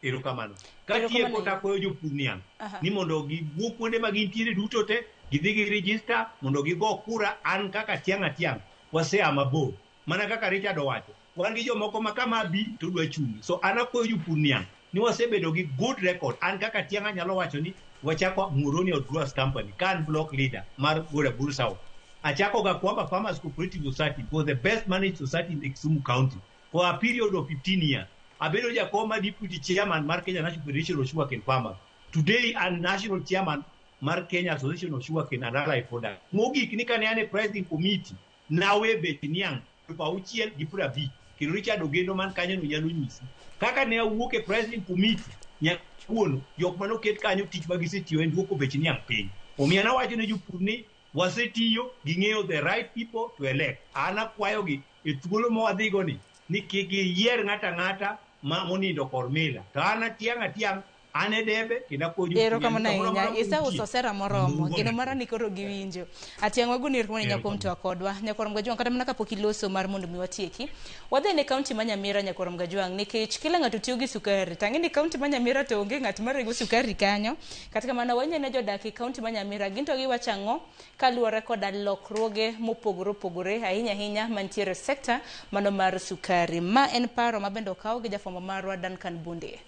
Erokamano. Katieko takwayo jopur niang' ni mondo giwuo kuonde ma gintiere duto te, gidhi gi register mondo gigo kura. An kaka Atiang' wasea mabor. Mana kaka Richard owacho, wan gi jomoko ma kama bi to dwa chung'. So an akwayo jopur niang' ni wasebedo gi good record. An kaka Atiang' anyalo wacho ni wachako Muhoroni Outgrowers Company ka an block leader mar Goda South. Achako ga Kwamba Farmers Cooperative Society was the best managed society in the Kisumu County for a period of 15 years. Abedo jakoma deputy chairman mar Kenya National Federation of Sugarcane Farmers. Today I'm national chairman mar Kenya Association of Sugarcane and Allied Products. Mogik ni kane an e president committee nawe bech niang' 650. Kendo Richard Ogendo man kanyo no nyalo nyisi. Kaka ne awuok e president committee nyaka kawuono jok manoket kanyo tich ma gisetiyo en duoko bech niang' piny. Omiyo an awacho ne jopur ni wasetiyo ging'eyo the right people to elect. An akwayogi e thuolo ma wadhigo ni kik giyier ng'ato ang'ata ma monindo kor mila. To an Atiang' an e debe kendo akwayo jopur Erokamano ahinya. Iseuso sera moromo. Geno mara ni koro giwinjo. Atiang' wagoni erokamano ahinya kuom twak kodwa. Nyakwar Mgajwang', kata mana kapok iloso mar mondo mi watieki, wadhi ne kaunti ma Nyamira, Nyakwar Mgajwang', nikech kila ng'ato tiyo gi sukari. Tang'e ni kaunti ma Nyamira to onge ng'at ma rego sukari kanyo. Kata kamano wanene jodak e kaunti ma Nyamira gin to giwacho ang'o kaluwore koda lokruoge mopogore opogore ahinya ahinya mantiere e sekta mano mar sukari. Ma en paro ma bende okaw gi jafwambo marwa Duncan Bunde.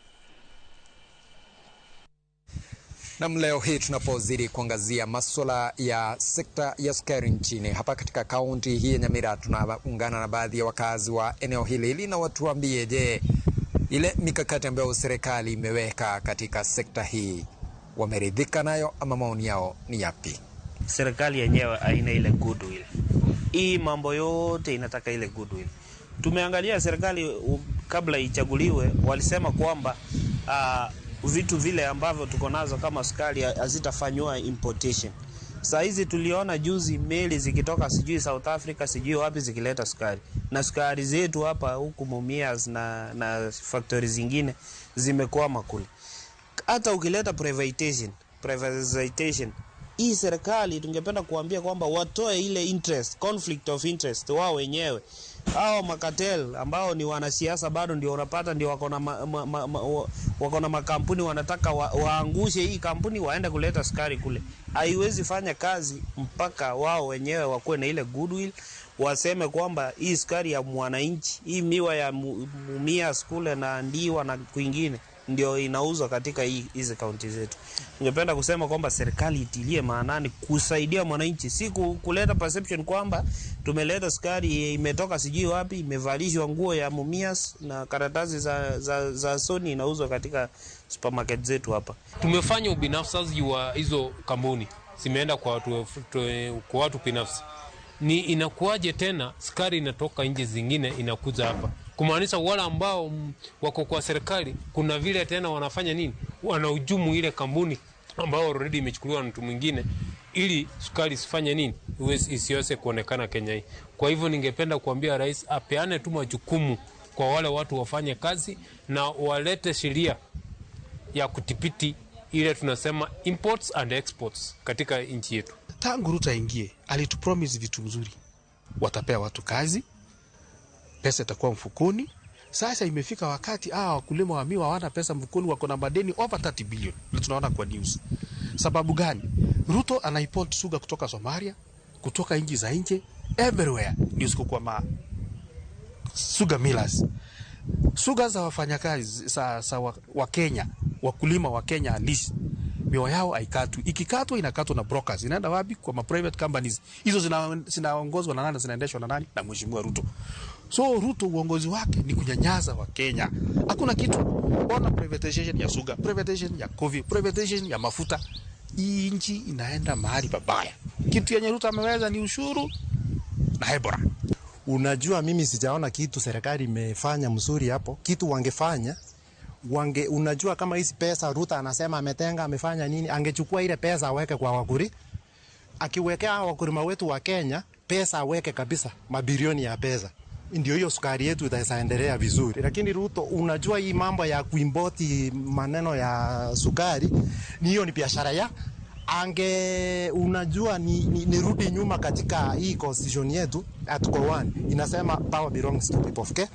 Nam, leo hii tunapozidi kuangazia masuala ya sekta ya sukari nchini, hapa katika kaunti hii ya Nyamira tunaungana na baadhi ya wakazi wa eneo hili ili na watuambie, je, ile mikakati ambayo serikali imeweka katika sekta hii wameridhika nayo ama maoni yao ni yapi? Serikali yenyewe haina ile goodwill. Hii mambo yote inataka ile goodwill. Tumeangalia serikali kabla ichaguliwe walisema kwamba vitu vile ambavyo tuko nazo kama sukari hazitafanywa importation. Saa hizi tuliona juzi meli zikitoka sijui South Africa sijui wapi zikileta sukari. Na sukari zetu hapa huku Mumias na factory zingine zimekwama kule. Hata ukileta privatization, hii serikali tungependa kuambia kwamba watoe ile interest, conflict of interest wao wenyewe. Hao makatel ambao ni wanasiasa bado ndio unapata ndio wako na makampuni wanataka waangushe hii kampuni waende kuleta sukari kule. Haiwezi fanya kazi mpaka wao wenyewe wakuwe na ile goodwill, waseme kwamba hii sukari ya mwananchi, hii miwa ya Mumias kule na Ndiwa na kwingine ndio inauzwa katika hizi kaunti zetu. Ningependa kusema kwamba serikali itilie maanani kusaidia mwananchi, si kuleta perception kwamba tumeleta sukari imetoka sijui wapi, imevalishwa nguo ya Mumias na karatasi za Sony inauzwa katika supermarket zetu hapa. Tumefanya ubinafsi wa hizo kampuni, zimeenda kwa watu binafsi. Ni inakuwaje tena sukari inatoka nchi zingine inakuja hapa? Kumaanisha wale ambao wako kwa serikali kuna vile tena wanafanya nini? Wanahujumu ile kampuni ambao already imechukuliwa na mtu mwingine ili sukari isifanye nini? Isiweze kuonekana Kenya hii. Kwa hivyo ningependa kuambia rais apeane tu majukumu kwa wale watu wafanye kazi na walete sheria ya kudhibiti ile tunasema imports and exports katika nchi yetu. Tangu Ruto aingie alitupromise vitu mzuri, watapea watu kazi, pesa itakuwa mfukoni. Sasa imefika wakati hawa wakulima wa miwa hawana pesa mfukoni, wako na madeni over 30 billion, na tunaona kwa news. Sababu gani? Ruto anaimport sugar kutoka Somalia, kutoka nchi za nje, everywhere ndio ziko kwa ma sugar millers. Sugar za wafanyakazi za wa Kenya, wakulima wa Kenya halisi, miwa yao haikatwi. Ikikatwa inakatwa na brokers, inaenda wapi? Kwa ma private companies. Hizo zinaongozwa na nani? Zinaendeshwa na nani? Na Mheshimiwa Ruto. So Ruto uongozi wake ni kunyanyaza wa Kenya. Hakuna kitu. Ona privatization ya sugar, privatization ya coffee, privatization ya mafuta. Hii nchi inaenda mahali pabaya. Kitu yenye Ruto ameweza ni ushuru na Ebola. Unajua, mimi sijaona kitu serikali imefanya mzuri hapo. Kitu wangefanya unajua kama hizi pesa Ruto anasema ametenga amefanya nini, angechukua ile pesa aweke kwa wakuri, akiwekea wakulima wetu wa Kenya pesa aweke kabisa mabilioni ya pesa, ndio hiyo sukari yetu itaendelea vizuri. Lakini Ruto, unajua hii mambo ya kuimport maneno ya sukari, ni hiyo ni biashara ya ange, unajua ni rudi nyuma katika hii constitution yetu article 1 inasema power belongs to people of Kenya.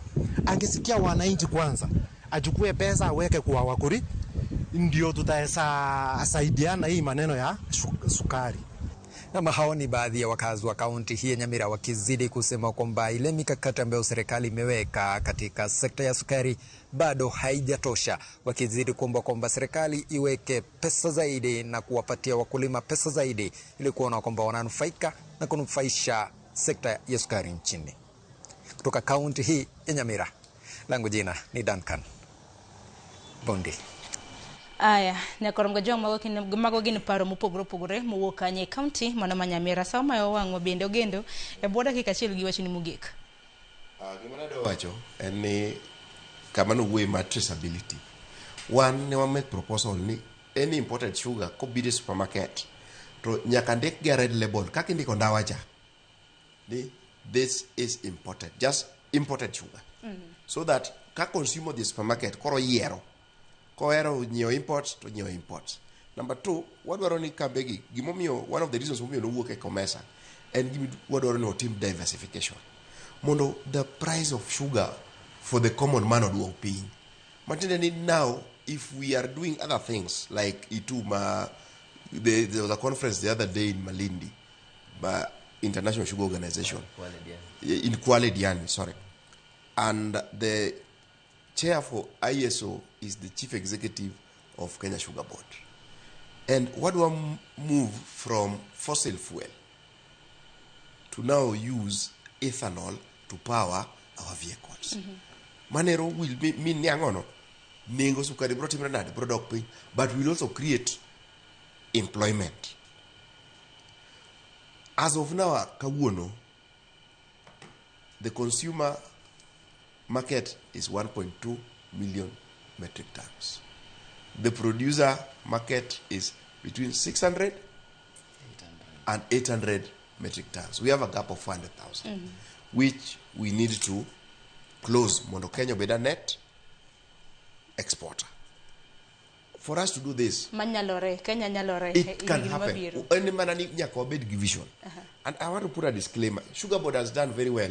Angesikia wananchi kwanza, achukue pesa aweke kwa wakuri, ndio tutaweza saidiana hii maneno ya sukari. Na hao ni baadhi ya wakazi wa kaunti hii ya Nyamira wakizidi kusema kwamba ile mikakati ambayo serikali imeweka katika sekta ya sukari bado haijatosha, wakizidi kuomba kwamba serikali iweke pesa zaidi na kuwapatia wakulima pesa zaidi ili kuona kwamba wananufaika na kunufaisha sekta ya sukari nchini. Kutoka kaunti hii ya Nyamira, langu jina ni Duncan Bondi. Aya, nyakorom gajwang' mago gin paro mopogore opogore mowuok kanye e kaunti mano ma Nyamira. Sama mayo wang'wa bende ogendo e bwo dakika achiel gi wachni mogik. Gima nadwa wacho en ni kama nowuoye mar traceability, wan ne wa make proposal ni any imported sugar kobiro e supermarket to nyaka ndik gi red label kaka indiko ndawa cha ni this is imported, just imported sugar, so that ka consumer dhi e supermarket koro yiero kohero nyiewo import to nyiewo import. Number two, wadwaro ni kambe gi, gimomiyo, one of the reasons momiyo nowuok e COMESA en gimi wadwaro ni otim diversification mondo the price of sugar for the common man oduog piny. Matiende ni now if we are doing other things like itu ma there was a conference the other day in Malindi by International Sugar Organization in Kwale Diani, sorry, and the chair for ISO is the chief executive of Kenya Sugar Board. And what do I move from fossil fuel to now use ethanol to power our vehicles? Manero will mean ni ang'ono nengo sukari bro timre nade, bro dok piny, but will also create employment. As of now, kawuono, the consumer market is 1.2 million metric tons. The producer market is between 600 and 800 metric tons. We have a gap of 400,000, which we need to close mondo Kenya obed a net exporter. For us to do this, Manyalore, Kenya nyalore. It can higni happen. mabiro. En mana ni nyaka wabed gi vision. And I want to put a disclaimer. Sugar Board has done very well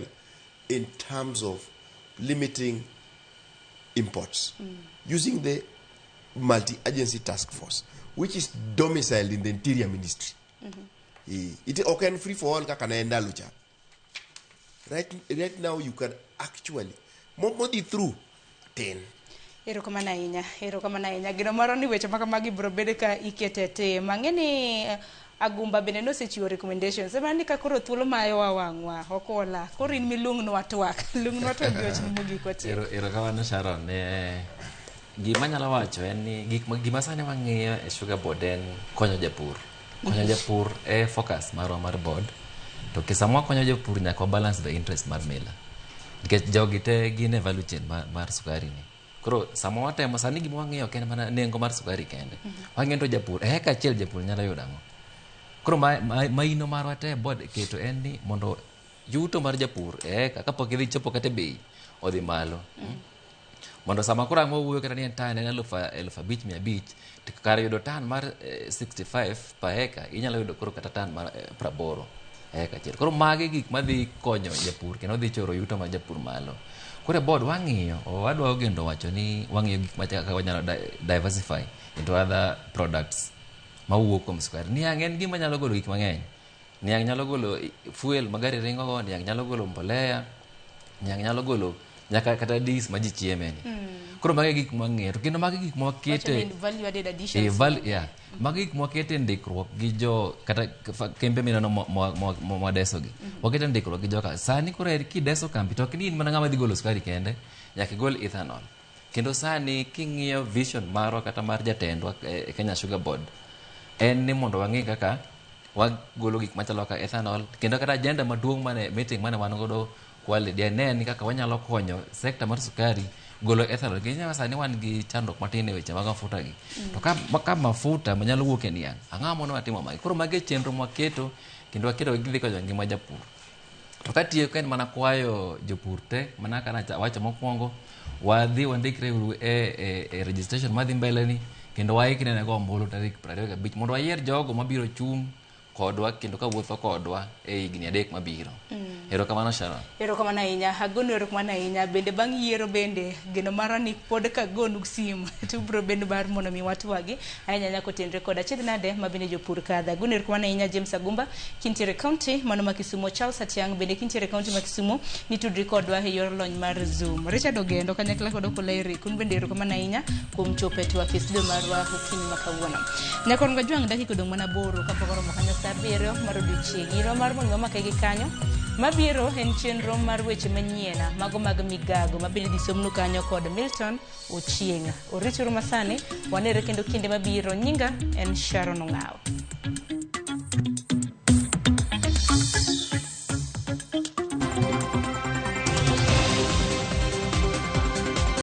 in terms of limiting imports using the multi-agency task force, which is domiciled in the Interior Ministry. It ok en free for all kaka ne en ndalo cha. Right now you can actually modhi through 10. Erokamano ahinya, erokamano ahinya. Gino moro ni weche ma kamagi biro bedo ka ikete tim. Ang'e ni Agumba bende nosechiwo recommendations. Ema ni ka koro thuolo mayowa wang'wa okola. Koro in miluongnwa twak. Luongnwa twak gi wachni mogik watiek. Erokamano Sharon. Gima anyalo wacho en ni gima sani wang'iyo e Sugar Board en konyo japur. Konyo japur e focus marwa mar board. To sama wakonyo jopur nyaka wa balance the interest mar miller. Nikech jogi te gin e value chain mar sukari ni. Koro sama watemo sani gima wang'iyo ok en mana nengo mar sukari kende. Wang'iyo to japur e heka achiel japur nyalo yudo ang'o. Koro maino marwa te e board keto en ni mondo yuto mar japur e heka kapok idhi chopo kata e bei odhi malo. Mondo sama koro ang' wawuoyo kata ni en tan en 5500, to kar yudo tan mar 65 per acre, inyalo yudo koro kata tan mar 80 e eka achiel. Koro magi gik madhi konyo japur kendo dhi choro yuto mar japur malo. Koro e board wang'iyo, wadwa gendo wacho ni wang'iyo gik machalo kaka wanyalo diversify into other products mawuok kuom sukari. Niang' en gima nyalo golo gik mang'eny. Niang' nyalo golo fuel ma gari ringo go, niang' nyalo golo mbolea, niang' nyalo golo nyaka kata dis ma ji chieme ni. Koro magi e gik mwang'iyo to kendo magi gik mwakete Wacho ni value added additions. Yeah. Magi gik mwakete ndikruok gi jo kata kembe mineno mwadeso gi. Wakete ndikruok gi joka. Sani koro kideso kambi to ok ni in mana ng'ama dhi golo sukari kende, nyaka igol ethanol. Kendo sani king'iyo vision marwa kata mar jatendwa e Kenya Sugar Board en ni mondo wang'i kaka wagolo gik machalo kaka ethanol kendo kata agenda maduong' mane meeting mane wan godo Kwale ne en kaka wanyalo konyo sekta mar sukari golo ethanol. Nikech ineno sani wan gi chandruok matin e weche mag mafuta gi. To ka mafuta manyalo wuok e niang', ang'o mono watimo magi? Koro magi e chenro mwaketo kendo waketo gidhi konyo ngima japur. To katieko en mana kwayo jopur te, mana kaka awacho mokwongo, wadhi wandikre uru e registration madhi mbele ni, kendo waikre ne go ombulu tarik 25 mondo wayier jogo mabiro chung' kodwa kendo kawuotho kodwa e higni 3 mabiro. Erokamano Sharon. Erokamano ahinya, agonu erokamano ahinya. Bende bang' yiero bende geno mara ni pod kagonu simu to ubiro bedo mar mondo mi watwagi ahinya ahinya kotenre kod achiedh nade ma bende jopur kadhe. Agonu erokamano ahinya James Agumba kintiere county mano ma Kisumo, Charles Atiang' bende kintiere county ma Kisumo nitudri kodwa e yor lony mar Zoom. Richard Ogendo kanyakla kod Okola Eric, un bende erokamano ahinya kuom chopo e twak e studio marwa okinyi ma kawuono. Nyakor Ngajwang' dakika odong' mana 8 kapok oromo kanyo sa 7 mar odiochieng'. Iro mar mondo wamake gi kanyo. Mabiro en chenro mar weche manyien mago mag migago mabende dhi somnu kanyo kod Milton Ochieng'. Orituru masani, wanere kendo kinde mabiro. Nyinga en Sharon Ong'awo.